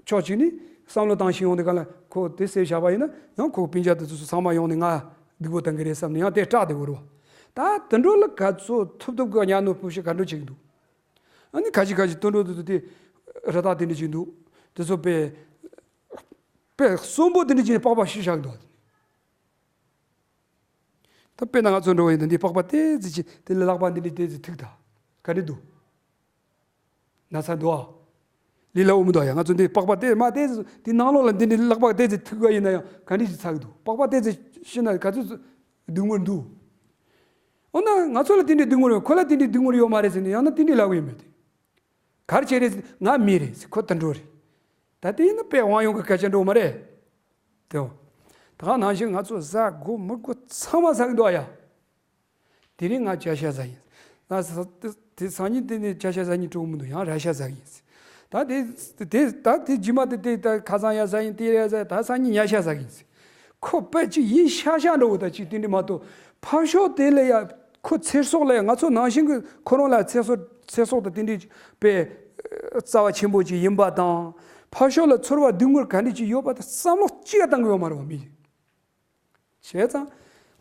ཕྱོགས་གཅིག་ནས་བསམ་བློ་བཏང་ཤེས་ཡོང་དུས་གང་ལ་ཁོ་དེ་བསད་བཞག་པ་ཡིན་ན་ཡང་ཁོ་གི་སྤུན་ཀྱག་དེ་ཚོ་ཚང་མ་ཡོང་ནས་ང་སྡུག་པོ་བཏང་གི་རེད་བསམ་ནས་ཡང་དེ་སྐྲག་བསྡད་དགོས་རེད་བ། ད་དེ་འགྲོ་ལ་ག་ཚོད་ཐུབ་ཐུབ་གི་ཉ་ནོར་བུ་ཞིག་ག་འགྲོ་བྱེད་ཀྱི་འདུག་ཨ་ནི་ཁ་ཅིག་ཁ་ཅིག་དུད་འགྲོ་དེ་ཚོ་དེ་རི་དྭགས་དེ་འདྲ་ཅིག་འདུག་དེ་ཚོ་དཔེ་དཔེ་གསོན་པོ་དེ་འདྲ་ཅིག་ནས་པགས་པ་བཤུས་བཞག་གི་འདུག་ད་དཔེར་ན་ང་ཚོ་འགྲོ་བ་ཡིན་ན་འདི་པགས་པ་དེ་ཙི་ཅིག་དེ་ལ་ལག་པ་འདི་འདྲ་དེ་ཙི་ཐུག་ད་ག་འདྲ་འདུག་ན་ཚ་འདུག་ཨ། ལི་ལ་འུ་མི་འདུག་ཡ། ང་ཚོ་འདི་པགས་པ་དེ་མ་དེ་ཙི་དེ་ནང་ལོགས་ལ་འདི་འདྲ་ལག་པ་དེ་ཙི་ཐུག་ག་ཡིན་ན་ཡང་ག་འདྲ་ཅིག་ཚ་གི་འདུག་པགས་པ་དེ་ཙི་བཤུས་ན་ག་ཚོད་ཙི་སྡུག་བསྔལ་འདུག་འོ་ན་ང་ཚོ་ལ་དེ་འདྲའི་སྡུག་བསྔལ་ཡོད། ཁོ་ལ་དེ་འདྲའི་སྡུག་བསྔལ་ཡོད་མ་རེད་ཟེར་ནས་ཡང་ན་དེ་འདྲའི་ལབ་གི་ཡོད་མེད་དེ། ག་རེ་བྱས་རེད་ཟེར་ང་མི་རེད་ཟེར་ཁོ་དུད་འགྲོ་རེད། ད་དེ་ཡིན་ན་དཔེ་དབང་ཡོད་གི་སྐད་ཆ་འགྲོ་མ་རེད། དེ་འོ། ད་ག་ནང་བཞིན་ང་ཚོ་ཟ་དགོས་མི་དགོས་ཚང་མ་ཟ་གི་འདུག་ཨ་ཡ། དེ་རིང་ང་ཇ་ཤ་ཟ་ཡིན། ང་ཟ་དེ་དེ་སང་ཉིན་དེ་ནས་ཇ་ཤ་ཟ་ཡིན་སྤྲོ་གི་མི་འདུག་ཡང་ར་ཤ་ཟ་གི་ཡིན། ད་དེ་དེ་ད་དེ་རྗེས་མ་དེ་དེ་ད་ཁ་སང་ཡར་ཟ་ཡིན་དེ་ཡར་ཟ་ཡིན་ད་སང་ཉིན་ཉ་ཤ་ཟ་གི་ཡིན། ཁོ་དཔེ་ཅིག་ཡིན་ཤ་ཤ་འདྲ་བོ་ད་ཅིག་དེ་འདྲ་མ་གཏོགས་ཕར་ཕྱོགས་དེ་ལ་ཡ་ཁོ་ཚེ་སྲོག་ལ་ཡ་ང་ཚོ་ནང་བཞིན་གི་ཁོ་རང་ལ་ཚེ་སྲོག་ཚེ་སྲོག་ད་དེ་འདྲའི་དཔེ་རྩ་བ་ཆེན་པོ་ཅིག་ཡིན་པ་དང་ཕར་ཕྱོགས་ལ་ཚོར་བ་སྡུག་བསྔལ་ག་འདྲ་ཅིག་ཡོད་པ་ད་བསམ་བློ་ཅིག་ཡང་བཏང་གི་ཡོད་མ་རེད་བ་མི། བྱས་ཙང་།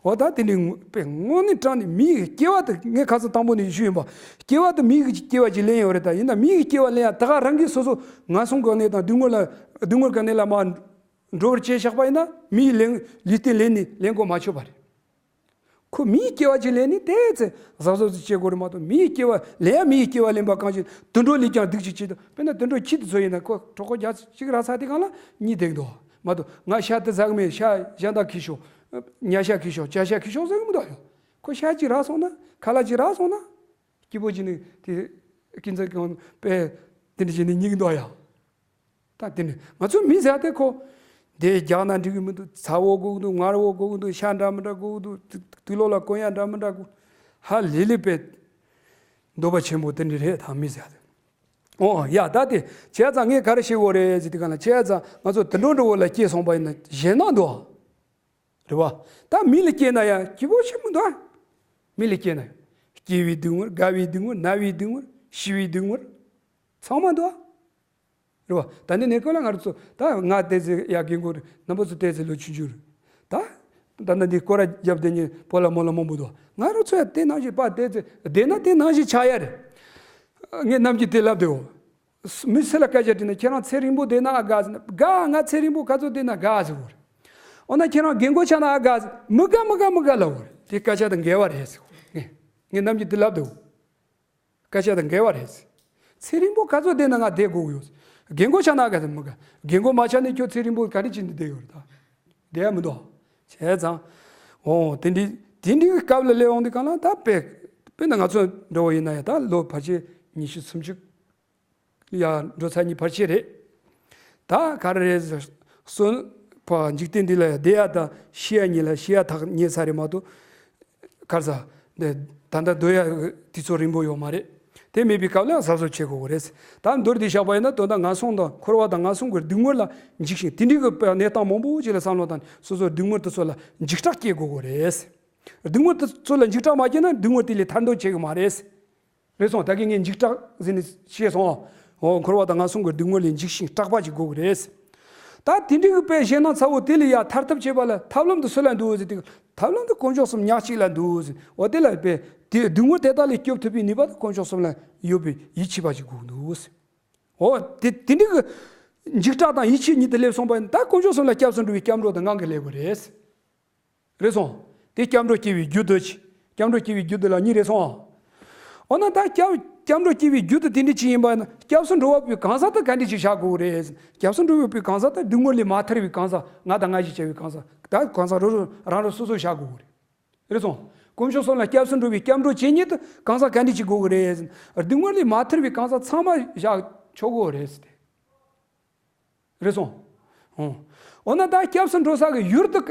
འོ་ད་དེ་ནི་དངོས་དཔེ་དངོས་གནས་དྲང་ནས་མིའི་སྐྱེ་བ་དེ་ངས་ཁ་སང་དང་པོ་ནས་ཞུས་ཡིན་པ། སྐྱེ་བ་དེ་མིའི་སྐྱེ་བ་ཅིག་ལེན་ཡོད་རེད་ད་ཡིན་ན་མིའི་སྐྱེ་བ་ལེན་ཡ་ད་ག་རང་གིས་སོ་སོ་ངན་སོང་གི་གནས་དང་སྡུག་བསྔལ་ལ་སྡུག་བསྔལ་གི་གནས་ལ་མར་འགྲོ་བར་བྱས་བཞག་པ་ཡིན་ན་མིའི་ལན་ལུས་རྟེན་ལེན་ནས་ལེན་དགོས་མ་ཆོད་པ་རེད། ཁོ་མིའི་སྐྱེ་བ་ཅིག་ལེན་ནས་དེ་ཚེ་གཟབ་གཟབ་ཅིག་བྱེད་དགོས་རེད་མ་གཏོགས་མིའི་སྐྱེ་བ་ལེན་ཡ་མིའི་སྐྱེ་བ་ལེན་པ་གང་ཞིག་དུད་འགྲོ་ལས་ཀྱང་སྡུག་ཅིག་བྱེད་དོ། དཔེར་ན་དུད་འགྲོ་ཁྱི་དེ་ཚོ་ཡིན་ན་ཁོ་གྲོད་ཁོག་རྒྱ་ཅིག་རག་ཚར་དེ་གང་ལ་གཉིད་དེ་འདུག་མ་གཏོགས་ང་ཤ་དེ་ཟ་གི་མེད་ཤ་གཞན་དག་ཁྱི་ཤོག་ཉ་ཤ་ཁྱི་ཤོག་ཇ་ཤ་ཁྱི་ཤོག་ཟེར་གི་མི་འདུག་ཡོ། ཁོ་ཤ་ཅིག་རག་སོང་ན་ཁ་ལག་ཅིག་རག་སོང་ན་སྐྱིད་པོ་བྱས་ནས་དེ་ཀི་འཛིན་གང་པས་དེ་འདྲ་བྱས་ནས་གཉིད་ཀྱི་འདུག་ཡ། ད་དེ་ནི་ང་ཚོ་མི་ཟེར་དེ་ཁོ་དེ་རྒྱག་ན་འགྲིག་གི་མི་འདུག་ཚ་བོ་དགོས་ཀྱི་འདུག་མངར་བོ་དགོས་ཀྱི་འདུག་ཤ་འདྲ་མི་འདྲ་དགོས་ཀྱི་འདུག་དུ་དུག་ལོག་ལ་གོན་ཡ་འདྲ་མི་འདྲ་དགོས། ཧ་ལས་ལས་པས་འདོད་པ་ཆེན་པོ་དེ་འདྲ་རེད་ད་མི་ཟེར་དེ། ཨོ་ཡ་ད་དེ་བྱས་ཙང་ངས་ག་རེ་བཤད་དགོས་རེད་ཟེར་དུས་ག་ལ་བྱས་ཙང་ང་ཚོ་དུད་འགྲོ་འདྲ་བོ་ལ་སྐྱེས་སོང་པ་ཡིན་ན་ཞེད་སྣང་འདུག་ཨ། རེད་བ། ད་མི་ལ་སྐྱེས་ན་ཡང་སྐྱིད་པོ་ཞིག་མི་འདུག་ཨ། མི་ལ་སྐྱེས་ན་ཡང་སྐྱེ་བའི་སྡུག་བསྔལ་རྒ་བའི་སྡུག་བསྔལ་ན་བའི་སྡུག་བསྔལ་ཤི་བའི་སྡུག་བསྔལ་ཚང་མ་འདུག་ཨ། རེད་བ། ད་ནི་གནས་སྐབས་ལ་ང་རང་ཚོ་ད་ང་བལྟས་ཚེ་ཡ་རྒན་གོག་རེད་རྣམ་པ་ཚོ་བལྟས་ཚེ་ལོ་ཆུང་ཆུང་རེད། ད། ད་ནི་འདི་སྐོར་ར་རྒྱབ་བསྡད་མཁན་པོ་ལ་མོ་ལ་མང་པོ་འདུག་ང་རང་ཚོ་ཡ་དེ་ནང་བཞིན་པ་བལྟས་ཚེ་བསྡད་ན་དེ་ནང་བཞིན་ཆགས་ཡ་རེད། ངས་ནམ་རྒྱུན་དེ་ལབ་བསྡད་འོ། མི་སུ་ལ་སྐད་ཆ་དྲིས་ན་ཁྱེད་རང་ཚེ་རིང་པོ་བསྡད་ན་ཨ་དགའ་ཟེར་ན་དགའ་ང་ཚེ་རིང་པོ་ག་ཚོད་བསྡད་ན་དགའ་ཟེར་གོ་རེད། འོ་ན་ཁྱེད་རང་རྒན་གོག་ཆགས་ན་ཨ་དགའ་ཟེར་མི་དགའ་མི་དགའ་མི་དགའ་ལབ་གོ་རེད་དེ་སྐད་ཆ་དང་འགལ་བ་རེད་ཟེར་གོ་ངས་ངས་ནམ་རྒྱུན་དེ་ལབ་བསྡད་འོ། སྐད་ཆ་དང་འགལ་བ་རེད། ཚེ་རིང་པོ་ག་ཚོད་བསྡད་ན་ང་བསྡད་དགོས་ཀྱི་ཡོད། རྒན་གོག་ཆགས་ན་ག་ཚོད་མི་དགའ། རྒན་གོག་མ་ཆགས་ནས་ཁྱོད་ཚེ་རིང་པོ་ག་འདྲ་བྱས་ནས་བསྡད་ཡོད་རེད་ད། བསྡད་ཡ་མི་འདུག་བྱས་ཙང་། འོ་དེ་འདྲའི་དེ་འདྲའི་སྐབས་ལ་སླེབས་འོང་དུས་གང་ལ་ད་དཔེ་དཔེར་ན་ང་ཚོ་འདྲ་བོ་ཡིན་ན་ཡང་ད་ལོ་ཕལ་ཆེར་ཉི་ཤུ་སུམ་ཅུ། ཡ་འགྲོ་ཚར་ནི་ཕལ་ཆེར་རེད། ད་ག་རེ་རེད། སོ་ཕ་འཇིག་རྟེན་འདི་ལ་བསྡད་ཡ་དང་ཤི་ཡ་གཉིས་ལ་ཤི་ཡ་ཐག་ཉེ་ས་རེད་མ་གཏོགས། ག་རེ་ཟ། འདི་ད་ལྟ་སྡོད་ཡ་དུས་ཚོད་རིང་པོ་ཡོད་མ་རེད། དེ་མེད་པའི་སྐབས་ལ་གཟབ་གཟབ་བྱེད་དགོས་རེད། ད་མདོར་བསྡུས་བཞག་པ་ཡིན་ན་དོན་དག་ངན་སོང་དང་འཁོར་བ་དང་ངན་སོང་གི་སྡུག་བསྔལ་ལ་འཇིགས་ཤིང་དེ་འདྲའི་གི་གནས་སྟངས་མང་པོ་ཅིག་ལ་བསམ་བློ་བཏང་ནས་སོ་སོའི་སྡུག་བསྔལ་དེ་ཚོ་ལ་འཇིགས་སྐྲག་སྐྱེ་དགོས་རེད། སྡུག་བསྔལ་དེ་ཚོ་ལ་འཇིགས་སྐྲག་མ་སྐྱེས་ན་སྡུག་བསྔལ་དེ་ལས་ཐར་འདོད་བྱེད་གི་མ་རེད། རེད་སོང་། ད་གིན་ངས་འཇིགས་སྐྲག་ཟེར་ནས་བཤད་སོང་། འོ་འཁོར་བ་དང་ངན་སོང་གི་སྡུག་བསྔལ་ལས་འཇིགས་ཤིང་སྐྲག་པ་ཅིག་དགོས་ཀྱི་རེད། ད་དེ་འདྲའི་གི་དཔེ་ཞེད་སྣང་ཚ་བོ་དེ་ལས་ཡར་ཐར་ཐབས་བྱེད་པ་ལ་ཐབས་ལམ་དེ་སུ་ལ་འདུག་ཟེར་དུས་ཐབས་ལམ་དེ་དཀོན་མཆོག་གསུམ་ཉག་གཅིག་ལ་འདུག་ཟེར། འོ་དེ་ལ་དཔེ་དེ་སྡུག་བསྔལ་དེ་དག་ལས་སྐྱོབ་ཐུབ་པའི་ནུས་པ་དེ་དཀོན་མཆོག་གསུམ་ལ་ཡོད་པའི་ཡིད་ཆེས་པ་ཅིག་དགོས་ཀྱི་འདུག་ཟེར། འོ་དེ་དེ་འདྲའི་གི་འཇིགས་སྐྲག་དང་ཡིད་ཆེས་གཉིས་དེ་སླེབས་སོང་པ་ཡིན་ད་དཀོན་མཆོག་གསུམ་ལ་སྐྱབས་སུ་འགྲོ་བའི་སྐྱབས་འགྲོ་དེ་ངང་གིས་སླེབས་དགོས་རེད། རེད་སོང་། དེ་སྐྱབས་འགྲོ་སྐྱེ་བའི་རྒྱུ་དེ་ཅི། སྐྱབས་འགྲོ་སྐྱེ་བའི་རྒྱུ་དེ་ལ་གཉིས་རེད་སོང་། འོ་ན་ད་སྐྱབས་སྐྱབས་འགྲོ་སྐྱེ་བའི་རྒྱུ་དེ་དེ་འདྲ་ཅིག་ཡིན་པ་ན་སྐྱབས་སུ་འགྲོ་བ་པོའི་གང་ཟག་དེ་ག་འདྲ་ཅིག་བཞག་དགོས་རེད། སྐྱབས་སུ་འགྲོ་བ་པོའི་གང་ཟག་དེ་སྡུག་བསྔལ་ལས་མ་ཐར་བའི་གང་ཟག་ང་དང་ང་ཞེས་བྱ་བའི་གང་ཟག་ད་གང་ཟག་རང་རང་རང་སོ་སོ་བཞག་དགོས་རེད། རེད་སོང་། དཀོན་མཆོག་གསུམ་ལ་སྐྱབས་སུ་འགྲོ་བའི་སྐྱབས་འགྲོ་བྱེད་མཁན་དེ་གང་ཟག་ག་འདྲ་ཅིག་དགོས་ཀྱི་རེད། སྡུག་བསྔལ་ལས་མ་ཐར་བའི་གང་ཟག་ཚང་མ་བཞག་ཆོག་གི་རེད་ཟེར་ཏེ། རེད་སོང་། འོ། འོ་ན་ད་སྐྱབས་སུ་འགྲོ་ས་གི་ཡུལ་དེ་ག་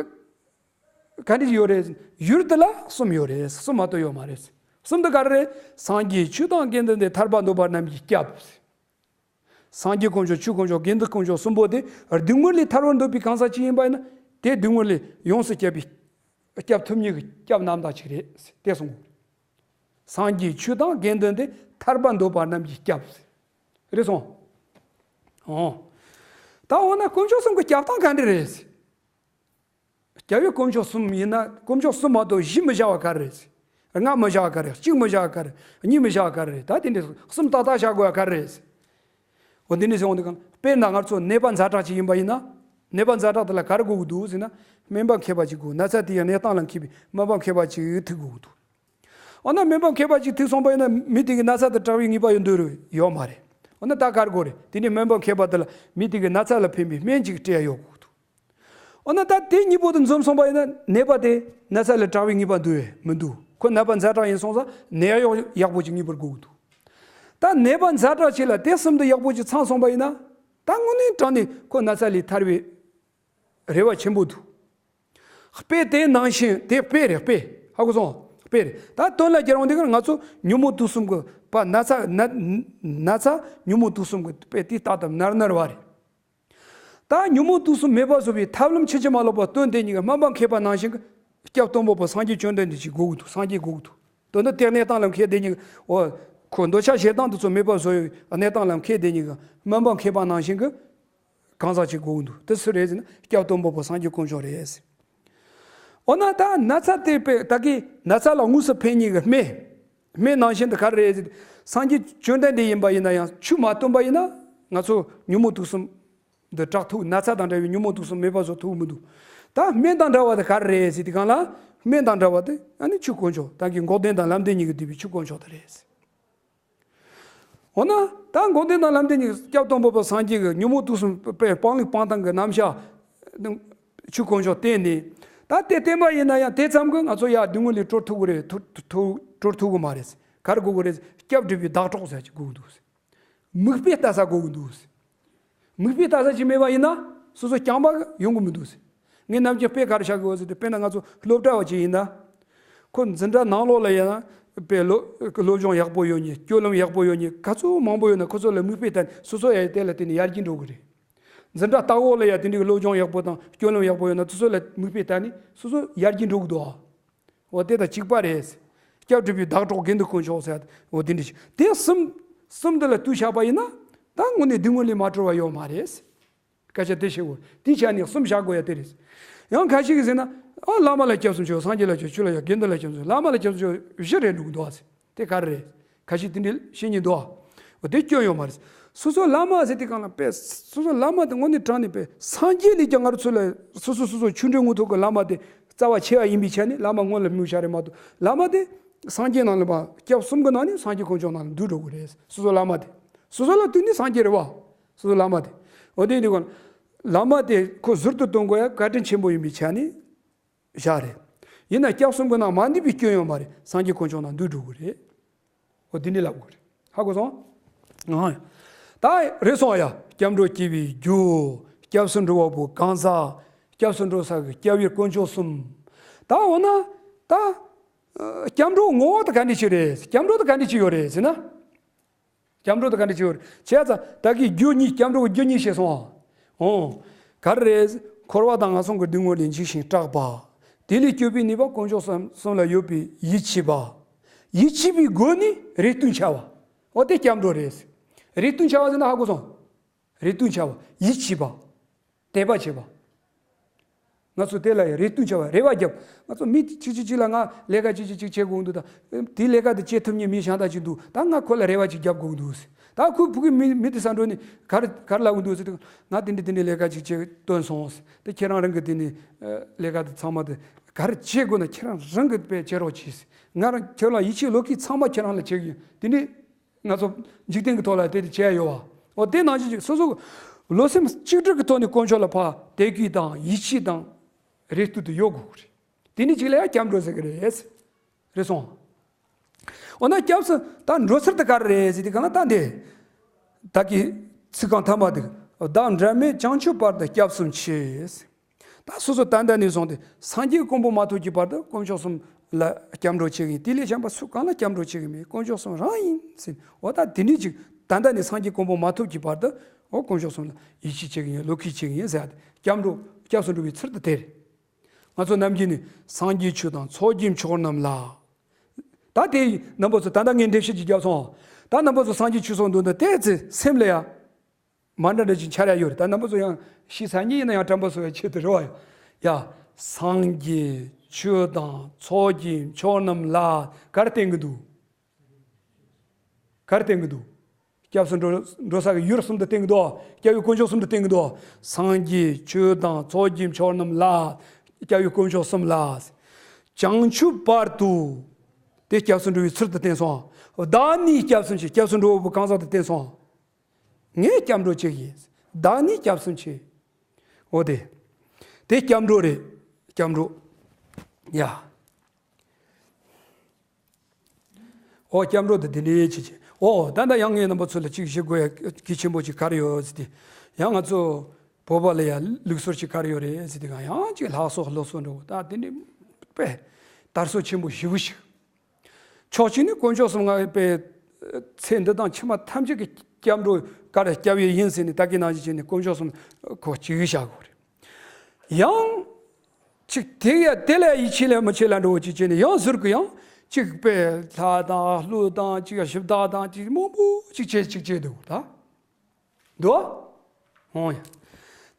ག་འདྲ་ཡོད་རེད། ཡུལ་དེ་ལ་གསུམ་ཡོད་རེད། གསུམ་མ་གཏོགས་ཡོད་མ་རེད། གསུམ་དེ་ག་རེ་རེད། སངས་རྒྱས་ཆོས་དང་དགེ་འདུན་ཏེ། ཐར་པ་འདོད་པ་རྣམས་ཀྱི་སྐྱབས། སངས་རྒྱས་དཀོན་མཆོག་ཆོས་དཀོན་མཆོག་དགེ་འདུན་དཀོན་མཆོག་གསུམ་པོ་དེ་སྡུག་བསྔལ་ལས་ཐར་བར་འདོད་པའི་གང་ཟག་ཅིག་ཡིན་པ་ཡིན་ན་དེ་སྡུག་བསྔལ་ལས་ཡོངས་སུ་བསྐྱབ་པའི་སྐྱབས་ཐུབ་མཁན་གྱི་སྐྱབས་རྣམ་དག་ཅིག་རེད་དེ་གསུངས། སངས་རྒྱས་ཆོས་དང་དགེ་འདུན་ཏེ། ཐར་པ་འདོད་པ་རྣམས་ཀྱི་སྐྱབས། རེད་སོང་། འོ། ད་འོ་ན་དཀོན་མཆོག་གསུམ་གྱི་སྐྱབས་སྟངས་ག་འདྲ་རེད། སྐྱབས་ཡུལ་དཀོན་མཆོག་གསུམ་ཡིན་ན་དཀོན་མཆོག་གསུམ་མ་གཏོགས་བཞི་མི་བཞག་པ་ག་རེ་རེད། ལྔ་མི་བཞག་པ་ག་རེ། གཅིག་མི་བཞག་པ་ག་རེ། གཉིས་མི་བཞག་པ་ག་རེ་རེད། ད་དེ་འདྲ་གསུམ་ཏག་ཏག་བཞག་དགོས་པ་ག་རེ་རེད། འོ་དེ་འདྲ་ཟེར་འོང་དུས་གང་དཔེར་ན་ང་ཚོ་ནད་པ་ཛ་དྲག་ཅིག་ཡིན་པ་ཡིན་ན། ནད་པ་ཛ་དྲག་དེ་ལ་ག་རེ་དགོས་ཀྱི་འདུག་ཟེར་ན། སྨན་པ་མཁས་པ་ཅིག་དགོས། ན་ཚ་དེ་ཡང་གནས་སྟངས་ལ་མཁས་པའི་སྨན་པ་མཁས་པ་ཅིག་ཐུག་དགོས་ཀྱི་འདུག་འོ་ན་སྨན་པ་མཁས་པ་ཅིག་ཐུག་སོང་པ་ཡིན་ན་མི་དེ་གི་ན་ཚ་དེ་དྲག་པའི་ངེས་པ་ཡོད་འདོད་རུ་ཡོད་མ་རེད། འོ་ན་ད་ག་རེ་དགོས་རེད། དེ་ནས་སྨན་པ་མཁས་པ་དེ་ལ་མི་དེ་གི་ན་ཚ་ལ་ཕན་པའི་སྨན་ཅིག་སྤྲད་ཡ་ཡོད་དགོས་འདུག་འོ་ན་ད་དེ་གཉིས་པོ་དེ་འཛོམས་སོང་པ་ཡིན་ན་ནད་པ་དེ་ན་ཚ་ལས་དྲག་པའི་ངེས་པ་འདུག་བས་མི་འདུག་ཁོ་ནད་པ་ཛ་དྲག་ཡིན་སོང་ཙང་ནད་ཡག་ཡག་པོ་ཅིག་ངེས་པར་དགོས་ཀྱི་འདུག་ད་ནད་པ་ཛ་དྲག་ཅིག་ལ་དེ་གསུམ་དེ་ཡག་པོ་ཅིག་ཚང་སོང་པ་ཡིན་ན་ད་དངོས་གནས་དྲང་ནས་ཁོ་ན་ཚ་ལས་ཐར་བའི་རེ་བ་ཆེན་པོ་འདུག་དཔེ་དེ་ནང་བཞིན་དེ་དཔེ་རེད། དཔེ་ཧ་གོ་སོང་། དཔེ་རེད། ད་དོན་ལ་རྒྱལ་བ་འདི་གར་ང་ཚོ་ཉོན་མོངས་དུག་གསུམ་གྱི་པ་ན་ཚ་ན་ན་ཚ་ཉོན་མོངས་དུག་གསུམ་གྱི་དཔེ་དེ་ལྟ་དང་ནར་ནར་བ་རེད། ད་ཉོན་མོངས་དུག་གསུམ་མེད་པ་བཟོ་བའི་ཐབས་ལམ་ཕྱིན་ཅི་མ་ལོག་པ་སྟོན་དེ་ཉིད་ཀྱི་སྨན་པ་མཁས་པ་ནང་བཞིན་གྱི་སྐྱབས་སྟོན་པ་པོ་སངས་རྒྱས་བཅོམ་ལྡན་འདས་ཅིག་དགོས་ཀྱི་འདུག་སངས་རྒྱས་དགོས་ཀྱི་འདུག་དོན་དུ་དེ་གནས་སྟངས་ལ་མཁས་དེ་ཉིད་ཀྱི་འོ་ཁོ་འདོད་ཆགས་ཞེ་སྡང་དེ་ཚོ་མེད་པ་བཟོ་བའི་གནས་སྟངས་ལ་མཁས་དེ་ཉིད་ཀྱི་སྨན་པ་མཁས་པ་ནང་བཞིན་གྱི་གང་ཟག་ཅིག་དགོས་ཀྱི་འདུག་དེ་སུ་རེད་ཟེར་ན་སྐྱབས་སྟོན་པ་པོ་སངས་རྒྱས་དཀོན་མཆོག་རེད། འོ་ན་ད་ན་ཚ་དེ་དཔེ་ད་གི་ན་ཚ་ལ་དངོས་སུ་ཕན་ནི་གི་སྨན། སྨན་ནང་བཞིན་དུ་ག་རེ་རེད་ཟེར། སངས་རྒྱས་བཅོམ་ལྡན་འདས་ཡིན་པ་ཡིན་ན་ཡང་ཆོས་མ་སྟོན་པ་ཡིན་ན་ང་ཚོ་ཉོན་མོངས་དུག་གསུམ་འདི་དྲག་ཐུབ། ན་ཚ་དང་འདྲ་བའི་ཉོན་མོངས་དུག་གསུམ་མེད་པ་བཟོ་ཐུབ་མི་འདུག་ད་སྨན་དང་འདྲ་བ་དེ་ག་རེ་རེད་ཟེར་དུས་གང་ལ། སྨན་དང་འདྲ་བ་དེ་ཨ་ནི་ཆོས་དཀོན་མཆོག་ད་གི་འགོག་བདེན་དང་ལམ་བདེན་གཉིས་ཀྱིས་བསྡུས་པའི་ཆོས་དཀོན་མཆོག་དེ་རེད། འོ་ན་ད་འགོག་བདེན་དང་ལམ་བདེན་གཉིས་སྐྱབས་སྟོན་པ་པོ་སངས་རྒྱས་ཀྱིས་ཉོན་མོངས་དུག་གསུམ་པའི་སྤང་ལུགས་སྤང་ཐང་གི་རྣམ་གཞག་ཆོས་དཀོན་མཆོག་བསྟན་ནས། ད་དེ་བསྟན་པ་ཡིན་ན་ཡང་དེ་ཙམ་གྱིས་ང་ཚོ་ཡ་སྡུག་བསྔལ་ལས་གྲོལ་ཐུབ་ཀྱི་རེད། ཐུབ་ཐུབ་གྲོལ་ཐུབ་ཀྱི་མ་རེད། ག་རེ་དགོས་ཀྱི་རེད། སྐྱབས་སྒྲུབ་པའི་བདག་གྲོགས་ཟེར་ཅིག་དགོས་ཀྱི་འདུག་མིག་དཔེ་ལྟ་ས་དགོས་ཀྱི་འདུག་མིག་དཔེ་ལྟ་ས་ཅིག་མེད་པ་ཡིན་ན་སོ་སོ་རྐྱང་པ་ཡོང་གི་མི་འདུག་ངས་ནམ་རྒྱུན་དཔེ་ག་རེ་བཞག་གི་ཡོད་ཟེར་དུས་དཔེར་ན་ང་ཚོ་སློབ་གྲྭ་བ་ཅིག་ཡིན་ན། ཁོ་འཛིན་གྲྭ་ནང་ལོགས་ལ་ཡིན་ན་དཔེ་སློབ་སློབ་སྦྱོང་ཡག་པོ་ཡོད་མཁན། སྤྱོད་ལམ་ཡག་པོ་ཡོད་མཁན་ག་ཚོད་མང་པོ་ཡོད་ན་ཁོ་ཚོ་ལ་མིག་དཔེ་ལྟ་ནས་སོ་སོ་ཡང་དེ་ལ་བརྟེན་ནས་ཡར་རྒྱས་འགྲོ་གི་རེད། འཛིན་གྲྭ་ལྟག་འོག་ལ་ཡང་དེ་འདྲའི་སློབ་སྦྱོང་ཡག་པོ་དང་སྤྱོད་ལམ་ཡག་པོ་ཡོད་ན་དེ་ཚོ་ལ་མིག་དཔེ་ལྟ་ནས་སོ་སོ་ཡར་རྒྱས་འགྲོ་གི་འདུག་འོ་དེ་དང་གཅིག་པ་རེད། སྐྱབས་སྒྲུབ་པའི་བདག་གྲོགས་དགེ་འདུན་དཀོན་མཆོག་ཟེར། འོ་དེ་འདྲ་ཞིག་དེ་གསུམ་གསུམ་འདི་ལ་ལྟོས་བཞག་པ་ཡིན་ན་ད་དངོས་གནས་སྡུག་བསྔལ་ལས་མ་གྲོལ་བ་ཡོད་མ་རེད། སྐད་ཆ་དེ་བཤད་དགོས། དེའི་ཆ་ནས་གསུམ་བཞག་དགོས་ཡ་དེ་རེད། ཡང་ཁ་ཤས་ཀྱིས་ཟེར་ན། ཨ་བླ་མ་ལ་སྐྱབས་སུ་མཆིའོ། སངས་རྒྱས་ལ་སྐྱབས། ཆོས་ལ་སྐྱབས། དགེ་འདུན་ལ་སྐྱབས་སུ་མཆིའོ། བླ་མ་ལ་སྐྱབས་སུ་མཆིའོ་བཞི་རེད་འདུག་འདུག་ཨ་ཟེར། དེ་ག་རེ་རེད། ཁ་ཤས་དེ་འདྲའི་བཤད་མཁན་འདུག་ཨ། འོ་དེ་སྐྱོན་ཡོད་མ་རེད། སོ་སོ་བླ་མ་ཟེར་དུས་གང་ལ་དཔེ་སོ་སོ་བླ་མ་དེ་དངོས་གནས་དྲང་གནས་དཔེ་སངས་རྒྱས་ལས་ཀྱང་ང་རང་ཚོ་ལ་སོ་སོ་སོ་སོ་ཆོས་འབྲེལ་དངོས་ཐོག་གི་བླ་མ་དེ་རྩ་བ་ཆེ་བ་ཡིན་པའི་ཆ་ནས་བླ་མ་སྔོན་ལ་དམིགས་བྱ་རེད་མ་གཏོགས་བླ་མ་དེ་ སངས་རྒྱས་ནང་ལ་མ་སྐྱབས་གསུམ་གྱི་ནང་ནས་སངས་རྒྱས་དཀོན་མཆོག་ནང་ལ་འདུས་འགྲོ་དགོས་རེད། སོ་སོ་བླ་མ་དེ། སོ་སོ་ལ་ལྟོས་ནས་སངས་རྒྱས་རེད་བ། སོ་སོ་བླ་མ་དེ། འོ་དེ་ཡིན་དུས་ཀྱང་། བླ་མ་དེ་ཁོ་ཟུར་དུ་གཏོང་དགོས་ཡ་བཀའ་དྲིན་ཆེན་པོ་ཡིན་པའི་ཆ་ནས་བཞག་རེད། ཡིན་ན་སྐྱབས་གསུམ་གྱི་ནང་མ་འདུས་པའི་སྐྱོན་ཡོད་མ་རེད། སངས་རྒྱས་དཀོན་མཆོག་ནང་འདུས་འགྲོ་དགོས་རེད། འོ་དེ་འདྲ་ལབ་དགོས་རེད། ཧ་གོ་སོང་། ཨང་། ད་རེད་སོང་ཡ། སྐྱབས་འགྲོ་སྐྱེ་བའི་རྒྱུ། སྐྱབས་སུ་འགྲོ་བ་པོ་གང་ཟག་སྐྱབས་སུ་འགྲོ་ས་གི་སྐྱབས་ཡུལ་དཀོན་མཆོག་གསུམ། ད་འོ་ན། ད། ཨ། སྐྱབས་འགྲོ་ངོ་བོ་དེ་ག་འདྲ་ཅིག་རེད། སྐྱབས་འགྲོ་དེ་ག་འདྲ་ཅིག་ཡོད་རེད་ཟེར་ན། སྐྱབས་འགྲོ་དེ་ག་འདྲ་ཅིག་ཡོད་རེད། བྱས་ཙང་ད་གིན་རྒྱུ་གཉིས། སྐྱབས་འགྲོ་གི་རྒྱུ་གཉིས་བཤད་སོང་། འོང་། ག་རེ་རེད། འཁོར་བ་དང་ངན་སོང་གི་སྡུག་བསྔལ་ལས་འཇིགས་ཤིང་སྐྲག་པ། དེ་ལས་སྐྱོབ་པའི་ནུས་པ་དཀོན་མཆོག་གསུམ་གསུམ་ལ་ཡོད་པའི་ཡིད་ཆེས་པ། ཡིད་ཆེས་པའི་སྒོ་ནས་རེ་ལྟོས་འཆའ་བ། འོ་དེ་སྐྱབས་འགྲོ་རེད། རེ་ལྟོས་འཆའ་བ་ཟེར་ན་ཧ་གོ་སོང་། རེ་ལྟོས་འཆའ་བ། ཡིད་ཆེས་པ། དད་པ་བྱེད་པ། ང་ཚོ་དེ་ལ་ཡང་རེ་ལྟོས་འཆའ་བ། རེ་བ་རྒྱབ། ང་ཚོ་མི་གཅིག་གཅིག་གཅིག་ལ་ང་ལས་ཀ་གཅིག་གཅིག་གཅིག་བྱེད་དགོས་འདུག་ད་དེ་ལས་ཀ་དེ་བྱེད་ཐུབ་མཁན་མི་གཞན་དག་ཅིག་འདུག་ད་ང་ཁོ་ལ་རེ་བ་ཅིག་རྒྱབ་དགོས་འདུག་ད་ཁོ་ཕྲུ་གུ་མི་མི་དེ་ས་འགྲོ་ནས་ག་རེ་ག་རེ་ལབ་དགོས་འདུག་ཟེར་དུས། ང་དེ་འདྲ་དེ་འདྲ་ལས་ཀ་ཅིག་བྱེད་བཏོན་སོང་། དེ་ཁྱེད་རང་རང་གི་དེ་འདྲ་ལས་ཀ་དེ་ཚང་མ་དེ་ག་རེ་བྱེད་དགོས་ན་ཁྱེད་རང་རང་གི་དཔེ་བྱེད་རོགས་གྱིས། ང་རང་ཁྱེད་ལ་ཡིད་ཆེས་བློས་འཁེལ་ཚང་མ་ཁྱེད་རང་ལ་བྱེད་ཀྱི་ཡོད། དེ་འདྲ། ང་ཚོ་འཇིག་རྟེན་གྱི་ཐོག་ལ་དེ་དེ་བྱས་ཡོད་བ། འོ་དེ་ནང་བཞིན་ཅིག་སོ་སོ་བློ་སེམས་གཅིག་སྒྲིལ་གྱི་ཐོག་ནས་དཀོན་མཆོག་ལ་ཕར་དད་གུས་དང་ཡིད་ཆེས་དང་རེ་ལྟོས་དེ་ཡོད་དགོས་ཀྱི་རེད། དེ་ནི་གཅིག་ལ་ཡང་སྐྱབས་འགྲོ་ཟེར་གྱི་རེད། རེད་སོང་། འོ་ན་སྐྱབས་སུ་ད་འགྲོ་ཚུལ་དེ་ག་རེ་རེད་ཟེར་དུས་གང་ལ་ད་འདི། བདག་གི་ཚིག་རྐང་ཐ་མ་དེ། བདག་འབྲལ་མེད་བྱང་ཆུབ་བར་དུ་སྐྱབས་སུ་མཆི། ད་སོ་སོ་ད་ལྟ་ནས་བཟུང་སྟེ་སངས་རྒྱས་གོ་འཕང་མ་ཐོབ་ཀྱི་བར་དུ་དཀོན་མཆོག་གསུམ་ལ་སྐྱབས་འགྲོ་བྱེད་ཀྱི་ཡིན། དེ་ལས་གཞན་པ་སུ་གང་ལ་སྐྱབས་འགྲོ་བྱེད་ཀྱི་མེད། དཀོན་མཆོག་གསུམ་རང་ཡིན་ཟེར། འོ་ད་དེ་འདྲ་ཅིག་ད་ལྟ་ནས་སངས་རྒྱས་གོ་འཕང་མ་ཐོབ་ཀྱི་བར་དུ་འོ་དཀོན་མཆོག་གསུམ་ལ་ཡིད་ཆེས་བྱེད་ཀྱི་ཡིན། བློས་འཁེལ་བྱེད་ཀྱི་ཡིན་ཟེར་ཡ་དེ་སྐྱབས་འགྲོ། སྐྱབས་སུ་འགྲོ་བའི་ཚུལ་དེ་དེ་རེད། ང་ཚོ་ནམ་རྒྱུན་ནས་སངས་རྒྱས་ཆོས་དང་ཚོགས་ཀྱི་མཆོག་རྣམས་ལ། ད་དེ་རྣམ་པ་ཚོ་ད་ལྟ་ངས་འགྲེལ་བཤད་ཅིག་བརྒྱབ་སོང་། ད་རྣམ་པ་ཚོ་སངས་རྒྱས་ཆོས་ཚོགས་འདུ་འདི་ཏོག་ཙམ་སེམས་ལ་ཡ། མ་འདྲ་འདྲ་ཅིག་འཆར་ཡ་ཡོད་རེད། ད་རྣམ་པ་ཚོ་ཡང་ཤེས་ཚར་མཁན་ཡིན་ན་ཡང་དྲན་པ་གསོ་བའི་ཆེད་དུ་རེད་བ། ཡ། སངས་རྒྱས་ཆོས་དང་ཚོགས་ཀྱི་མཆོག་རྣམས་ལ་ག་རེ་བསྟན་གྱི་འདུག་ག་རེ་བསྟན་གྱི་འདུག་སྐྱབས་སུ་འགྲོ་འགྲོ་ས་གི་ཡུལ་གསུམ་དུ་བསྟན་གྱི་འདུག་སྐྱབས་ཡུལ་དཀོན་མཆོག་གསུམ་དུ་བསྟན་གྱི་འདུག་སངས་རྒྱས་ཆོས་དང་ཚོགས་ཀྱི་མཆོག་རྣམས་ལ། སྐྱབས་ཡུལ་དཀོན་མཆོག་གསུམ་ལ། བྱང་ཆུབ་བར་དུ། དེ་སྐྱབས་སུ་འགྲོ་བའི་ཚུལ་དུ་བསྟན་སོང་། བདག་ནི་སྐྱབས་སུ་མཆི། སྐྱབས་སུ་འགྲོ་བ་པོ་གང་ཟག་དུ་བསྟན་སོང་། ངས་སྐྱབས་འགྲོ་བྱེད་ཀྱི་ཡིན། བདག་ནི་སྐྱབས་སུ་མཆི། འོ་དེ། དེ་སྐྱབས་འགྲོ་རེད། སྐྱབས་འགྲོ། ཡ། འོ་སྐྱབས་འགྲོ་དེ་དེ་འདྲའི་བྱེད་ཀྱི། འོ་ད་ལྟ་ཡང་ངས་རྣམ་པ་ཚོ་ལ་གཅིག་བཤད་དགོས་ཡ་གལ་ཆེན་པོ་ཅིག་ག་རེ་ཡོད་ཟེར་ཏེ། ཡང་ང་ཚོ་བོད་པ་ལ་ཡ་ལུགས་སྲོལ་ཅིག་ག་རེ་ཡོད་རེད་ཟེར་ཏེ་གང་ཡང་ཅིག་ལྷག་སོགས་སློབ་གསོ་འགྲོ་ད་དེ་འདྲའི་དཔེ་དར་སྲོལ་ཆེན་པོ་ཞེ་པོ་ཞིག་ཕྱོགས་གཅིག་ནས་དཀོན་མཆོག་གསུམ་ང་པའི་ཚེ་འདི་དང་ཕྱི་མ་ཐམས་ཅད་ཀྱི་སྐྱབས་འགྲོ་ག་རེ་སྐྱབས་ཡུལ་ཡིན་ཟེར་ནས་ད་གིན་ནང་བཞིན་བྱས་ནས་དཀོན་མཆོག་གསུམ་ཁོ་གཅིག་བཞག་དགོས་རེད། ཡང་ཅིག་དེ་ཡ་དེ་ལ་ཡིད་ཆེས་ལ་མི་ཆེས་ལ་འགྲོ་བ་ཅིག་བྱས་ནས་ཡང་ཟུར་གི་ཡང་ཅིག་པའི་ལྷ་དང་ཀླུ་དང་ཅིག་ཡ་ཞིབ་བཏགས་དང་ཅིག་མང་པོ་ཅིག་བྱས་ཅིག་བྱས་འདུག་ད། འདུག་ཨ། འོང་ཡ།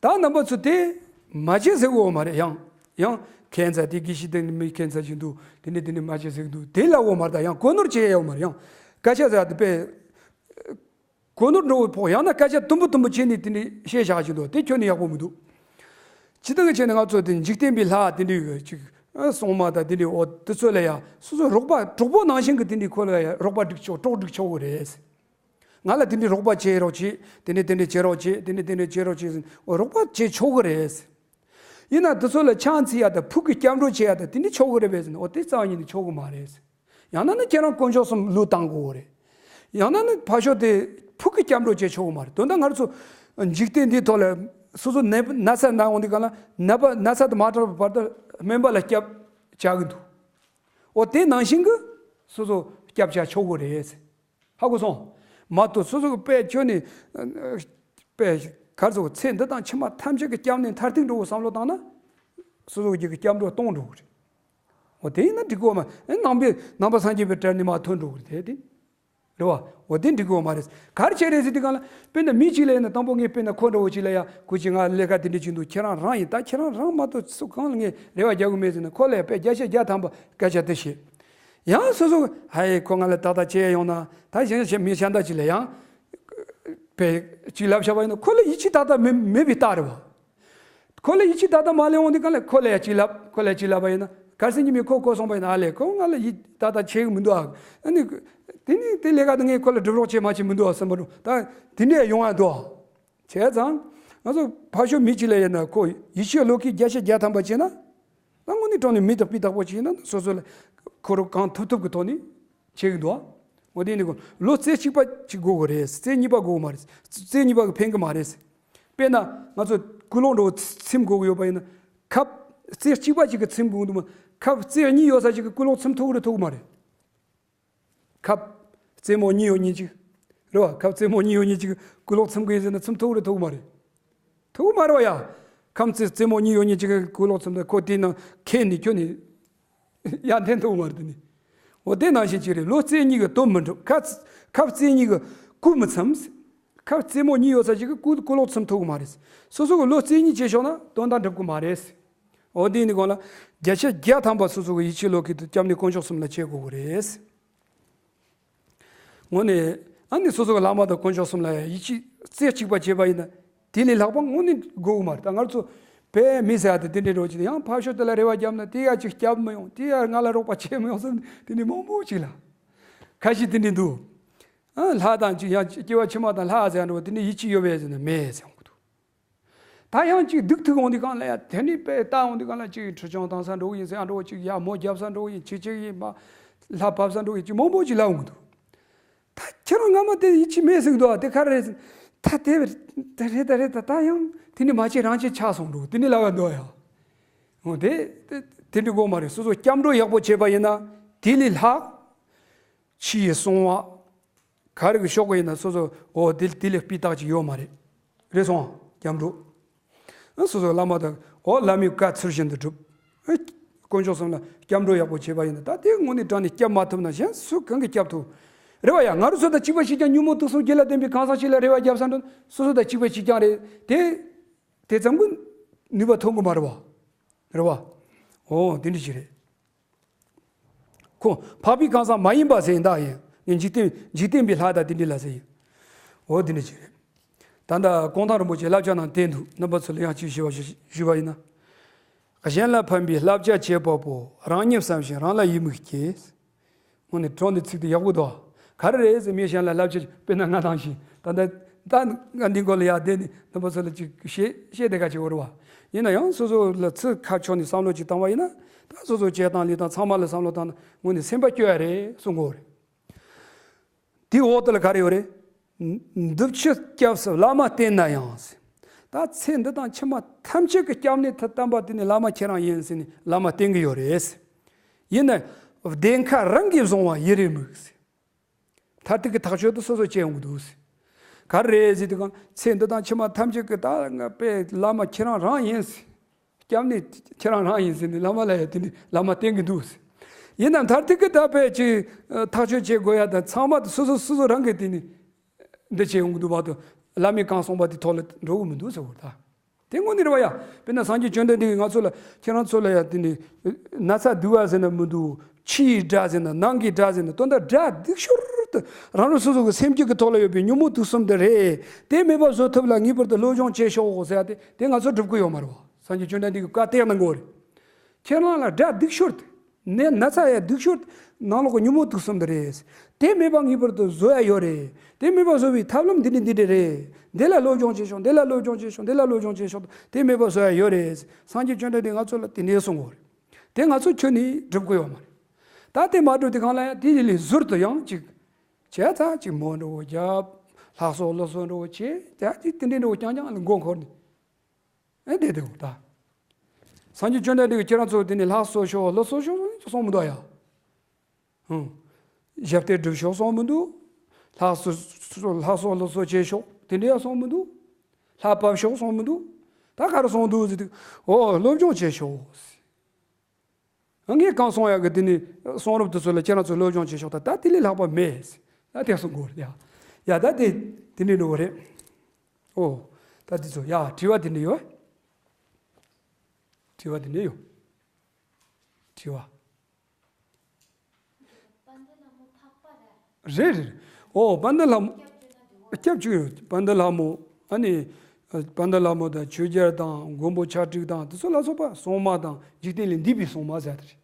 ད་རྣམ་པ་ཚོ་དེ་མ་བྱེད་ཟེར་འོ་མ་རེད། ཡང་ཡང་ཁྱད་མཚར་དེ་དགེ་བཤེས་དེ་མི་ཁྱད་མཚར་ཞིག་འདུག་དེ་ནས་དེ་ནས་མ་བྱེད་ཟེར་འདུག་དེ་ལ་འོ་མ་རེད། ད་ཡང་གོ་ནོར་བྱེད་ཡ་འོ་མ་རེད། ཡང་སྐད་ཆ་ཟེར་དེ་པས་གོ་ནོར་འགྲོ་བའི་ཕོག་ཡང་ན་སྐད་ཆ་དུམ་བུ་དུམ་བུ་བྱས་ནས་དེ་ནས་བཤད་བཞག་ཞིག་འདུག་དེ་ཁྱོན་ནས་ཡག་པོ་མི་འདུག་ཇི་ལྟར་བྱས་ནས་ང་ཚོ་དེ་འཇིག་རྟེན་པའི་ལྷ་དེ་འདྲའི་ཅིག་སྲུང་མ་དང་དེ་འདྲའི་འོ་དེ་ཚོ་ལ་ཡ་སོ་སོ་རོགས་པ་གྲོགས་པོ་ནང་བཞིན་གྱི་དེ་འདྲའི་ཁོ་ལ་ཡ་རོགས་པ་སྒྲིག་ཆོག་གྲོགས་སྒྲིག་ཆོག་གི་རེད། ང་ལ་དེ་འདྲའི་རོགས་པ་བྱེད་རོགས་བྱེད། དེ་ནས་དེ་འདྲའི་བྱེད་རོགས་བྱེད། དེ་ནས་དེ་འདྲའི་བྱེད་རོགས་བྱེད་ཟེར་ནས་འོ་རོགས་པ་བྱེད་ཆོག་གི་རེད། ཡིན་ན་དེ་ཚོ་ལ་ཕྱག་འཚལ་ཡ་དང་ཕྲུ་གུ་སྐྱབས་འགྲོ་བྱེད་ཡ་དང་དེ་འདྲའི་ཆོག་གི་རེད་པས་ཟེར་ནས་འོ་དེ་རྩ་བ་ཉིད་ནས་ཆོག་གི་མ་རེད། ཡང་ན་ནི་ཁྱེད་རང་དཀོན་མཆོག་གསུམ་བློས་བཏང་དགོས་རེད། ཡང་ན་ནི་ཕར་ཕྱོགས་དེ་ཕྲུ་གུ་སྐྱབས་འགྲོ་བྱེད་ཆོག་གི་མ་རེད། དོན་དག་ང་ཚོ་འཇིག་རྟེན་འདིའི་ཐོག་ལ་སོ་སོ་ནད་ན་ཚ་ན་འོང་དུས་གང་ལ་ནད་པ་ན་ཚ་དེ་མ་དྲག་པའི་བར་དུ་སྨན་པ་ལ་སྐྱབས་བཅར་གི་འདུག་འོ་དེ་ནང་བཞིན་གྱི་སོ་སོ་སྐྱབས་བཅར་ཆོག་གི་རེད། ཧ་གོ་སོང་། མ་གཏོགས་སོ་སོ་གི་དཔེ་ཁྱོན་ནས་དཔེ་གར་སོ་ཚེ་འདི་དང་ཕྱི་མ་ཐམས་ཅད་ཀྱི་སྐྱབས་གནས་མཐར་ཐུག་འགྲོ་བའི་བསམ་བློ་བཏང་ན། སོ་སོ་གི་སྐྱབས་འགྲོ་གཏོང་འགྲོ་གི་རེད། འོ་དེ་ཡིན་ན་འགྲིག་གི་ཡོད་མ་རེད། ནང་པའི་ནང་པ་སངས་རྒྱས་པའི་གྲལ་ནས་མར་ཐོན་འགྲོ་གི་རེད་དེ། རེད་བ། འོ་དེ་འགྲིག་གི་ཡོད་མ་རེད། ག་རེ་བྱས་རེད་ཟེར་དུས་གང་ལ་དཔེར་ན་མི་གཅིག་ལ་ཡིན་ན་དང་པོ་ངས་དཔེར་ན་ཁོ་འདྲ་བོ་གཅིག་ལ་ཡ་ཁོ་གཅིག་ང་ལས་ཀ་དེ་འདྲ་བྱེད་འདུག་ཁྱེད་རང་རང་ཡིན། ད་ཁྱེད་རང་རང་མ་གཏོགས་སུ་གང་ལ་ངས་རེ་བ་རྒྱག་གི་མེད་ཟེར་ན་ཁོ་ལ་ཡ་དཔེ་བརྒྱ་ཆ་བརྒྱ་ཐམ་པ་སྐད་ཆ་དེ་བཤད། ཡང་སོ་སོ་ཧའི་ཁོ་ང་ལ་ཏག་ཏག་བྱས་ཡོང་ན་ད་གཞན་ཞིག་མི་གཞན་དག་ཅིག་ལ་ཡང་དཔེ་གཅིག་ལབ་བཞག་པ་ཡིན་ན་ཁོ་ལ་ཡིད་ཆེས་ཏག་ཏག་མེད་མེད་པའི་རྟགས་རེད་བ། ཁོ་ལ་ཡིད་ཆེས་ཏག་ཏག་མ་སླེབས་འོང་དུས་གང་ལ་ཁོ་ལ་ཡ་གཅིག་ལབ། ཁོ་ལ་ཡ་གཅིག་ལབ་པ་ཡིན་ན་ གར་སེང་གི་མི་ཁོ་གོ་སོང་པ་ཡིན་ན་ཨ་ལས་ཁོ་ང་ལ་ཡིད་ད་ད་ཆེ་གི་མི་འདུག་ཨ། ཨ་ནི་དེ་ནི་དེ་ལས་ཀ་དུ་ངས་ཁོ་ལ་སྒྲུབ་རོགས་བྱེད་མ་བྱེད་མི་འདུག་ཨ་བསམ་པ་རུ་ད་དེ་འདྲས་ཡོང་ཡ་འདུག་ཨ། བྱས་ཙང་ང་ཚོ་ཕར་ཕྱོགས་མི་གཅིག་ལ་ཡིན་ན་ཁོ་ཡིད་ཆེས་བློས་འཁེལ་བརྒྱ་ཆ་བརྒྱ་ཐམ་པ་བྱས་ན། ད་དངོས་གནས་དྲང་གནས་མི་དང་སྤུས་དག་པོ་ཅིག་ཡིན་ན་སོ་སོ་ལ་ཁོ་རང་གང་ཐུབ་ཐུབ་ཀྱི་ཐོག་ནས་བྱེད་ཀྱི་འདུག་ཨ། འོ་དེ་ནི་ཁོ་ལོ་རྩེ་གཅིག་པ་ཅིག་དགོས་ཀྱི་རེད། རྩེ་གཉིས་པ་དགོས་ཀྱི་མ་རེད། རྩེ་གཉིས་པ་གིས་ཕན་གྱི་མ་རེད། དཔེར་ན་ང་ཚོ་ཀུན་སློང་འདྲ་བོ་ཚིམ་དགོས་ཀྱི་ཡོད་པ་ཡིན་ན། ཁབ་རྩེ་གཅིག་པ་ཅིག་གིས་ཚིམ་དགོས་འདུག་མ། ཁབ་རྩེ་གཉིས་ཡོད་ས་ཅིག་གིས་ཀུན་སློང་ཚིམ་ཐུབ་ཀྱི་རེད་ཐུབ་ཀྱི་མ་རེད། ཁབ་རྩེ་མོ་གཉིས་ཡོད་མཁན་ཅིག་རེད་བ། ཁབ་རྩེ་མོ་གཉིས་ཡོད་མཁན་ཅིག་གིས་ཀུན་སློང་ཚིམ་གི་ཡིན་ཟེར་ན་ཚིམ་ཐུབ་རེད་ཐུབ་མ་རེད། ཐུབ་མ་རེད་བ་ཡ། ཁབ་རྩེ་རྩེ་མོ་གཉིས་ཡོད་མཁན་ཅིག་གིས་ཀུན་སློང་ཚིམ་ད་ཁོ་དེ་ནང་ཁེན་ནས་ཁྱོད་ནས་ཡར་འཐེན་ཐུབ་མ་རེད་དེ་ནི། འོ་དེ་ནང་བཞིན་ཅིག་རེད། ལོ་རྩེ་གཉིས་ཀྱིས་དོན་མི་འགྲུབ། ཁབ་ཁབ་རྩེ་གཉིས་ཀྱིས་སྐུ་མི་ཚིམ། ཁབ་རྩེ་མོ་གཉིས་ཡོད་ས་ཅིག་གིས་སྐུ་ཀུན་སློང་ཚིམ་ཐུབ་གི་མ་རེད། སོ་སོ་གི་ལོ་རྩེ་གཉིས་བྱས་ཤོག་ན་དོན་དག་འགྲུབ་གི་མ་རེད། འོ་དེ་ནི་གོང་ལ་བརྒྱ་ཆ་བརྒྱ་ཐམ་པ་སོ་སོ་གི་ཡིད་ཆེས་བློས་འཁེལ་དུ་སྐྱབས་གནས་དཀོན་མཆོག་གསུམ་ལ་བྱེད་དགོས་ཀྱི་རེད། དངོས་གནས་ཨ་ནི་སོ་སོ་གི་བླ་མ་དང་དཀོན་མཆོག་གསུམ་ལ་ཡིད་ཆེས་རྩེ་གཅིག་པ་བྱས་པ་ཡིན་ན་དེ་ལས་ལྷག་པ་དངོས་གནས་དགོས་ཀྱི་མ་རེད། ད་ང་ཚོ་བོད་མི་ཟེར་ཡ་དེ་དེ་འདྲའི་འགྲོ་ཅིག་ཡང་ཕར་ཕྱོགས་དེ་ལ་རེ་བ་བརྒྱབ་ན་དེ་ཡ་ཅིག་སྐྱབས་མི་ཡོང་། དེ་ཡ་ང་ལ་རོགས་པ་བྱེད་མི་ཡོང་བསམ་དེ་འདྲའི་མང་པོ་ཅིག་ལ་ཁ་ཤས་དེ་འདྲའི་འདུག་ཨ་ལྷ་དང་ཅིག་ཡང་སྐྱེ་བ་ཕྱི་མ་དང་ལྷ་ཟེར་ཡ་འགྲོ་དེ་འདྲའི་ཡིད་ཆེས་ཡོད་པས་ཟེར་ན་མེད་ཟེར་ཡོང་གི་འདུག་ད་ཡང་ཅིག་སྡུག་ཐུག་འོང་དུས་སྒང་ལ་ཡ་དེ་ནི་དཔེ་ལྟ་འོང་དུས་སྒང་ལ་ཅིག་ཁྲི་བྱང་བཏང་ས་འགྲོ་གི་ཡིན་ཟེར་ཡ་འགྲོ། ཅིག་ཡ་མོ་རྒྱབ་ས་འགྲོ་གི་ཡིན། ཅིག་ཅིག་ཡིན་མ་ལྷ་བབས་ས་འགྲོ་གི་ཡིན། ཅིག་མང་པོ་ཅིག་ལབ་འོང་གི་འདུག་ད་ཁྱེད་རང་སྔ་མ་དེ་ཡིད་ཆེས་མེད་ཟེར་གི་འདུག་ཨ། དེ་ག་རེ་རེད་ཟེར། ད་དེ་རེད་ད་རེད་ད་ད་ཡང་དེ་ནི་མ་བྱེད་རང་བྱེད་ཆགས་སོང་འགྲོ་དེ་ནི་ལབ་ཡ་འདུག་ཨ། ཡ་འོ་དེ་དེ་དེ་འདྲ་དགོས་མ་རེད། སོ་སོ་སྐྱབས་འགྲོ་ཡག་པོ་བྱས་པ་ཡིན་ན་དེ་ལས་ལྷག་ཕྱི་ཡི་གསང་བ། ག་རེ་གི་ཕྱོགས་གི་ཡིན་ན་སོ་སོ་འོ་དེ་དེ་ལས་སྤུས་དག་ཅིག་ཡོད་མ་རེད། རེད་སོང་སྐྱབས་འགྲོ། ཨ་སོ་སོ་བླ་མ་དང་འོ་བླ་མའི་བཀའ་ཚུལ་བཞིན་དུ་སྒྲུབ། ཨ་དཀོན་མཆོག་གསུམ་ལ་སྐྱབས་འགྲོ་ཡག་པོ་བྱས་པ་ཡིན་ན་ད་དེ་དངོས་གནས་དྲང་ནས་སྐྱབས་མ་ཐུབ་ན་གཞན་སུ་གང་གིས་སྐྱབས་ཐུབ། རེད་བ་ཡ། ང་རང་ཚོ་དང་གཅིག་པ་གཅིག་རྐྱང་ཉོན་མོངས་དུག་གསུམ་རྒྱུད་ལ་ལྡན་པའི་གང་ཟག་ཅིག་ལ་རེ་བ་བརྒྱབ་ས་འགྲོ་སོ་སོ་དང་གཅིག་པ་གཅིག་རྐྱང་རེད་དེ། དེ་ཙམ་གྱི་ནུས་པ་ཐོན་གི་མ་རེད་བ། རེད་བ། འོ་དེ་འདྲ་ཅིག་རེད། ཁོ་འཕགས་པའི་གང་ཟག་མ་ཡིན་པ་ཟེར་ཡིན་ད་ཡིན་ངས་འཇིག་རྟེན་འཇིག་རྟེན་པའི་ལྷ་དང་དེ་འདྲ་ལ་ཟེར་ཡིན། འོ་དེ་འདྲ་ཅིག་རེད། ད་ལྟ་གུང་ཐང་རིན་པོ་ཆེ་བསླབ་བྱ་ནང་བསྟན་འདུག་རྣམ་པ་ཚོ་ལ་ཡང་ཅིག་ཞུ་བ་ཞུ་ཞུ་བ་ཡིན་ན། གཞན་ལ་ཕན་པའི་བསླབ་བྱ་བྱེད་པ་པོ། རང་ཉིད་བསམ་ཞིང་རང་ལ་ཡིད་མུག་སྐྱེས། དངོས་གནས་དྲང་གནས་ཚིག་དེ་ཡག་པོ་འདུག་ག་རེ་རེད་ཟེར་མི་གཞན་ལ་བསླབ་བྱ་དཔེར་ན་ང་དང་བཞིན་ད་ལྟ་ད་ང་འདི་སྐོར་ལ་ཡར་བསྡད་ནས་རྣམ་པ་ཚོ་ལ་ཅིག་བཤད་བཤད་བསྡད་ག་ཅིག་འོ་རེད་བ། ཡིན་ན་ཡང་སོ་སོ་ལ་ཚིག་ཁ་ཕྱོགས་ནས་བསམ་བློ་ཅིག་བཏང་བ་ཡིན་ན་ད་སོ་སོ་བྱས་སྟངས་ལས་སྟངས་ཚང་མ་ལ་བསམ་བློ་བཏང་ན་དངོས་གནས་སེམས་པ་སྐྱོ་ཡ་རེད་གསུང་གི་ཡོད་རེད། དེའི་འོག་ཏུ་ལ་ག་རེ་ཡོད་རེད། འདི་ཕྱི་སྐྱབས་སུ་བླ་མ་བསྟེན་ན་ཡང་། ད་ཚེ་འདི་དང་ཕྱི་མ་ཐམས་ཅད་ཀྱི་སྐྱབས་གནས་ཐུབ་བསྟན་པ་དེ་ནི་བླ་མ་ཁྱེད་རང་ཡིན་ཟེར་ནས་བླ་མ་བསྟེན་གྱི་ཡོད་རེད། ཡིན་ན་བདེན་ཁ་རང་གིས་བཟུང་བ་ཡི་རེ་མུག་ཟེར། མཐར་ཐུག་གི་ཐག་གཅོད་དུ་སོ་སོ་བྱེད་ཡོང་གི་འདུག་ཟེར། ག་རེ་རེད་ཟེར་དུས་གང་ཚེ་འདི་དང་ཕྱི་མ་ཐམས་ཅད་ཀྱི་ད་ང་དཔེ་བླ་མ་ཁྱེད་རང་རང་ཡིན་ཟེར། སྐྱབས་གནས་ཁྱེད་རང་རང་ཡིན་ཟེར་ནས་བླ་མ་ལ་ཡ་དེ་ནས་བླ་མ་བསྟེན་གྱི་འདུག་ཟེར། ཡིན་ནའང་མཐར་ཐུག་གི་ད་དཔེ་ཅིག་ཐག་གཅོད་བྱེད་དགོས་ཡ་དང་ཚང་མ་དེ་སོ་སོ་སོ་སོ་རང་གིས་དེ་ནས་འདི་བྱེད་ཡོང་གི་འདུག་བར་དུ་བླ་མས་གང་གསུངས་པ་དེ་ཐོག་ལ་འགྲོ་གི་མི་འདུག་ཟེར་བ་ད། དེ་དངོས་གནས་རེད་བ་ཡ། དཔེར་ན་སངས་རྒྱས་བཅོམ་ལྡན་འདས་ཀྱིས་ང་ཚོ་ལ་ཁྱེད་རང་ཚོ་ལ་ཡ་དེ་ནས་ན་ཚ་སྡུག་པ་ཟེར་ན་མི་འདུག་ཕྱི་ཡི་དགྲ་ཟེར་ན་ནང་གི་དགྲ་ཟེར་ན་དོན་དག་དགྲ་སྡུག་ཤོས་དེ་རང་རང་སོ་སོ་གི་སེམས་རྒྱུད་ཀྱི་ཐོག་ལ་ཡོད་པའི་ཉོན་མོངས་དུག་གསུམ་དེ་རེད། དེ་མེད་པ་བཟོ་ཐུབ་ལ་ངེས་པར་དུ་སློབ་སྦྱོང་བྱེད་ཤོག་ཟེར་ཡ་དེ་དེ་ང་ཚོ་སྒྲུབ་ཀྱི་ཡོད་མ་རེད་བ། སངས་རྒྱས་བཅོམ་ལྡན་འདས་ཀྱིས་བཀའ་གཏད་གནང་གི་ཡོད་རེད། ཁྱེད་རང་ལ་དགྲ་སྡུག་ཤོས་དེ། ནད་ན་ཚ་ཡ་སྡུག་ཤོས་དེ་ནང་ལོགས་ཀྱི་ཉོན་མོངས་དུག་གསུམ་དེ་རེད། དེ་མེད་པ་ངེས་པར་དུ་བཟོ་ཡ་ཡོད་རེད། དེ་མེད་པ་བཟོ་བའི་ཐབས་ལམ་འདི་འདྲ་འདི་འདྲ་རེད། འདི་ལ་སློབ་སྦྱོང་བྱེད་ཤོག་འདི་ལ་སློབ་སྦྱོང་བྱེད་ཤོག་འདི་ལ་སློབ་སྦྱོང་བྱེད་ཤོག་དེ་མེད་པ་བཟོ་ཡ་ཡོད་རེད། སངས་རྒྱས་བཅོམ་ལྡན་འདས་ང་ཚོ་ལ་དེ་འདྲ་གསུང་གི་ཡོད་རེད། དེ་ང་ཚོ་ཁྱོན་ནས་སྒྲུབ་ཀྱི་ཡོད་མ་རེད། ད་དེ་མ་སྒྲུབ་དུས་སྒང་ལ་ཡང་དེ་ལས་ཟུར་དུ་ཡང་ཅིག་བྱས་ཙང་ཅིག་མོ་འདྲ་བོ་རྒྱབ། ལྷ་གསོལ་ལོ་གསོལ་འདྲ་བོ་བྱས་ཙང་ཅིག་དེ་འདྲ་འདྲ་བོ་རྐྱང་རྐྱང་ལ་མགོ་འཁོར་ནས། ཨེ་བསྡད་འདུག་ད། སངས་རྒྱས་བཅོམ་ལྡན་འདས་ཀྱིས་ཁྱེད་རང་ཚོ་དེ་ནས་ལྷ་གསོལ་ཤོག་ལོ་གསོལ་ཤོག་གསུངས་མི་འདུག་ཡ། ཧུང་། ཞབས་བརྟན་སྒྲུབ་ཤོག་གསུངས་མི་འདུག་ལྷ་གསོལ་ལྷ་གསོལ་ལོ་གསོལ་བྱེད་ཤོག་དེ་འདྲ་ཡང་གསུངས་མི་འདུག་ལྷ་བབས་ཤོག་གསུངས་མི་འདུག་ད་ག་རེ་གསུངས་འདུག་ཟེར་དུས། འོ་སློབ་སྦྱོང་བྱེད་ཤོག་ཟེར། ངས་གང་གསུང་ཡག་གི་དེ་ནི་གསུང་རབ་དེ་ཚོ་ལ་ཁྱེད་རང་ཚོས་སློབ་སྦྱོང་བྱེད་ཤོག་ད་ད་དེ་ལས་ལྷག་པ་མེད། ད་དེ་གསུང་དགོས་རེད་ཡ། ཡ་ད་དེ་དེ་འདྲ་འགྲོ་གི་རེད། ཨོ། ད་དེ་ཚོ་ཡ་དྲི་བ་དེ་འདྲ་ཡོད། དྲི་བ་དེ་འདྲ་ཡོད། དྲི་བ། རེད་རེད། ཨོ་དཔལ་ལྡན་ལྷ་མོ། སྐྱབས་བཅོལ་ཡོད་དཔལ་ལྡན་ལྷ་མོ། ཨ་ནི། དཔལ་ལྡན་ལྷ་མོ་དང་ཆོས་རྒྱལ་དང་མགོན་པོ་ཕྱག་དྲུག་དང་དེ་ཚོ་ལ་སོགས་པ་སྲུང་མ་དང་འཇིག་རྟེན་ལས་འདས་པའི་སྲུང་མ་ཟེར་དེ་རེད།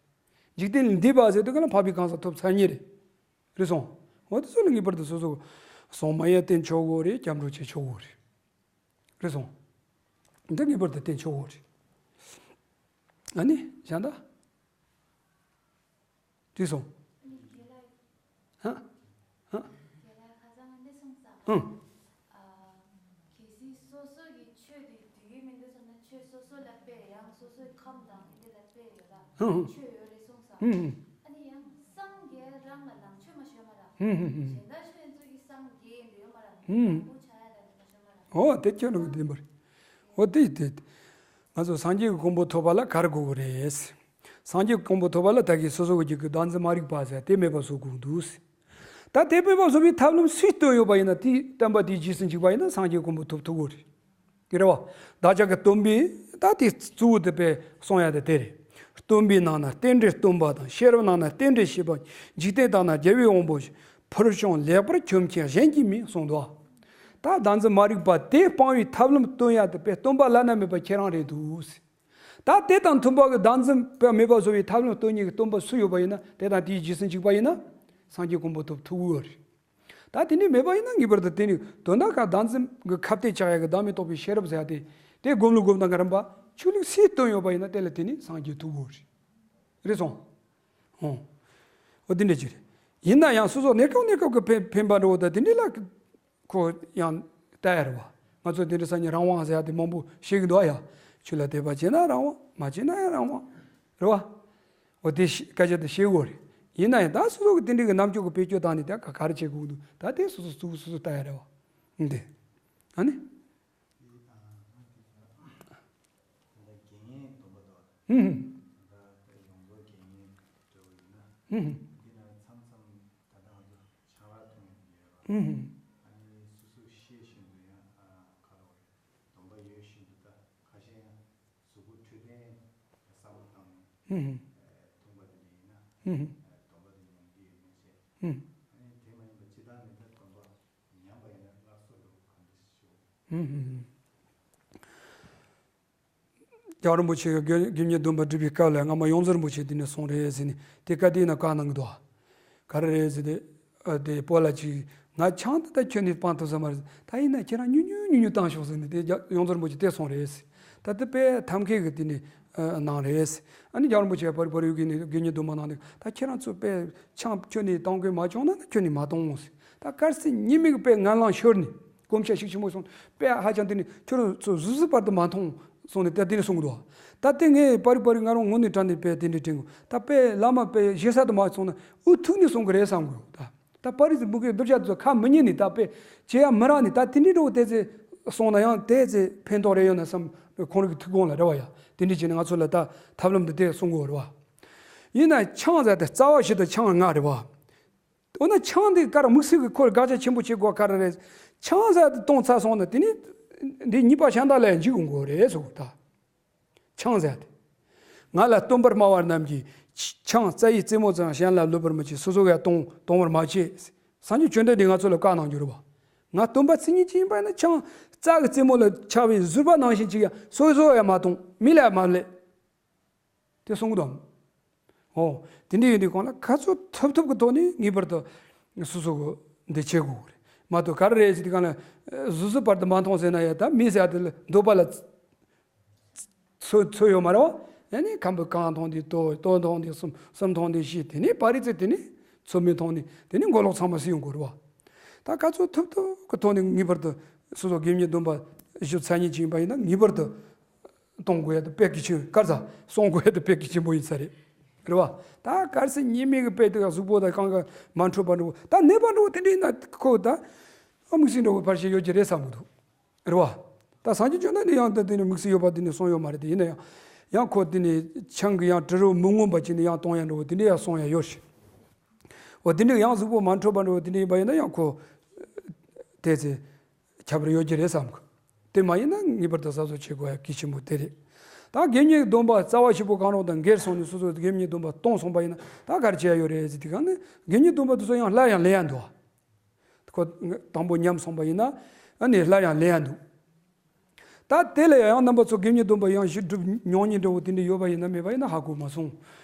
འཇིག་རྟེན་ལས་འདས་པ་ཟེར་དུས་ག་ལ་འཕགས་པའི་གང་ཟག་ཐོབ་ཚར་ཉེ་རེད། རེད་སོང་། འོ་དེ་ཚོ་ལ་ངེས་པར་དུ་སོ་སོ་སོང་མ་ཡ་བསྟེན་ཆོག་གོ་རེད། སྐྱབས་འགྲོ་བྱེད་ཆོག་གོ་རེད། རེད་སོང་། འདི་ངེས་པར་དུ་བསྟེན་ཆོག་གོ་རེད། ཨ་ནི་གཞན་དག་རེད་སོང་། ཧ། ཧ། ཨང་། གལ་སྲིད་སོ་སོ་གི་ཆོས་དེ་དུས་ཡུན་མི་འདུག་བསམ་ན་ཆོས་སོ་སོ་ལ་དཔེ་ཡང་སོ་སོའི་ཁམས་དང་དེ་འདྲ་ལ་དཔེ་ཡོད་ལ། ཨང་། ཆོས་ཡོད་རེད་གསུངས་ས། ཨང་། ཨ་ནི་ཡང་སངས་རྒྱས་རང་ལ་ནང་ཆོས་མ་ཤོད་མ་ར། ཨང་། གཞན་དག་ཆོས་ཚོ་གི་སངས་རྒྱས་འདི་ཡོད་མ་ར། ཨང་། དང་པོ་ཆ་ཡ་ལ་ནི་མ་ཤོད་མ་ར། འོ་དེ་ཁྱོད་རང་གི་བདེན་པ་རེད། འོ་དེ་ཡིན་དེ། ང་ཚོ་སངས་རྒྱས་ཀྱི་གོ་འཕང་ཐོབ་པ་ལ་ག་རེ་དགོས་ཀྱི་རེད། སངས་རྒྱས་ཀྱི་གོ་འཕང་ཐོབ་པ་ལ་ད་གིན་སོ་སོ་གི་རྒྱུད་ཀྱི་བདག་འཛིན་མ་རིག་པ་ཟེར་དེ་མེད་པ་བཟོ་དགོས་འདུག་ད་དེ་མེད་པ་བཟོ་བའི་ཐབས་ལམ་སུས་སྟོན་ཡོད་པ་ཡིན་ན། དེའི་སྟོན་པ་དེའི་རྗེས་སུ་འཇུག་པ་ཡིན་ན་སངས་རྒྱས་གོ་འཕང་ཐོབ་ཐུབ་ཀྱི་རེད། རེད་བ། བདག་ཅག་གི་སྟོན་པས་ད་དེ་གཙོ་བོ་དེ་དཔེ་གསུང་ཡ་དེ་དེ་རེད། སྟོན་པའི་ནང་ན་རྟེན་འབྲེལ་སྟོན་པ་དང་། ཤེས་རབ་ནང་ན་རྟེན་འབྲེལ་བྱེད་པ། འཇིག་རྟེན་དག་ན་རྒྱལ་བའི་དབང་པོ། ཕུལ་བྱུང་ལེགས་པར་ཁྱོད་མཁྱེན་གཞན་གྱིས་མིན་གསུངས་འདུག་ད་བདག་འཛིན་མ་རིག་པ་དེ་སྤང་བའི་ཐབས་ལམ་སྟོན་ཡ་དེ་དཔེ་སྟོན་པ་བླ་ན་མེད་པ་ཁྱེད་རང་རེད་འདུག་ད་དེ་དང་མཐུན་པ་གི་བདག་འཛིན་དཔེ་མེད་པ་བཟོ་བའི་ཐབས་ལམ་སྟོན་མཁན་གྱི་སྟོན་པ་སུ་ཡོད་པ་ཡིན་ན། དེ་དང་དེའི་རྗེས་སུ་འཇུག་པ་ཡིན་ན་སངས་རྒྱས་གོ་འཕང་ཐོབ་ཐུབ་ཀྱི་ཡོད་རེད། ད་དེ་འདྲ་མེད་པ་ཡིན་ན་ངེས་པར་དུ་དེ་ནི་དོན་དག་ག་བདག་འཛིན་གྱི་ཁ་གཏད་བཅག་ཡ་གི་བདག་མེད་རྟོགས་པའི་ཤེས་རབ་ཟེར་ཡ་དེ། དེ་སྒོམ་ལུགས་སྒོམ་དང་ག་རམ་པ་ཆོས་ལུགས་སུས་སྟོན་ཡོད་པ་ཡིན་ན་དེ་ལ་དེ་ནི་སངས་རྒྱས་ཐུབ་ཀྱི་ཡོད་རེད། རེད་སོང་། ཨོ། འོ་དེ་འདྲ་ཅིག་རེད། ཡིན་ན་ཡང་སོ་སོ་གནས་སྐབས་གནས་སྐབས་ཀྱི་ཕན་ཕན་པ་འདྲ་བོ་དང་དེ་འདྲ་ལ་ཁོ་ཡང་ལྟ་ཡ་རེད་བ། ང་ཚོ་དེ་འདྲ་ས་ནས་རང་དབང་ཟེར་ཡ་དེ་མང་པོ་བཤད་ཀྱི་འདུག་ཨ་ཡ། ཆོས་ལ་དད་པ་བྱས་ན་རང་དབང་། མ་བྱས་ན་ཡང་རང་དབང་། རེད་བ། འོ་དེ་ཤི་སྐད་ཆ་དེ་བཤད་དགོས་རེད། ཡིན་ན་ཡང་ད་སོ་སོ་གི་དེ་འདྲ་གི་རྣམ་དཔྱོད་ཀྱི་བེད་སྤྱོད་བཏང་ནས་ད་ག་ག་རེ་བྱེད་དགོས་འདུག་ད་དེ་སོ་སོ་སོ་སོ་སོ་ལྟ་ཡ་རེད་བ། འདི། ཨ་ནི། དེ་ད་ང་དེ་ད་ད་དགེ་བསྙེན་སྡོམ་པ་དང་། ཧུམ་ཧུམ། ད་ད་ཡོངས་རྫོགས་དགེ་བསྙེན་འདྲ་བོ་ཡིན་ན། ཧུམ་ཧུམ། འདི་ན་མཚམས་མཚམས་ད་ལྟ་ང་ཚོ་ཆང་རག་འཐུང་ཡ་ཡོད་པ། ཧུམ་ཧུམ། ཨ་ནི་སོ་སོ་ཤེས་བཞིན་དུ་ཡང་ཨ་ག་རེ་བ་རེད། སྡོམ་པ་ཡོད་བཞིན་དུ་ད་ཁ་ཤས་ཡང་གཟུགས་པོ་འཕྲོད་བསྟེན་གསར་པ་བཏང་ནས་ཧུམ་ཧུམ། འཐུང་པ་དེ་འདྲ་ཡིན་ན། ཧུམ་ཧུམ། སྡོམ་པ་དེ་ཉམས་ཀྱི་ཡོད་མེད་བྱས། ཧུམ། ཨ་ནི་དེ་མ་ཡིན་པ་སྤྱིར་བཏང་ནས་ད་སྡོམ་པ་ཉམས་པ་ཡིན་ན་སླར་གསོ་འགྲོ་གང་འདྲ་ཞིག་ཞུ། ཧུམ་ཧུམ། རྒྱལ་བ་རིན་པོ་ཆེ་གིས་དགེ་དགེ་བསྙེན་སྡོམ་པ་སྒྲུབ་པའི་སྐབས་ལ་སྔ་མ་ཡོངས་འཛིན་རིན་པོ་ཆེ་འདི་ནས་གསུངས་རེད་ཟེར་ནས་དེ་བཀའ་དེ་ན་བཀའ་གནང་གི་འདུག་ག་རེ་རེད་ཟེར་ཏེ། ཨ་དེ་སྤོ་ལགས་ཀྱིས་ང་ཆང་དེ་ད་ཁྱོན་ནས་སྤང་ཐུབ་ས་མ་རེད། ད་ཡིན་ན་ཁྱེད་རང་ཉུང་ཉུང་ཉུང་ཉུང་བཏང་ཤོག་ཟེར་ནས་དེ་རྒྱ་ཡོངས་འཛིན་རིན་པོ་ཆེ་དེ་གསུངས་རེད། ད་དེ་དཔེ་ཐབས་མཁས་ཀྱི་དེ་ནས་ཨ་གནང་རེད། ཨ་ནི་རྒྱལ་བ་རིན་པོ་ཆེ་བར་བར་ཡུལ་གྱི་ནས་དགེ་བསྙེན་སྡོམ་པ་གནང་ནས་ད་ཁྱེད་རང་ཚོ་དཔེ་ཆང་ཁྱོན་ནས་གཏོང་དགོས་མ་བྱུང་ན་ཁྱོན་ནས་མ་གཏོང་ཟེར། ད་གལ་སྲིད་ཉི་མ་གི་དཔེ་ངན་ལང་ཤོར་ནས་གོམས་ཆ་ཤུགས་ཆེན་པོ་སོང་དཔེ་ཧ་ཅང་དེ་ནས་ཁྱོད་རང་ཚོ་གཟུགས་གཟུགས་བར་དུ་མ་མཐོང་སོང་ནས་ད་དེ་ནས་གསུང་གི་འདུག་ད་དེ་ངས་པར་རིས་པར་རིས་ང་རང་ངོ་ནས་དྲན་ནས་དཔེ་དེ་འདྲ་དྲན་གོ་ད་དཔེ་བླ་མ་དཔེ་ཞེ་ས་དུ་མ་སོང་ན་འུ་ཐུག་ནས་གསུང་གི་རེད་བསམ་གི་འདུག་ད་ད་པར་རིས་མུ་གེ་སྡུག་ཅག་ཚོ་ཁ་མི་ཉན་ནས་ད་དཔེ་བྱེད་ཡ་མི་རག་ནས་ད་དེ་འདྲའི་འགྲོ་དེ་ཚེ་སོང་ན་ཡང་དེ་ཚེ་ཕན་ཐོགས་རེ་ཡོད་ན་བསམ། ཁོང་རང་གི་ཐུགས་དགོངས་ལ་རེ་བ་ཡ། དེ་འདྲ་བྱས་ནས་ང་ཚོ་ལ་ད་ཐབས་ལམ་འདི་དེ་གསུང་གི་ཡོད་རེད་བ། ཡིན་ན་ཆང་ཟེར་དེ་རྩ་བ་ཞིག་ཏུ་ཆང་ལྔ་རེད་བ། འོ་ན་ཆང་འདི་ཀར་དམིགས་བསལ་གྱི་ཁོར་དགག་བྱ་ཆེན་པོ་བྱེད་དགོས་ག་རེ་རེད། ཆང་ཟེར་དེ་བཏང་ཚར་སོང་ན་དེ་ནི་འདི་གཉིས་པ་གཞན་དག་ལ་འཇིགས་དགོས་རེད་ཟེར་གོ་ད། ཆང་ཟེར་དེ། ང་ལ་སྟོན་པར་སྨྲ་བ་རྣམས་ཀྱིས། ཆང་རྩྭ་ཡི་རྩེ་མོ་ཙམ་གཞན་ལ་སློབ་པར་མི་བྱེད། སོ་སོ་ག་གཏོང་གཏོང་བར་མ་བྱེད། སངས་རྒྱས་བཅོམ་ལྡན་འདས་ང་ཚོ་ལ་བཀའ་གནང་རྒྱུ་རེད་བ། ང་སྟོན་པ་མཚན་ཉིད་ཅན་ཡིན་པ་ཡིན་ན་ཆང་རྩྭ་གི་རྩེ་མོ་ལ་ཆགས་པའི་ཟུར་པ་ནང་བཞིན་ཅིག་ཡང་སོ་སོ་ཡང་མ་གཏོང་མི་ལ་ཡང་མ་སླེབས། དེ་གསུང་གི་འདུག་ཨོ། དེ་འདྲ་ཡིན་དུས་གང་ལ་ག་ཚོད་ཐུབ་ཐུབ་ཀྱི་ཐོག་ནས་ངེས་པར་དུ་སོ་སོ་གི་འདི་བྱེད་དགོས་རེད། མ་གཏོགས་ག་རེ་རེད་ཟེར་དུས་གང་ལ་ཟུར་ཟུར་བར་དུ་མ་མཐོང་ཟེར་ན་ཡང་ད་མི་ཟེར་ཡ་དེ་ལ་འདོད་པ་ལ་ཚོད་ཚོད་ཡོད་མ་རེད་བ། ཡང་ནི་ཁམ་བུ་གང་མཐོང་དེ་ལྟོ་ལྟོ་མཐོང་དེ་གསུམ་གསུམ་མཐོང་དེ་བཞི་དེ་ནས་པར་རིས་ཚེ་དེ་ནས་ཚོད་མི་མཐོང་ནས་དེ་ནས་མགོ་ལོག་ཚང་མ་སུ་ཡོང་དགོས་རེད་བ། ད་ག་ཚོད་ཐུབ་ཐུབ་ཀྱི་ཐོག་ནས་ངེས་པར་དུ་སོ་སོ་དགེ་བསྙེན་སྡོམ་པ་ཞུ་ཚར་ཉིན་ཅིག་ཡིན་པ་ཡིན་ན་ངེས་པར་དུ། གཏོང་དགོས་ཡ་དེ་དཔེ་གལ་ཆེན་གར་ས་གསོང་དགོས་ཡ་དེ་དཔེ་གལ་ཆེན་པོ་ཡིན་ས་རེད། རེད་བ། ད་གལ་སྲིད་ཉི་མའི་གི་དཔེ་དེ་གཟུགས་པོ་དང་གང་ག་མ་འཕྲོད་པ་འགྲོ་ད་ནད་པ་འགྲོ་དེ་འདྲ་ཡིན་ན་ཁོ་ད་དམིགས་བསལ་འགྲོ་བའི་ཕར་ཞིག་ཡོད་ཀྱི་རེད་བསམ་གི་འདུག་རེད་བ། ད་སངས་རྒྱས་བཅོམ་ལྡན་འདས་ཡང་ད་དེ་ནི་དམིགས་བསལ་ཡོད་པ་དེ་ནི་གསུངས་ཡོད་མ་རེད་དེ་ཡིན་ན་ཡང་ཡང་ཁོ་དེ་ནི་ཆང་གི་ཡང་དྲི་རོ་མི་མངོན་པ་ཅིག་ནི་ཡང་གཏོང་ཡ་འགྲོ་དེ་འདྲ་ཡང་གསུང་ཡ་ཡོད་ཞིག་འོ་དེ་འདྲ་ཡང་གཟུགས་པོ་མ་འཕྲོད་པ་འགྲོ་དེ་འདྲ་ཡིན་པ་ཡིན་ན་ཡང་ཁོ་དེ་ཚེ། ཁྱབ་རེ་ཡོད་ཀྱི་རེད་བསམ་གི། དེ་མ་ཡིན་ན་ངེས་པར་དུ་གསར་བཟོ་བྱེད་དགོས་ཡ་གལ་ཆེན་པོ་དེ་རེད། ད་དགེ་བསྙེན་སྡོམ་པ་རྩ་བ་ཞིག་པོ་གང་རུང་དང་འགལ་སོང་ནས་སོ་སོ་དགེ་བསྙེན་སྡོམ་པ་གཏོང་སོང་པ་ཡིན་ན་ད་ག་རེ་བྱེད་ཡ་ཡོད་རེད་ཟེར་དུས་གང་ནི་དགེ་བསྙེན་སྡོམ་པ་དེ་ཚོ་ཡང་སླར་ཡང་ལེན་ཡ་འདུག་ཨ། ཁོ་དང་པོ་ཉམས་སོང་པ་ཡིན་ན་ཨ་ནི་སླར་ཡང་ལེན་ཡ་འདུག་ད་དེ་ལ་ཡང་རྣམ་པ་ཚོ་དགེ་བསྙེན་སྡོམ་པ་ཡང་ཞིག་སྒྲུབ་མྱོང་མྱོང་འདྲ་བོ་དེ་འདྲ་ཡོད་པ་ཡིན་ན་མེད་པ་ཡིན་ན་ཧ་གོ་མ་སོང་།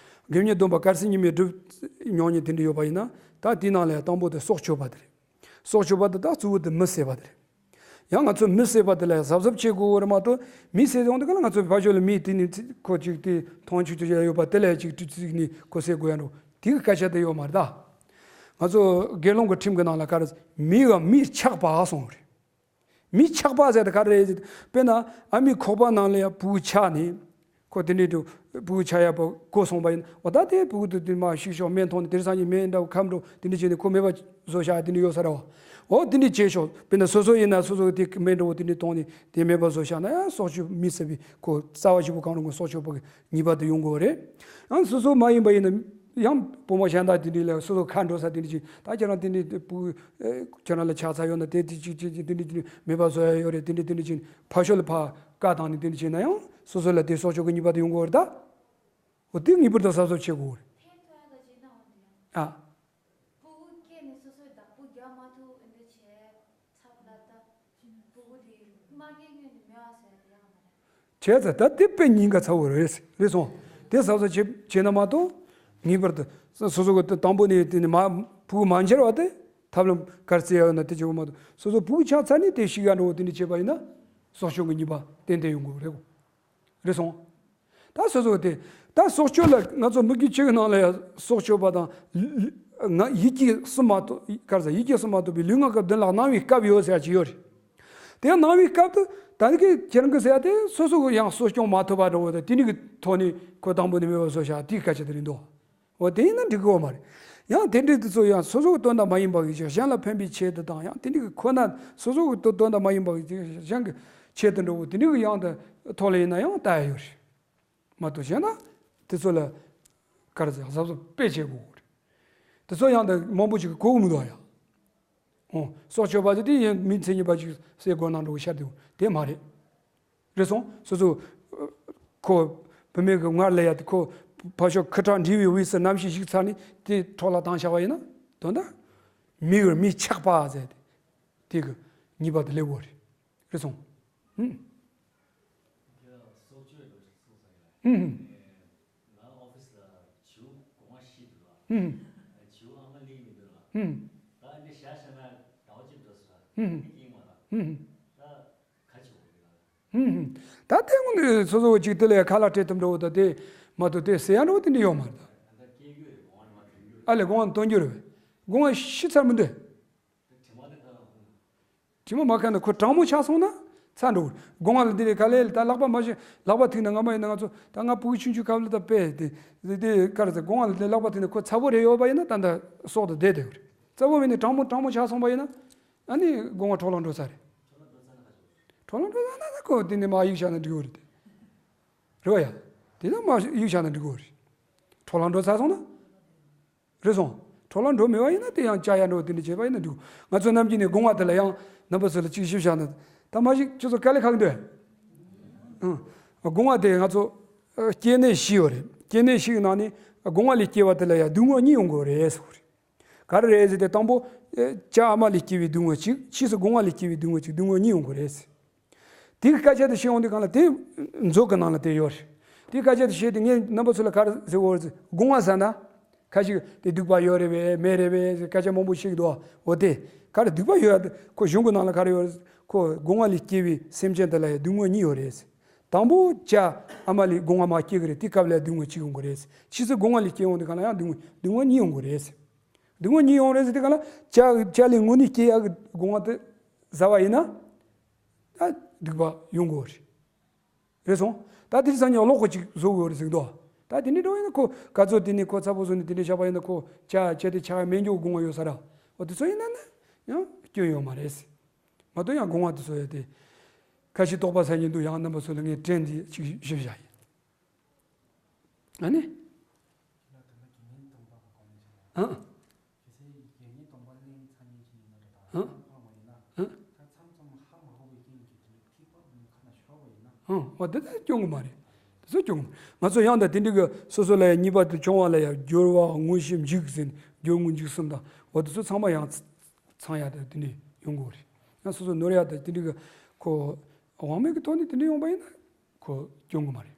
དགེ་བསྙེན་སྡོམ་པ་དཀར་སེར་གཉིས་མེད་སྒྲུབ་མྱོང་མཁན་དེ་འདྲ་ཡོད་པ་ཡིན་ན། ད་དེའི་ནང་ལ་ཡང་དང་པོ་དེ་སྲོག་གཅོད་པ་དེ་རེད། སྲོག་གཅོད་པ་དེ་ད་གཙོ་བོ་དེ་མི་བསད་པ་དེ་རེད། ཡང་ང་ཚོ་མི་བསད་པ་དེ་ལ་ཡང་གཟབ་གཟབ་བྱེད་དགོས་རེད་མ་གཏོགས། མི་བསད་ཡོང་དུས་ག་ལ་ང་ཚོ་ཕར་ཕྱོགས་ལ་མི་དེ་ནི་ཁོ་ཅིག་དེ་མཐོང་ཆོས་ཆོས་ཡོད་པ་དེ་ལ་ཅིག་དུས་ཚིགས་ནི་ཁོ་བསད་དགོས་ཡ་འགྲོ་དེ་གི་སྐད་ཆ་དེ་ཡོད་མ་རེད་ད། ང་ཚོ་དགེ་སློང་གི་ཁྲིམས་ཀྱི་ནང་ལ་ག་རེ། མི་ག་མི་ཆགས་པ་གསུངས་རེད། མི་ཆགས་པ་ཟེར་དེ་ག་རེ་རེད། དཔེར་ན་ཨ་མའི་ཁོག་པ་ནང་ལ་ཡང་ཕྲུ་གུ་ཆགས་ནས། ཁོ་དེ་འདྲའི་དུ་ཕྲུ་གུ་ཆགས་ཡག་པོ་གོ་སོང་པ་ཡིན། འོ་ད་དེ་ཕྲུ་གུ་དེ་དེ་མ་ཤི་ཤོག་སྨན་འཐུང་ནས་དེ་རིང་སང་ཉིན་སྨན་འདྲ་བོ་ཁབ་འགྲོ་དེ་འདྲ་བྱས་ནས་ཁོ་མེད་པ་བཟོ་བཞག་དེ་འདྲ་ཡོད་ས་རེད་བ། འོ་དེ་འདྲ་བྱས་ཤོག་དཔེར་ན་སོ་སོ་ཡིན་ན་སོ་སོ་གི་དེ་སྨན་འདྲ་བོ་དེ་འདྲ་འཐུང་ནས་དེ་མེད་པ་བཟོ་བཞག་ན་ཡང་སྲོག་གཅོད་མི་བསད་པའི་ཁོ་རྩ་བ་ཞིག་པོ་གང་རུང་གི་སྲོག་གཅོད་པ་གི་ཉེས་པ་དེ་ཡོང་གི་ཡོད་རེད། ཡང་སོ་སོ་མ་ཡིན་པ་ཡིན་ན། ཡང་བུ་མོ་གཞན་དག་དེ་འདྲ་ལ་སོ་སོ་ཁ་འགྲོ་ས་དེ་འདྲ་ཅིག་ད་ཁྱེད་རང་དེ་འདྲ་བུ་ཁྱེད་རང་ལ་ཆགས་ཚར་ཡོད་ན་དེ་དེ་ཅིག་ཅིག་ཅིག་དེ་འདྲ་ཅིག་མེད་པ་བཟོ་ཡ་ཡོད་རེད། དེ་འདྲ་དེ་འདྲ་ཅིག་ཕར་ཕྱོགས་ལ་ཕར་བཀའ་བཏང་ནས་དེ་འདྲ་བྱས་ན་ཡང་སོ་སོ་ལ་དེ་སྲོག་གཅོད་ཀྱི་ཉེས་པ་དེ་ཡོང་གི་ཡོད་རེད་ད། འོ་དེ་ངེས་པར་དུ་གཟབ་གཟབ་བྱེད་དགོས་རེད། ཕན་ཐོགས་ཡག་ག་ཅིག་གནང་བ་འདི་ཡང་། ཨ། ཕྲུ་གུ་སྐྱེས་ནས་སོ་སོའི་བདག་པོ་རྒྱག་མ་ཐུབ་འདི་བྱས་ཚབ་ལ་ད། ཕྲུ་གུ་དེ་མ་སྐྱེས་སྔོན་ནས་མེད་པ་བཟོ་ཡ་དེ་ཡག་མ་རེད། བྱས་ཙང་ད་དེ་དཔེ་ཉེན་ཁ་ཚ་བོ་རེད། རེད་སོང་། དེ་གཟབ་གཟབ་བྱེད་བྱེད་ན་མ་གཏོགས། ངེས་པར་དུ་སོ་སོ་གི་དང་པོ་ནས་དེ་ནས་མ་ཕྲུ་གུ་མ་འཁྱེར་བ་དེ་ཐབས་ལམ་ག་རེ་བཙལ་ཡ་ཡོད་ན་དེ་བྱེད་དགོས་མ་གཏོགས། སོ་སོ་ཕྲུ་གུ་ཆགས་ཚར་ནས་དེ་ཤི་ག་འགྲོ་བོ་དེ་འདྲ་བྱས་པ་ཡིན་ན། སྲོག་སྐྱོན་གྱི་ཉེས་པ་ཏན་ཏན་ཡོང་གི་རེད་གོ། རེད་སོང་། ད་སོ་སོ་དེ། ད་སྲོག་གཅོད་ལ་ང་ཚོ་མི་རྒྱུད་གཅིག་གི་ནང་ལ་ཡང་སྲོག་གཅོད་པ་དང་། ལུ་ལུ་ང་ཡིད་ཀྱིས་སུ་མ་གཏོགས་ག་རེ་ཟེར། ཡིད་ཀྱིས་སུ་མ་གཏོགས་པའི་ལུས་ངག་གི་བདུན་ལ་གནང་བའི་སྐབས་ཡོད་ཟེར་ཡ་ཅིག་ཡོད་རེད། དེ་གནང་བའི་སྐབས་དུ་ད་ནི་ཁྱེད་རང་གི་ཟེར་ཡ་དེ་སོ་སོ་གི་ཡང་སྲོག་སྐྱོང་མ་ཐུབ་པ་འདྲ་བོ་དང་དེ་ནི་གི་ཐོག་ནས་ཁོ་དང་པོ་ནས་མེད་པར་བཟོ་བྱ་དེའི་སྐད་ཆ་དེ་རེད་འདུག་འོ་དེ་ཡིན་ན་འགྲིག་གི་ཡོད་མ་རེད། ཡང་དེ་འདྲའི་དུས་ཚོད་ཡང་སོ་སོ་གི་དོན་དག་མ་ཡིན་པ་གི་ཅིག་གཞན་ལ་ཕན་པའི་ཆེད་དུ་དང་ཡང་དེ་འདྲའི་གི་ཁོ་ན་སོ་སོ་གི་དོན་དག་མ་ཡིན་པ་གི་ཅིག་གཞན་གི་ཆེད་དུ་འགྲོ་བོ་དེ་འདྲའི་གི་ཡང་དུ་ཐོག་ལ་ཡིན་ན་ཡང་ལྟ་ཡ་ཡོད་རེད། མ་གཏོགས་གཞན་ན་དེ་ཚོ་ལ་ག་རེ་ཟེར་གཟབ་གཟབ་དཔེ་བྱེད་དགོས་རེད། དེ་ཚོ་ཡང་དུ་མང་པོ་ཅིག་གི་གོ་གི་མི་འདུག་ཡ། འོ། སྲོག་གཅོད་པ་དེ་དེ་ཡིན་མི་མཚན་ཉིད་པ་ཅིག་བསད་དགོས་ན་འགྲོ་གི་ཤར་དེ་དེ་མ་རེད། རེད་སོང་། སོ་སོ། ཁོ། བུད་མེད་ཀྱི་ངར་ལ་ཡ་དེ་ཁོ། ཕ་ཤོག་ཁི་ཁྲག་འབྲི་བའི་དབུས་སུ་རྣམ་ཤེས་ཞིག་ཚར་ནས་དེ་འཕྲོ་བརླག་བཏང་བཞག་པ་ཡིན་ན། དོན་དག་མི་གི་མི་ཆགས་པ་ཟེར་ཏེ། དེ་གི་ཉེས་པ་དེ་སླེབས་ཡོད་རེད། རེད་སོང་། ཧུམ། ཧུམ། ང་ཨོ་ཕི་སི་ལ་བྱིའུ་སྒོ་ང་ཤི་འདུག་ལ། ཧུམ། བྱིའུ་ཨ་མ་གླིང་མི་འདུག་ལ། ཧུམ། ད་འདི་ཞག་ཤ་ན་ཟླ་བ་གཅིག་འགྲོ་སོང་ལ། ཧུམ། ཨ་མ་གླིང་མ་ལ། ཧུམ། ད་ག་བྱེད་དགོས་རེད་ལ། ཧུམ། ད་ལྟའི་ངོ་ནས་སོ་སོ་གཅིག་དེ་ལས་ཁ་ལག་སྤྲད་ཐུབ་འགྲོ་བ་ད་དེ་མ་གཏོགས་དེ་ཟེར་ཡ་འགྲོ་བ་དེ་འདྲ་ཡོད་མ་རེད་ད། ད་སྐྱེ་རྒྱུ་རེད་སྒོ་ང་མ་གྲོན་རྒྱུ་རེད། ཨ་ལས་སྒོ་ང་གཏོང་རྒྱུ་རེད་བས། སྒོ་ང་ཤི་ཚར་མི་འདུག་དྲི་མ་མ་ཁ་ན་ཁོ་གྲང་མོ་ཆགས་སོང་ན་ཚར་འགྲོ། སྒོ་ང་ལ་འདི་རེད་ག་ལེ་ལ་ད་ལག་པ་མ་བྱས་ལག་པ་ཐིག་ན་ང་མ་ཡིན་ན་ང་ཚོ་ད་ང་ཕྲུ་གུ་ཆུང་ཆུང་སྐབས་ལ་ད་དཔེ་དེ་དེ་དེ་ག་རེ་ཟེར་སྒོ་ང་ལ་དེ་ལག་པ་ཐིག་ན་ཁོ་ཚ་པོ་རེ་ཡོད་པ་ཡིན་ན་ད་ད་སྲོག་ཏུ་བསྡད་དེ་རེད། ཚ་པོ་མིན་ནི་གྲང་མོ་གྲང་མོ་ཆགས་སོང་པ་ཡིན་ན་ཨ་ནི་སྒོ་ང་འཕྲོ་བརླག་འགྲོ་ས་རེད། འཕྲོ་བརླག་འགྲོ་ས་ན་ད་ཁོ་དེ་ནི་མ་གཡུག་བཞག་ན་འགྲིག་གི་རེད་དེ། རེད་བ་ཡ། དེ་ན་མ་གཡུག་བཞག་ན་འགྲིག་གི་རེད། འཕྲོ་བརླག་འགྲོ་ཚར་སོང་ན། རེད་སོང་། འཕྲོ་བརླག་འགྲོ་མེད་པ་ཡིན་ན་དེ་ཡང་བཅག་ཡ་འགྲོ་དེ་འདྲ་བྱས་པ་ཡིན་ན་འགྲིག་ང་ཚོ་ནམ་རྒྱུན་ནས་སྒོ་ང་དེ་ལ་ཡང་རྣམ་པ་ཚོ་ལ་གཅིག་ཞིབ་བཞག་ན། ད་མ་གཞི་ཁྱོད་ཚོ་དཀའ་ལས་ཁག་གི་འདུག་ཨང་། སྒོ་ང་དེ་ང་ཚོ་ཨ་སྐྱེ་གནས་བཞི་ཡོད་རེད། སྐྱེ་གནས་བཞི་གི་ནང་ནས་སྒོ་ང་ལས་སྐྱེ་བ་དེ་ལ་ཡང་སྡུག་བསྔལ་གཉིས་ཡོང་གི་རེད་ཟེར་གི་རེད། ག་རེ་རེད་ཟེར་ཏེ་དང་པོ། ཨ་བྱ་ཨ་མ་ལས་སྐྱེ་བའི་སྡུག་བསྔལ་གཅིག་ཕྱིས་སུ་སྒོ་ང་ལས་སྐྱེ་བའི་སྡུག་བསྔལ་གཅིག་སྡུག་བསྔལ་གཉིས་ཡོང་གི་རེད་ཟེར། དེ་གི་སྐད་ཆ་དེ་བཤད་ཡོང་དུས་གང་ལ་དེ་མཛོད་ཀྱི་ནང་ལ་དེ་ཡོད་རེད། དེ་སྐད་ཆ་དེ་བཤད་དུས་ངས་རྣམ་པ་ཚོ་ལ་ག་རེ་ཟེར་བ་རེད། སྒོ་ང་ཟེར་ན། ཁ་ཅིག་དེ་སྡིག་པ་ཡོད་རེད་པས་མེད་རེད་པས་ཟེར་སྐད་ཆ་མང་པོ་བཤད་ཀྱི་འདུག་འོ་དེ། ག་རེ་སྡིག་པ་ཡོད་ཡ་དེ་ཁོ་གཞུང་གི་ནང་ལ་ག་རེ་ཡོད་རེད། ཁོ་སྒོ་ང་ལས་སྐྱེ་བའི་སེམས་ཅན་དེ་ལ་ཡང་སྡུག་བསྔལ་གཉིས་ཡོད་རེད། དང་པོ་བྱ་ཨ་མ་ལས་སྒོ་ང་མ་སྐྱེ་གི་རེད། དེ་སྐབས་ལ་སྡུག་བསྔལ་གཅིག་ཡོང་གི་རེད། ཕྱིས་སུ་སྒོ་ང་ལས་སྐྱེ་ཡོང་དུས་གང་ལ་ཡང་སྡུག་བསྔལ་སྡུག་བསྔལ་གཉིས་ཡོང་གི་རེད། སྡུག་བསྔལ་གཉིས་ཡོང་རེད་ཟེར་དུས་གང་ལ་བྱ་བྱ་ལས་དངོས་གནས་སྐྱེ་ཡག་གི་སྒོ་ང་དེ་ཟ་བ་ཡིན་ན། ད་སྡིག་པ་ཡོང་གི་རེད། རེད་སོང་། ད་དེ་སང་ཉིན་གློག་ཁོ་ཅིག་བཟོ་དགོས་རེད་ཟེར་གི་འདུག་ད་དེ་འདྲ་འགྲོ་ཡིན་ན་ཁོ་ག་ཚོད་དེ་ནི་ཁོ་ཚ་པོ་བཟོ་ནས་དེ་འདྲ་བཞག་པ་ཡིན་ན་ཁོ་བྱ་བྱ་དེ་ཆགས་ཡ་མེད་འགྱོ་སྒོ་ང་ཡོད་ས་ར། འོ་དེ་ཚོ་ཡིན་ན་ནི་ཡང་སྐྱོན་ཡོད་མ་རེད། མ་གཏོགས་ཡང་སྒོ་ང་དེ་ཚོ་ཡ་དེ། ཁ་ཤས་དོགས་པ་ཟ་ཉེན་འདུག་ཡང་རྣམ་པ་ཚོ་ལ་ངས་དྲན་དེ་ཅིག་ཞུ་བཞག་ཡིན། ཨ་ནི། ཨ། ཨ། ཨ། ཨ། འོ་དེ་ད་སྐྱོན་གི་མ་རེད། དེ་ཚོ་སྐྱོན་གི་མ་རེད། ང་ཚོ་ཡང་ད་དེ་འདྲ་གི་སོ་སོ་ལ་ཡང་ཉེས་པ་དེ་བྱུང་བ་ལ་ཡང་སྦྱོར་བ་དངོས་གཞི་འཇིགས་ཟིན་སྦྱོར་དངོས་འཇིགས་གསུམ་དང་འོ་དེ་ཚོ་ཚང་མ་ཡང་ཚང་ཡ་ད་དེ་འདྲ་ཡོང་གི་རེད། ཡང་སོ་སོ་ནོར་ཡ་ད་དེ་འདྲ་གི་ཁོ་དབང་མེད་ཀྱི་ཐོག་ནས་དེ་འདྲ་ཡོང་པ་ཡིན་ན་ཁོ་སྐྱོན་གི་མ་རེད།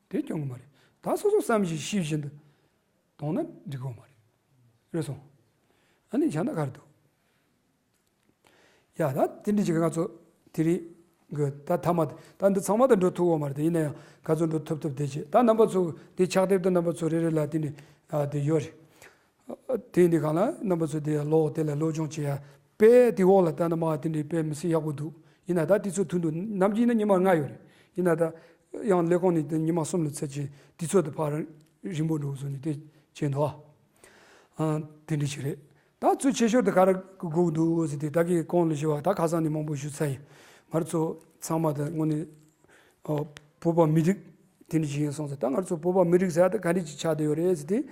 དེ་སྐྱོན་གི་མ་རེད། ད་སོ་སོ་བསམ་བཞིན་ཤེས་བཞིན་དུ། སོང་ན་འགྲིག་གི་མ་རེད། རེད་སོང་། ཨ་ནི་བྱས་ན་ག་རེ་འདུག་ཡ་ད་དེ་འདྲ་ཅིག་ང་ཚོ་དེ་རིང་གི་ད་མཐའ་མ་ད་འདི་ཚང་མ་ད་འགྲོ་ཐུབ་ཀྱི་མ་རེད། དེ་ཡིན་ན་ཡང་ག་ཚོད་འགྲོ་ཐུབ་ཐུབ་དེ་བྱེད། ད་རྣམ་པ་ཚོ་དེ་ཕྱག་དེབ་དེ་རྣམ་པ་ཚོ་རེ་རེ་ལ་དེ་ནི་ཨ་དེ་ཡོད་རེད། དེ་འདི་གང་ལ་རྣམ་པ་ཚོ་དེ་ཀློག་དེ་ལ་སློབ་སྦྱོང་བྱེད་ཡ་དཔེ་དེ་འོག་ལ་ད་ནི་མ་དེ་འདྲའི་དཔེ་མི་སྲིད་ཡག་པོ་འདུག་ཡིན་ན་ད་དུས་ཚོད་ཐུང་འདུག་ནམ་རྒྱུན་ན་ཉི་མ་ལྔ་ཡོད་རེད། ཡིན་ན་ད་ཡང་ལས་ཁུངས་ནས་དེ་ཉི་མ་གསུམ་ལ་ཚར་གྱི་དུས་ཚོད་དེ་ཕར་རིང་པོ་འགྲོ་བཟོ་ནས་དེ་བྱས་འདུག་ཨ་དེ་འདྲ་ཞིག་རེད། ད་གཙོ་ཆེ་ཤོས་དེ་ག་རེ་དགོས་འདུག་ཟེར་དུས་ད་གིན་གོང་ལ་ཞུས་པ་ད་ཁ་སང་ནས་མང་པོ་ཞུས་ཚར་ཡིན། ང་རང་ཚོ་ཚང་མ་དེ་དངོས་གནས་ཨོ་བོད་པ་མི་རིགས་དེ་འདྲ་ཞིག་ཡིན་སོང་ཟེར། ད་ང་རང་ཚོ་བོད་པ་མི་རིགས་ཟེར་ཡ་དེ་ག་འདྲ་ཞིག་ཆགས་བསྡད་ཡོད་རེད་ཟེར་དུས་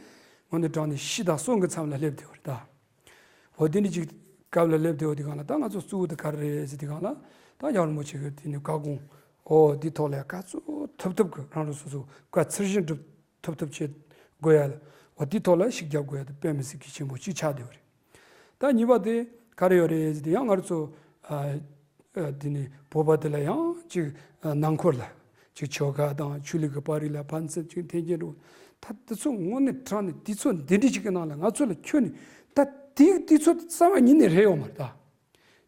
དངོས་གནས་དྲང་གནས་ཤི་དང་གསོན་གྱི་མཚམས་ལ་སླེབས་བསྡད་ཡོད་རེད་ད། འོ་དེ་འདྲ་ཅིག་སྐབས་ལ་སླེབས་བསྡད་ཡོད་དུས་སྒང་ལ་ད་ང་ཚོ་གཙོ་བོ་དེ་ག་རེ་རེད་ཟེར་དུས་སྒང་ལ་ད་རྒྱལ་བ་རིན་པོ་ཆེ་གི་དེ་ནི་བཀའ་དགོངས་འོ་དེ་ཐོག་ལ་ག་ཚོད་ཐུབ་ཐུབ་ཀྱི་རང་རང་སོ་སོ་བཀའ་ཚར་བཞིན་སྒྲུབ་ཐུབ་ཐུབ་བྱེད་དགོས་ཡ་ལ་འོ་དེ་ཐོག་ལ་ཤུགས་རྒྱབ་དགོས་ཡ་དེ་དཔེ་མི་སྲིད་གལ་ཆེན་པོ་གཅིག་ཆགས་བསྡད་ཡོད་རེད། ད་གཉིས་པ་དེ་ག་རེ་ཡོད་རེད་ཟེར་དུས་ཡང་ང་རང་ཚོ་ཨ། ཨ་དེ་ནི་བོད་པ་དེ་ལ་ཡང་ཅིག་ཨ་ནང་འཁོད་ལ་ཅིག་ཆོལ་ཁ་དང་ཆོས་ལུགས་ཀྱི་བར་རིགས་ལ་ཕན་ཚུན་ཅིག་འཐེན་འཁྱེར་འགྲོ། ད་དེ་ཚོ་དངོས་གནས་དྲང་གནས་དུས་ཚོད་འདི་འདྲ་ཅིག་གི་ནང་ལ་ང་ཚོ་ལ་ཁྱོན་ནས་ད་དེའི་དུས་ཚོད་དེ་རྩ་བ་ཉིད་ནས་རེད་ཡོད་མ་རེད་ད།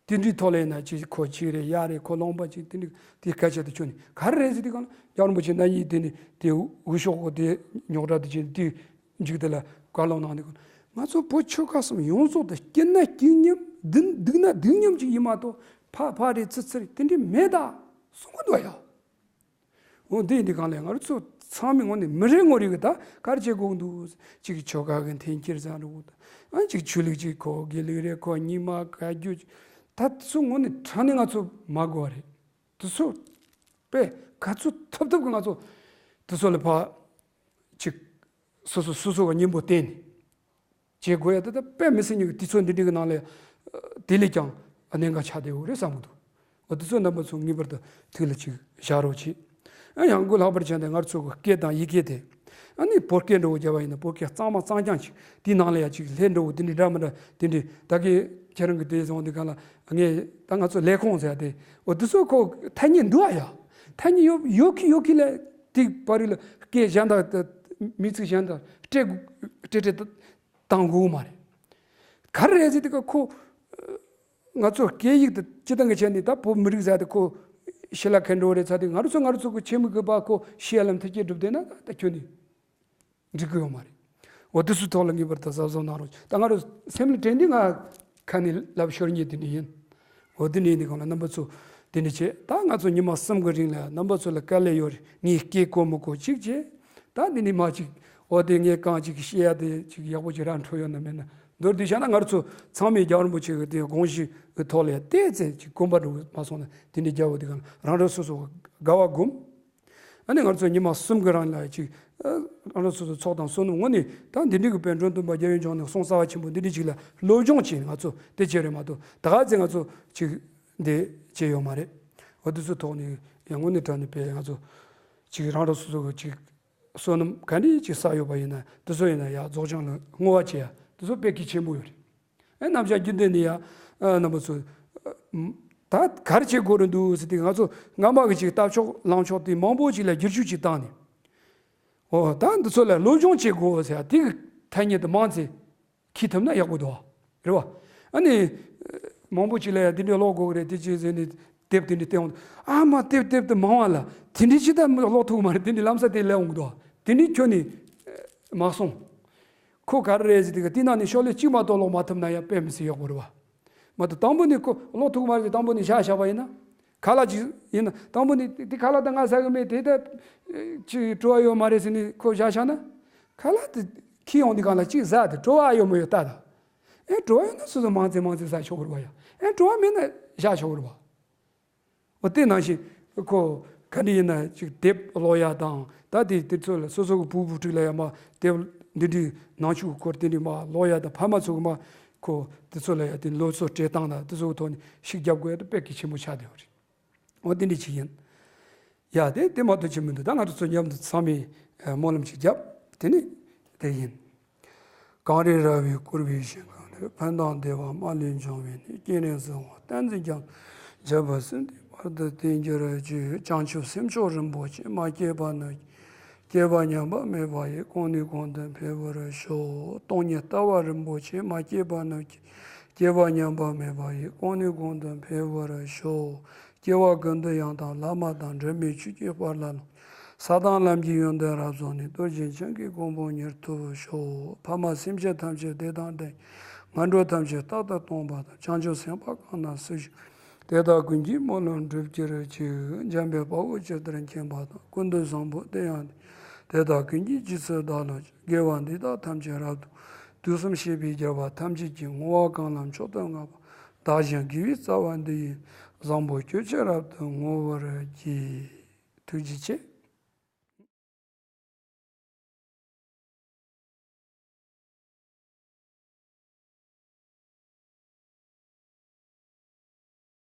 དེ་འདྲའི་ཐོག་ལ་ཡིན་ན་ཅིག་ཁོ་ཅིག་རེད་ཡ་རེད་ཁོ་ལུང་པ་ཅིག་དེ་འདྲ་དེ་སྐད་ཆ་དེ་ཁྱོན་ནས་ག་རེ་རེད་ཟེར་དུས་གང་ལ་རྒྱལ་བ་རིན་པོ་ཆེ་རྣམ་གཉིས་དེ་ནི་དེ་འུ་ཤོག་གོ་དེ་རྙོག་དྲ་དེ་ཅིག་དེ་མཇུག་དེ་ལ་བཀའ་སློབ་གནང་དུས་གང་ང་ཚོ་བོད་ཆོལ་ཁ་གསུམ་ཡོངས་རྫོགས་དེ་སྐྱིད་ན་སྐྱིད་མཉམ་སྡུག་སྡུག་ན་སྡུག་མཉམ་ཅིག་ཡིན་མ་གཏོགས། ཕ་ཕ་རེད་ཚུར་ཚུར་རེད་དེ་འདྲའི་མེད་ད་གསུང་གི་འདུག་ཡ། འོ་འདི་འདི་གང་ལས་ང་རང་ཚོ་ཚང་མའི་ངོས་ནས་མི་རེ་ངོ་རེ་གི་ད་ག་རེ་བྱེད་དགོས་འདུག་གཅིག་གི་ཆོལ་ཁ་གི་འཐེན་འཁྱེར་བཟང་རུ་ད་ཨ་གཅིག་ཆོས་ལུགས་གཅིག་ཁོ་དགེ་ལུགས་རེད་ཁོ་རྙིང་མ་བཀའ་བརྒྱུད་ད་ཚོ་ངོས་ནས་དྲང་གནས་ང་ཚོ་མ་དགོས་པ་རེད། དེ་ཚོ་དཔེ་ག་ཚོད་ཐུབ་ཐུབ་གི་ང་ཚོ་དེ་ཚོ་ལ་ཕ་གཅིག་སོ་སོ་སོ་སོ་གི་གཉེན་པོ་བསྟེན་ནས། བྱེད་དགོས་ཡ་ད་ལྟ་དཔེ་མི་སྲིད་ཉུང་གི་དུས་ཚོད་འདི་འདྲའི་གི་ནང་ལ་དེ་ལས་ཀྱང་གནད་འགག་ཆགས་བསྡད་ཡོད་རེད་བསམ་གི་འདུག་འོ་དེ་ཚོ་རྣམ་པ་ཚོ་ངེས་པར་དུ་ཐུགས་ལ་ཅིག་བཞག་རོགས་གྱིས། ཨ་ཡང་དགོས་ལྷག་པར་བྱས་ཏེ་ང་ཚོ་གི་སྐད་དང་ཡི་གེ་དེ་ཨ་ནི་བོད་སྐད་འདྲ་བོ་བརྒྱབ་པ་ཡིན་ན་བོད་སྐད་གཙང་མ་གཙང་རྐྱང་ཅིག་དེའི་ནང་ལ་ཡ་ཅིག་ལྷད་འདྲ་བོ་དེ་འདྲའི་འདྲ་མི་འདྲ་དེ་འདྲའི་ད་གི་ཁྱེད་རང་གི་དེ་བཟུང་དེ་ག་ལ་ངས་ད་ང་ཚོ་ལས་ཁུངས་ཟེར་ཡ་དེ་འོ་དེ་ཚོ་ཁོ་ཐ་སྙད་འདུག་ཨ་ཡ། ཐ་སྙད་ཡོད་ཡོད་ཁི་ཡོད་ཁི་ལ་དེ་བར་རིགས་ལ་སྐད་གཞན་དག་མི་ཚིག་གཞན་དག་སྤྲད་སྤྲད་སྤྲད་བཏང་དགོས་མ་རེད། ག་རེ་རེད་ཟེར་དུས་ཀ་ཁོ་ང་ཚོ་སྐད་ཡིག་དེ་སྤྱི་བཏང་གི་ཆ་ནས་ད་བོད་མི་རིགས་ཟེར་དེ་ཁོ་ཞི་ལ་མཁའ་འགྲོ་རེད་ཚ་དེ་ང་རང་ཚོ་ང་རང་ཚོ་གི་ཆེན་མོ་གི་བ་ཁོ་ཤི་ཡ་ལམ་ཐུགས་ཀྱི་སྒྲུབ་བསྡད་ན་ད་ཁྱོད་ནི་འགྲིག་གི་ཡོད་མ་རེད། འོ་དེ་ཚོའི་ཐོག་ལ་ངེས་པར་དུ་གཟབ་གཟབ་གནང་རོགས། ད་ང་རང་སེམས་ལ་དྲན་དུས་ང་ཁ་ནས་ལབ་ཤོར་ཉེས་དེ་འདྲ་ཡིན། འོ་དེ་ནས་འདི་གང་ལ་རྣམ་པ་ཚོ་དེ་འདྲ་བྱས་ད་ང་ཚོ་ཉི་མ་གསུམ་གི་རིང་ལ་རྣམ་པ་ཚོ་ལ་དཀའ་ལས་ཡོད་རེད། ངས་སྐད་གོ་མི་གོ་གཅིག་བྱས། ད་འདི་ནས་མ་གཅིག་འོ་དེ་ངས་གང་གཅིག་བཤད་ཡ་དེ་གཅིག་ཡག་པོ་ཅིག་ར་འཕྲོད་ཡོད་ན་མེད་ན་མདོར་བསྡུས་བྱས་ན་ང་རང་ཚོ་ཚང་མས་རྒྱལ་བ་རིན་པོ་ཆེ་གི་དེ་དགོངས་གཞི་གི་ཐོག་ལ་ཡ་བལྟས་ཚེ་གཅིག་གོམ་པ་འགྲོ་གི་མ་སོང་ན་དེ་འདྲ་རྒྱལ་བ་དེ་གང་ལ་རང་རང་སོ་སོ་དགའ་བ་སྒོམ། ཨ་ནི་ང་ཚོ་ཉི་མ་གསུམ་གི་རིང་ལ་ཅིག་ཨ་རང་རང་སོ་སོ་ཚོགས་དང་བསོད་ནམས་དངོས་གནས་ད་འདི་འདྲའི་གི་དཔལ་མགྲོན་སྟོན་པ་རྒྱལ་བའི་ལྗོངས་ནས་གསུང་རྩ་བ་ཆེན་པོ་འདི་འདྲའི་ཅིག་ལ་སློབ་སྦྱོང་བྱས་ནས་ང་ཚོ་དེ་བྱས་རེད་མ་གཏོགས་ད་ག་ཚད་ང་ཚོ་ཅིག་འདི་བྱས་ཡོད་མ་རེད། འོ་དེ་ཚོའི་ཐོག་ནས་ཡང་དངོས་གནས་དྲང་གནས་དཔེ་ང་ཚོ་ཅིག་རང་རང་སོ་སོ་གི་ཅིག་བསོད་ནམས་ག་འདྲའི་ཅིག་བསགས་ཡོད་པ་ཡིན་ན་དེ་ཚོ་ཡིན་ན་ཡང་རྫོགས་བྱང་ལ་བསྔོ་བ་བྱེད་ཡ་དེ་ཚོ་དཔེ་གལ་ཆེན་པོ་ཡོད་རེད། ཨེ་རྣམ་གཞག་རྒྱུན་ལྡན་ནི་ཡ། ཨ་རྣམ་པ་ཚོ། ད་ག་རེ་བྱེད་དགོས་རེད་འདུག་ཟེར་དུས་ང་ཚོ་སྔ་མ་གི་ཅིག་ལྟ་ཕྱོགས་ལངས་ཕྱོགས་དེ་མང་པོ་ཅིག་ལ་བསྒྱུར་བཅོས་ཅིག་བཏང་ནས། འོ་ད་འདི་ཚོ་ལ་སློབ་སྦྱོང་བྱེད་དགོས་ཟེར་ཡ་དེ་གི་ཐ་སྙད་དུ་མང་ཚེ་ཁྱི་ཐུབ་ན་ཡག་པོ་འདུག་རེད་བ། ཨ་ནི། མང་པོ་ཅིག་ལ་ཡ་དེ་འདྲའི་ཀློག་དགོས་ཀྱི་རེད་དེ་ཅི་ཟེར་ནས་དེབ་དེ་འདྲའི་བལྟས་འོང་དུས་ཨ་མ་དེབ་དེབ་དེ་མང་བ་ལ་དེ་འདྲའི་ཅི་ལྟར་ཀློག་ཐུབ་ཀྱི་མ་རེད་དེ་འདྲའི་ལམ་སང་དེ་སླེབས་འོང་གི་འདུག་དེ་འདྲའི་ཁྱོན་ནས་མ་སོང་། ཁོ་ག་རེ་རེད་ཟེར་དུས་དེ་ནང་ནས་ཤོག་ལྷེ་གཅིག་མ་གཏོགས་ཀློག་མ་ཐུབ་ན་ཡང་དཔེ་མི་སྲིད་ཡག་པོ་རེད་བ། མ་གཏོགས་དང་པོ་ནས་ཁོ་ཀློག་ཐུབ་མ་རེད་དེ་དང་པོ་ནས་བཞག་བཞག་པ་ཡིན་ན། ཁ་ལག་ཅིག་ཡིན་ན་དང་པོ་ནས་དེ་ཁ་ལག་ད་ང་ཟ་གི་མེད་དེ་ད་ཅིག་བྲོ་བ་ཡོད་མ་རེད་ཟེར་ནས་ཁོ་བཞག་བཞག་ན། ཁ་ལག་དེ་ཁྱེར་ཡོང་དུས་སྒང་ལ་ཅིག་ཟ་དེ་བྲོ་བ་ཡོད་མ་ཡོད་ལྟ་ད། ཨེ་བྲོ་བ་ཡོད་ན་སོ་སོ་མང་ཙེ་མང་ཙེ་ཟ་ཆོག་གི་རེད་བ་ཡ། ཨེ་བྲོ་བ་མེད་ན་བཞག་ཆོག་གི་རེད་བ། འོ་དེ་ནང་བཞིན་ཁོ་ག་འདྲ་ཡིན་ན་ཅིག་དེབ་ཀློག་ཡ་དང་ད་དེ་དེ་ཚོ་ལ་སོ་སོ་གི་བུ་བུ་ཕྲུག་ལ་ཡང་མ་དེབ་འདི་འདྲའི་ནང་ཆོས་སྐོར་དེ་འདྲའི་མ་ཀློག་ཡ་དང་ཕ་མ་ཚོ་གི་མ་ཁོ་དེ་ཚོ་ལ་ཡང་དེ་སློབ་གསོ་སྤྲད་སྟངས་དང་དེ་ཚོ་གི་ཐོག་ནས་ཤུགས་རྒྱབ་དགོས་ཡ་དེ་དཔེ་གལ་ཆེན་པོ་ཆགས་བསྡད་ཡོད་རེད། འོ་དེ་འདྲ་ཅིག་ཡིན། ཡ་དེ་དེ་མ་གཏོགས་ཅི་མི་འདུག་ད་ང་ཚོ་ཚོ་མཉམ་དུ་ཚང་མས་སྨོན་ལམ་ཅིག་རྒྱབ་དེ་ནི་དེ་ཡིན། གངས་རི་ར་བས་བསྐོར་བའི་ཞིང་ཁམས་ནས། ཕན་དང་བདེ་བ་མ་ལུས་འབྱུང་བའི་གནས། སྐྱེ་གནས་གསང་བ་བསྟན་འཛིན་རྒྱ་མཚོ། བྱ་བ་སྲིད་མཐའི་བར་དུ་བརྟན་གྱུར་ཅིག་བྱང་ཆུབ་སེམས་མཆོག་རིན་པོ་ཆེ། མ་སྐྱེས་པ་ནི་ སྐྱེས་པ་ཉམས་པ་མེད་པ་ཡི། གོང་ནས་གོང་དུ་འཕེལ་བར་ཤོག་སྟོང་ཉིད་ལྟ་བ་རིན་པོ་ཆེ། མ་སྐྱེས་པ་ནུབ་ཀྱི། སྐྱེས་པ་ཉམས་པ་མེད་པ་ཡི། གོང་ནས་གོང་དུ་འཕེལ་བར་ཤོག་སྐྱེ་བ་ཀུན་ཏུ་ཡང་དག་བླ་མ་དང་། འབྲལ་མེད་ཆོས་ཀྱི་དཔལ་ལ་ལོངས། ས་དང་ལམ་གྱི་ཡོན་ཏན་རབ་རྫོགས་ནས། རྡོ་རྗེ་འཆང་གི་གོ་འཕང་མྱུར་ཐོབ་ཤོག་ཕ་མ་སེམས་ཅན་ཐམས་ཅད་བདེ་དང་ལྡན། ངན་འགྲོ་ཐམས་ཅད་རྟག་ཏུ་སྟོངས་པ་དང་། བྱང་ཆུབ་སེམས་དཔའ་གང་རྣམས་སུ་ཞིག་དེ་དག་ཀུན་གྱི་སྨོན་ལམ་འགྲུབ་གྱུར་ཅིག་འཇམ་དཔལ་དཔའ་བོས་ཇི་ལྟར་མཁྱེན་པ་དང་། ཀུན་ཏུ་བཟང་པོ་དེ་ཡང་དེ། དེ་དག་ཀུན་གྱི་རྗེས་སུ་བདག་སློབ་ཅིང་། དགེ་བ་འདི་དག་ཐམས་ཅད་རབ་ཏུ། དུས་གསུམ་གཤེགས་པའི་རྒྱལ་བ་ཐམས་ཅད་ཀྱིས། བསྔོ་བ་གང་ལ་མཆོག་ཏུ་བསྔགས་པ། བདག་གཞན་དགེ་བའི་རྩ་བ་འདི་ཡིས། བཟང་པོ་སྤྱོད་ཕྱིར་རབ་ཏུ་བསྔོ་བར་བགྱི། ཐུགས་རྗེ་ཆེ།